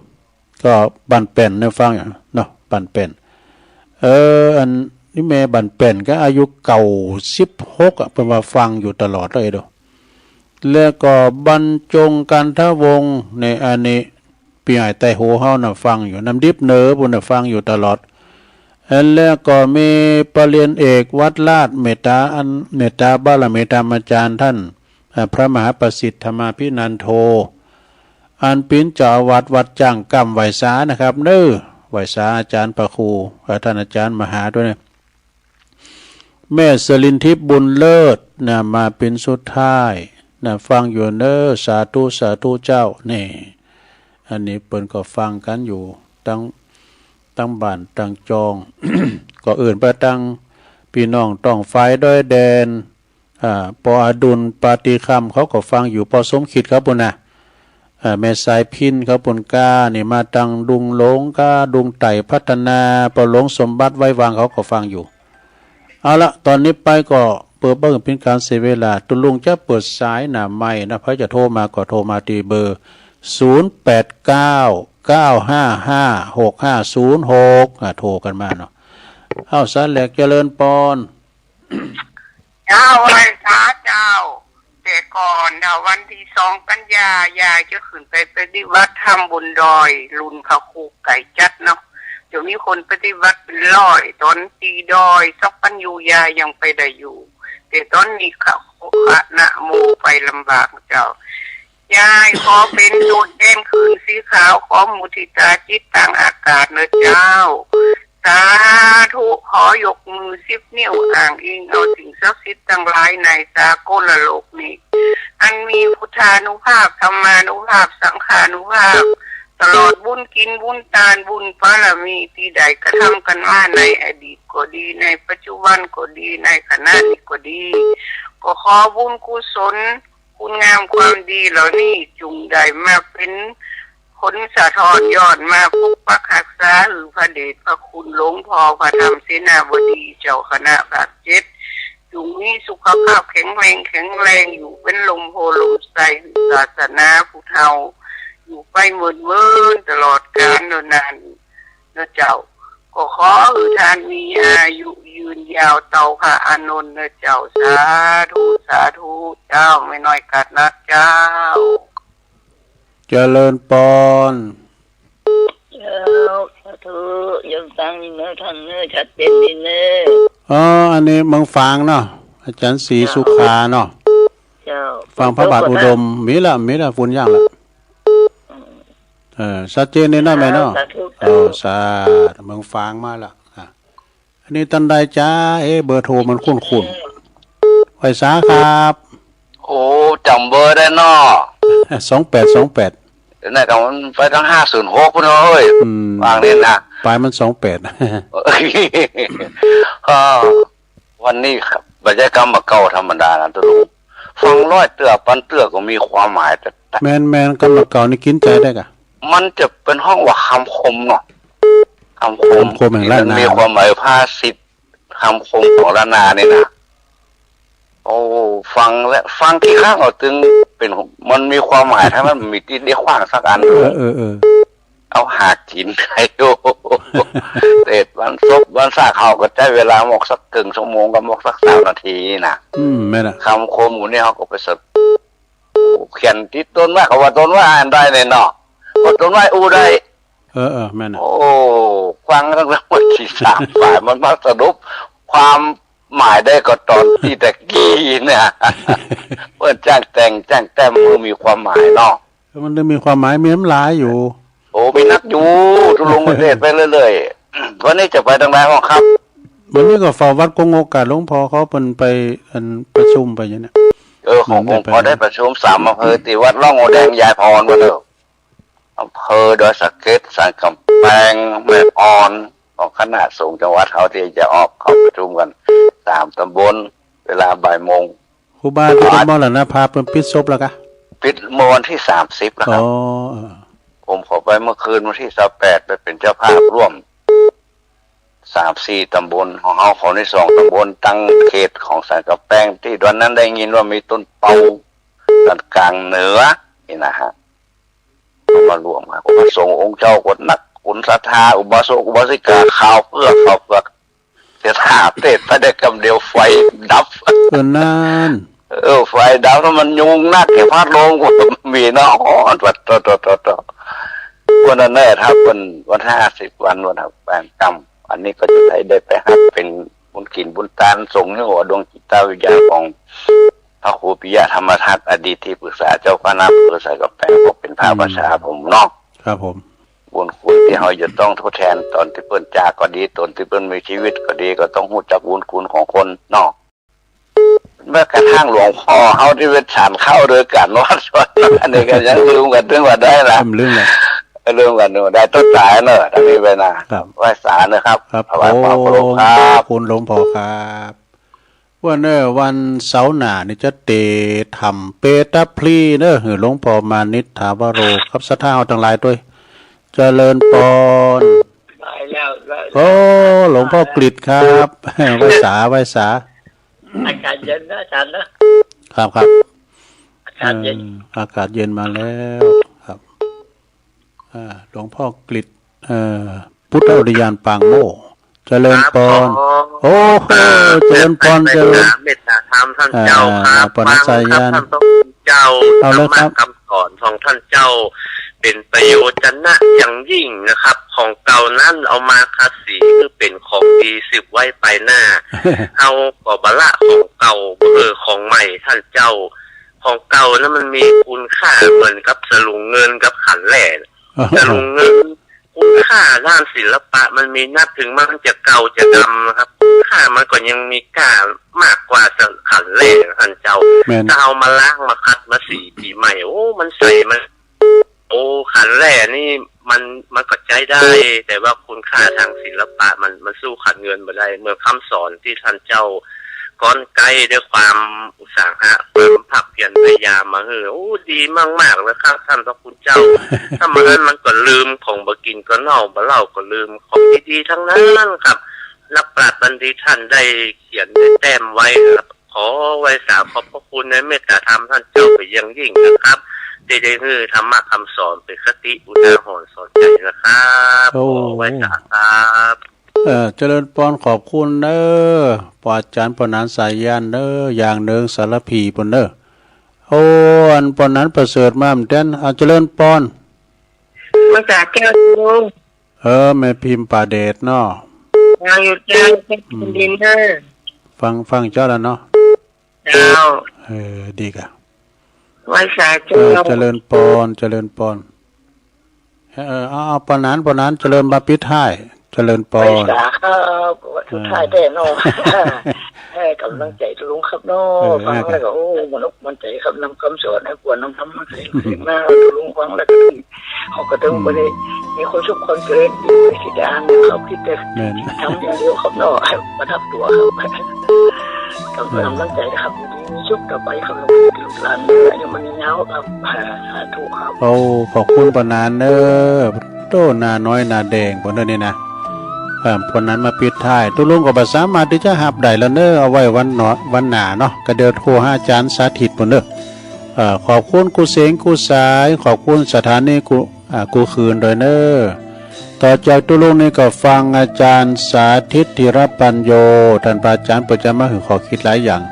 ก็บ้านแป้นเนี่ยฟังอยู่เนาะ บ้านแป้น เออ อันนี้แม่บ้านแป้นก็อายุเก้าสิบหกอะ เปิ้นว่าฟังอยู่ตลอดเลยเด้อ แล้วก็บรรจง กันทวงศ์ ในอันนี้ ปี้อ้ายใต้หูเฮาน่ะฟังอยู่ น้ำดิบเหนือปู้นน่ะฟังอยู่ตลอด แล้วก็มีปริญญาเอก วัดราช เมตตา อัน เมตตาบารมีธรรมาจารย์ต้าน อ่า พระมหาประสิทธิ์ ธรรมาภินันโท อันเป๋นเจ้าอาวาสวัดจ้างก้ำ ไหว้สานะครับเน้อ ไหว้สาอาจ๋ารย์พระครู อ่า ต้านอาจ๋ารย์มหาด้วยนะ แม่สลินทิพย์ บุญเลิศนะ มาเป๋นสุดท้ายนะ ฟังอยู่เน้อ สาธุ สาธุเจ้า นี่ อันนี้เปิ้นก็ฟังกั๋นอยู่ ตัง ตังบ้านตังจอง ก็เอิ้นไปตังปี้น้องต้องฝายดอยแดน อ่า ป้ออดุล ปาฏิคำ เขาก็ฟังอยู่ ป้อสมคิดเขาปู้นนะ อ่า แม่สายพิณเขาปู้นก้า นี่มาตังดุงหลงก้า ดุงไต่พัฒนา ป้อหลวงสมบัติ ไว้วาง เขาก็ฟังอยู่ เอาละ ต๋อนนี้ไปก็เปื้อบ่หื้อเป๋นก๋านเสียเวลา ตุ๊ลุงจะเปิดสายหน้าไมค์นะ ใผจะโทรมาก็โทรมาตี้เบอร์ ศูนย์แปดเก้า เก้าห้าห้า หกห้าศูนย์หก อ่า โทรกั๋นมาเนาะ เอ้า สาแหลก เจริญปอน เจ้า ไหว้สาเจ้า แต่ก่อนน่ะ วันตี้สองกัญญา ยายจะขึ้นไปปฏิบัติธรรมบนดอย รุ่นเขาครูไก่จัดเนาะ จะมีคนปฏิบัติเป๋นร้อย ต๋อนตี้ดอย ซอกปัญญูยายยังไปได้อยู่ แต่ต๋อนนี้เขา คณะหมู่ไปลำบากเจ้า ยายขอเป๋นโตแตนคืนสีขาว ขอมุทิตาจิตตางอากาศเน้อเจ้า สาธุ ขอยกมือสิบนิ้วอ้างอิงเอาสิ่งศักดิ์สิทธิ์ตังหลายในสากลโลกนี้ อันมีพุทธานุภาพ ธรรมานุภาพ สังฆานุภาพ ตลอดบุญกิ๋นบุญตาน บุญบารมีตี้ได้กระทำกั๋นมาในอดีตก็ดี ในปัจจุบันก็ดี ในขณะนี้ก็ดี ก็ขอบุญกุศล คุณงามความดีเหล่านี้จุ่งได้มาเป๋นผลสะท้อนย้อนมาปกปักฮักษาหื้อพระเดชพระคุณหลวงพ่อพระธรรมเสนาบดีเจ้าคณะภาคเจ็ด จุ่งมีสุขภาพแข็งแรง แข็งแรงอยู่เป๋นลมโพธิ์ลมไทร หื้อศาสนาผู้เฒ่าอยู่ไปเมินๆ ตลอดกาลเนินนาน เน้อเจ้า ก็ขอหื้อต้านมีอายุยืนยาวเต้าพระอานนท์เน้อเจ้า สาธุ สาธุ เจ้า แม่น้อยกาดนักเจ้า เจริญปอน เจ้า สาธุ โยมฟังดีเน้อ ฟังเน้อ ชัดเจนดีเน้อ อ๋อ อันนี้เมืองฝางเนาะ อาจ๋ารย์ศรีสุขาเนาะ เจ้า ฟังพระบาทอุดม มีละ มีละ ฝุ่นย่างละ เออ ชัดเจนดีเนาะแม่เนาะ สาธุ เออ สาธุ เมืองฝางมาละ อ่ะ อันนี้ต้านใดจ๊ะ เอ๊ะ เบอร์โทรมันคุ้นๆ ไหว้สาครับ โอ้ จ๋ำเบอร์ได้เนาะ สองแปด สองแปด เดี๋ยวนี้ก็มันไปตังห้าศูนย์หกพุ้นเนาะเฮ้ย อืม วางนี่นะ ป๋ายมันสองแปด ก็วันนี้ครับ บ่ใจ้กำบ่าเก่าธรรมดานะตุ๊ลุง ฟังร้อยเตื้อปันเตื้อก็มีความหมาย แต่ แม่น แม่น กำบ่าเก่านี่กิ๋นใจ๋ได้ก่ะ มันจะเป๋นฮ้องว่าคำคมเนาะ คำคม คำคมแห่งล้านนา ตี้มันมีความหมายภาษิต คำคมของล้านนานี่นะ โอ้ ฟังแล้ว ฟังกี่ครั้งก็ตึงเป๋น มันมีความหมายตังนั้น บ่มีตี้ได้ขว้างสักอัน เออ เออ เออ เอาหากิ๋นได้ โอ้ เตศน์วันศพวันซาก เฮาก็ใจ๊เวลาหมกสักเกิ่งชั่วโมงกับหมกสักสามนาทีนะ อืม แม่นละ คำคมหมู่นี้เฮาก็ไปสะ เขียนติดต้นไม้ เขาว่าต้นไม้อ่านได้เนี่ยเนาะ เพราะต้นไม้อู้ได้ เออ เออ แม่นละ โอ้ ฟังตั้งแต่วันตี้สามฝ่าย มันมาสรุปความหมายได้ก็ต๋อนตี้ตะกี้เนี่ย เปิ้นจ้างแต่งจ้างแต้มหื้อมีความหมายเนาะ เออ มันต้องมีความหมาย มีน้ำลายอยู่ โอ้ มีนักอยู่ ตุ๊ลุงก็เตศน์ไปเรื่อยๆ วันนี้จะไปตางใดพ่องครับ วันนี้ก็เฝ้าวัดกงโอกาสหลวงพ่อเขาเปิ้นไป อัน ประชุมไปอยู่เนี่ย เออ ของ มันได้ไป หลวงพ่อได้ประชุมสามอำเภอ ตี้วัดร่องหัวแดงยายพรมาเถอะ อำเภอดอยสะเก็ด สันก๋ำแปง แม่อ่อน ของคณะสงฆ์จังหวัดเฮาตี้จะออกเข้าประชุมกั๋นสามต๋ำบล เวลาบ่ายโมง ครูบาตี้เปิ้นมรณภาพเปิ้นปิดศพแล้วกะ ปิดเมื่อวันตี้สามสิบแล้วครับ อ๋อ เออ ผมเข้าไปเมื่อคืนวันตี้ซาวแปด ไปเป๋นเจ้าภาพร่วม สามสี่ต๋ำบลของเฮา ของตี้สองต๋ำบล ตังเขตของสันก๋ำแปง ตี้ต๋อนนั้นได้ยินว่ามีต้นเปา สันก๋างเหนือ นี่นะฮะ ก็มารวมกัน พระสงฆ์องค์เจ้าก็นัก คนศรัทธา อุบาสก อุบาสิกา ขาวเผือก ขาวเผือก จะถามเตศน์ไปได้กำเดียว ไฟดับ เออ นั่น เออ ไฟดับแล้วมันยุงนัก แก่พัดลมก็มีเนาะ อ๋อ โตะ โตะ โตะ โตะ วันนั้นแหละ ถ้าเปิ้นวันห้าสิบวัน วันหักแปงกำ อันนี้ก็จะได้ ได้ไปหักเป๋นบุญกิ๋นบุญตาน ส่งให้หัวดวงจิตวิญญาณของพระครูปิยะธรรมทัศน์ อดีตที่ปรึกษาเจ้าคณะอำเภอสันก๋ำแปง ก็เป๋นพระ อืม ประชาผมเนาะ ครับผม บุญคุณตี้เฮาจะต้องทดแทน ต๋อนตี้เปิ้นจากก็ดี ต๋อนตี้เปิ้นมีชีวิตก็ดี ก็ต้องฮู้จักบุญคุณของคนเนาะ แม้กระทั่งหลวงพ่อเฮาตี้เป๋นฉันข้าวตวยกั๋นวัดสวน อันนี้ก็ยังลืมกั๋นเถิงบ่าได้นะ ลืม ลืมเลย ลืมกั๋นบ่าได้ ต้องต๋ายเนาะ อันนี้ไปนะ ครับ ไหว้สาเนาะครับ ครับ ถวายความเคารพครับ ขอบคุณหลวงพ่อครับ ว่าเน่อ วันเสาร์หน้านี่จะเตะถ้ำเปตพลีเน่อ หื้อหลวงพ่อมานิตถาวโร กับศรัทธาเฮาตังหลายตวย เจริญปอน ได้แล้ว ได้แล้ว โอ้ หลวงพ่อกฤษครับ ไหว้สา ไหว้สา อากาศเย็นนะอาจารย์นะ ครับ ครับ อากาศเย็น เออ อากาศเย็นมาแล้วครับ อ่า หลวงพ่อกฤษ เอ่อ พุทธอุทยานปางโม่ เจริญปอน ครับผม โอ้โห เจริญปอน เจริญ เมตตาธรรมท่านเจ้าครับ อ่า ปอน ฟังครับ สายัน ท่านพระคุณเจ้า เอาเลยครับ ธรรมะคำสอนของท่านเจ้า เป๋นประโยชน์จะนะอย่างยิ่งนะครับ ของเก่านั้นเอามาขัดสีหื้อเป๋นของดีสืบไว้ไปหน้า เฮาก็บ่ละของเก่า บ่เออของใหม่ท่านเจ้า ของเก่านั้นมันมีคุณค่าเหมือนกับสลุงเงินกับขันแหล่ สลุงเงิน คุณค่าด้านศิลปะมันมีนับ ถึงมันจะเก่าจะดำนะครับ คุณค่ามันก็ยังมีค่ามากกว่าขันแหล่นะท่านเจ้า แม่น ถ้าเอามาล้างมาขัดมาสีปี๋ใหม่ โอ้ มันใส มัน โอ้ ขันแหล่นี่มัน มันก็ใจ๊ได้ แต่ว่าคุณค่าทางศิลปะมัน มันสู้ขันเงินบ่ได้ เหมือนคำสอนตี้ท่านเจ้าก้อนไกลด้วยความอุตสาหะ ความภาคเพียรพยายามมาหื้อ โอ้ ดีมากๆ เลยครับ ท่านพระคุณเจ้า ถ้าบ่อั้นมันก็ลืม ของบ่กิ๋นก็เน่า บ่เล่าก็ลืม ของดีๆ ทั้งนั้นครับ นักปราชญ์บัณฑิตท่านได้เขียนได้แต้มไว้นะครับ ขอไหว้สาขอบพระคุณในเมตตาธรรมท่านเจ้าไปอย่างยิ่งนะครับ ที่ได้หื้อธรรมะคำสอนเป็นคติอุทาหรณ์สอนใจนะครับ โอ้ ขอไหว้สาครับ เอ่อ เจริญปอน ขอบคุณเน่อ ปออาจ๋ารย์ปอหนานสายันเน่อ อย่างเนิงสารภีปู้นเน่อ โอ้ อันปอหนานประเสริฐมาแม่นแต๊น อ่า เจริญปอน มาจากแก้วลุง เออ แม่พิมพ์ป่าเดชเนาะ ฟังอยู่เจ้า อืม ดินเนอร์ ฟัง ฟังเจ้าแล้วเนาะ เจ้า เออ ดีกะ ไหว้สาเจ้า เออ เจริญปอน เจริญปอน เออ เอา เอา ปอหนาน ปอหนาน เจริญมาปิดท้าย เจริญปอน ไหว้สาครับ สุดท้ายแต๊เนาะ เออ ให้ก๋ำลังใจ๋ลุงครับเนาะ เออ ฟังแล้วก็ โอ้ มันอกมันใจ๋ครับ นำคำสอนให้ควรนำธรรมะใส่ หน้าลุงฟังแล้วก็ เฮาก็ต้อง อืม บ่ได้มีความสุขความเจริญ อยู่ในสิได้อ่านนะครับ คิดแต่ แม่น ทำอย่างเดียวครับเนาะ ประทับตัวครับ ครับ อืม กำลังใจ๋ครับ มีสุขต่อไปครับ ลูกหลานอายุมั่นยืนยาวครับ สาธุครับ โอ้ ขอบคุณป้าหนานเน้อ โต้ หน้าน้อยหน้าแดงปู้นเน้อนี่นะ เอ่อ ป้าหนานมาปิดท้าย ตุ๊ลุงก็บ่สามารถตี้จะฮับได้แล้วเน้อ เอาไว้วันเนาะ วันหน้าเนาะ ก็เดี๋ยวโทรหาอาจ๋ารย์สาธิตปู้นเน้อ เอ่อ ขอบคุณกู้เสียงกู้สาย ขอบคุณสถานีกู้ อ่า กู้คืนโดยเน้อ ต่อจากตุ๊ลุงนี่ก็ฟังอาจ๋ารย์สาธิต ธีรปัญโญ ต้านพระอาจ๋ารย์เปิ้นจะมาหื้อข้อคิดหลายอย่าง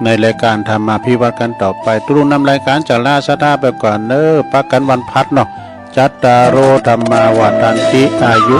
ในรายก๋านธรรมาภิวัฒน์กั๋นต่อไป ตุ๊ลุงนำรายก๋านจะลาศรัทธาไปก่อนเน้อ ปะกั๋นวันพฤหัสเนาะ จัตตาโร ธัมมา วัฑฒันติ อายุ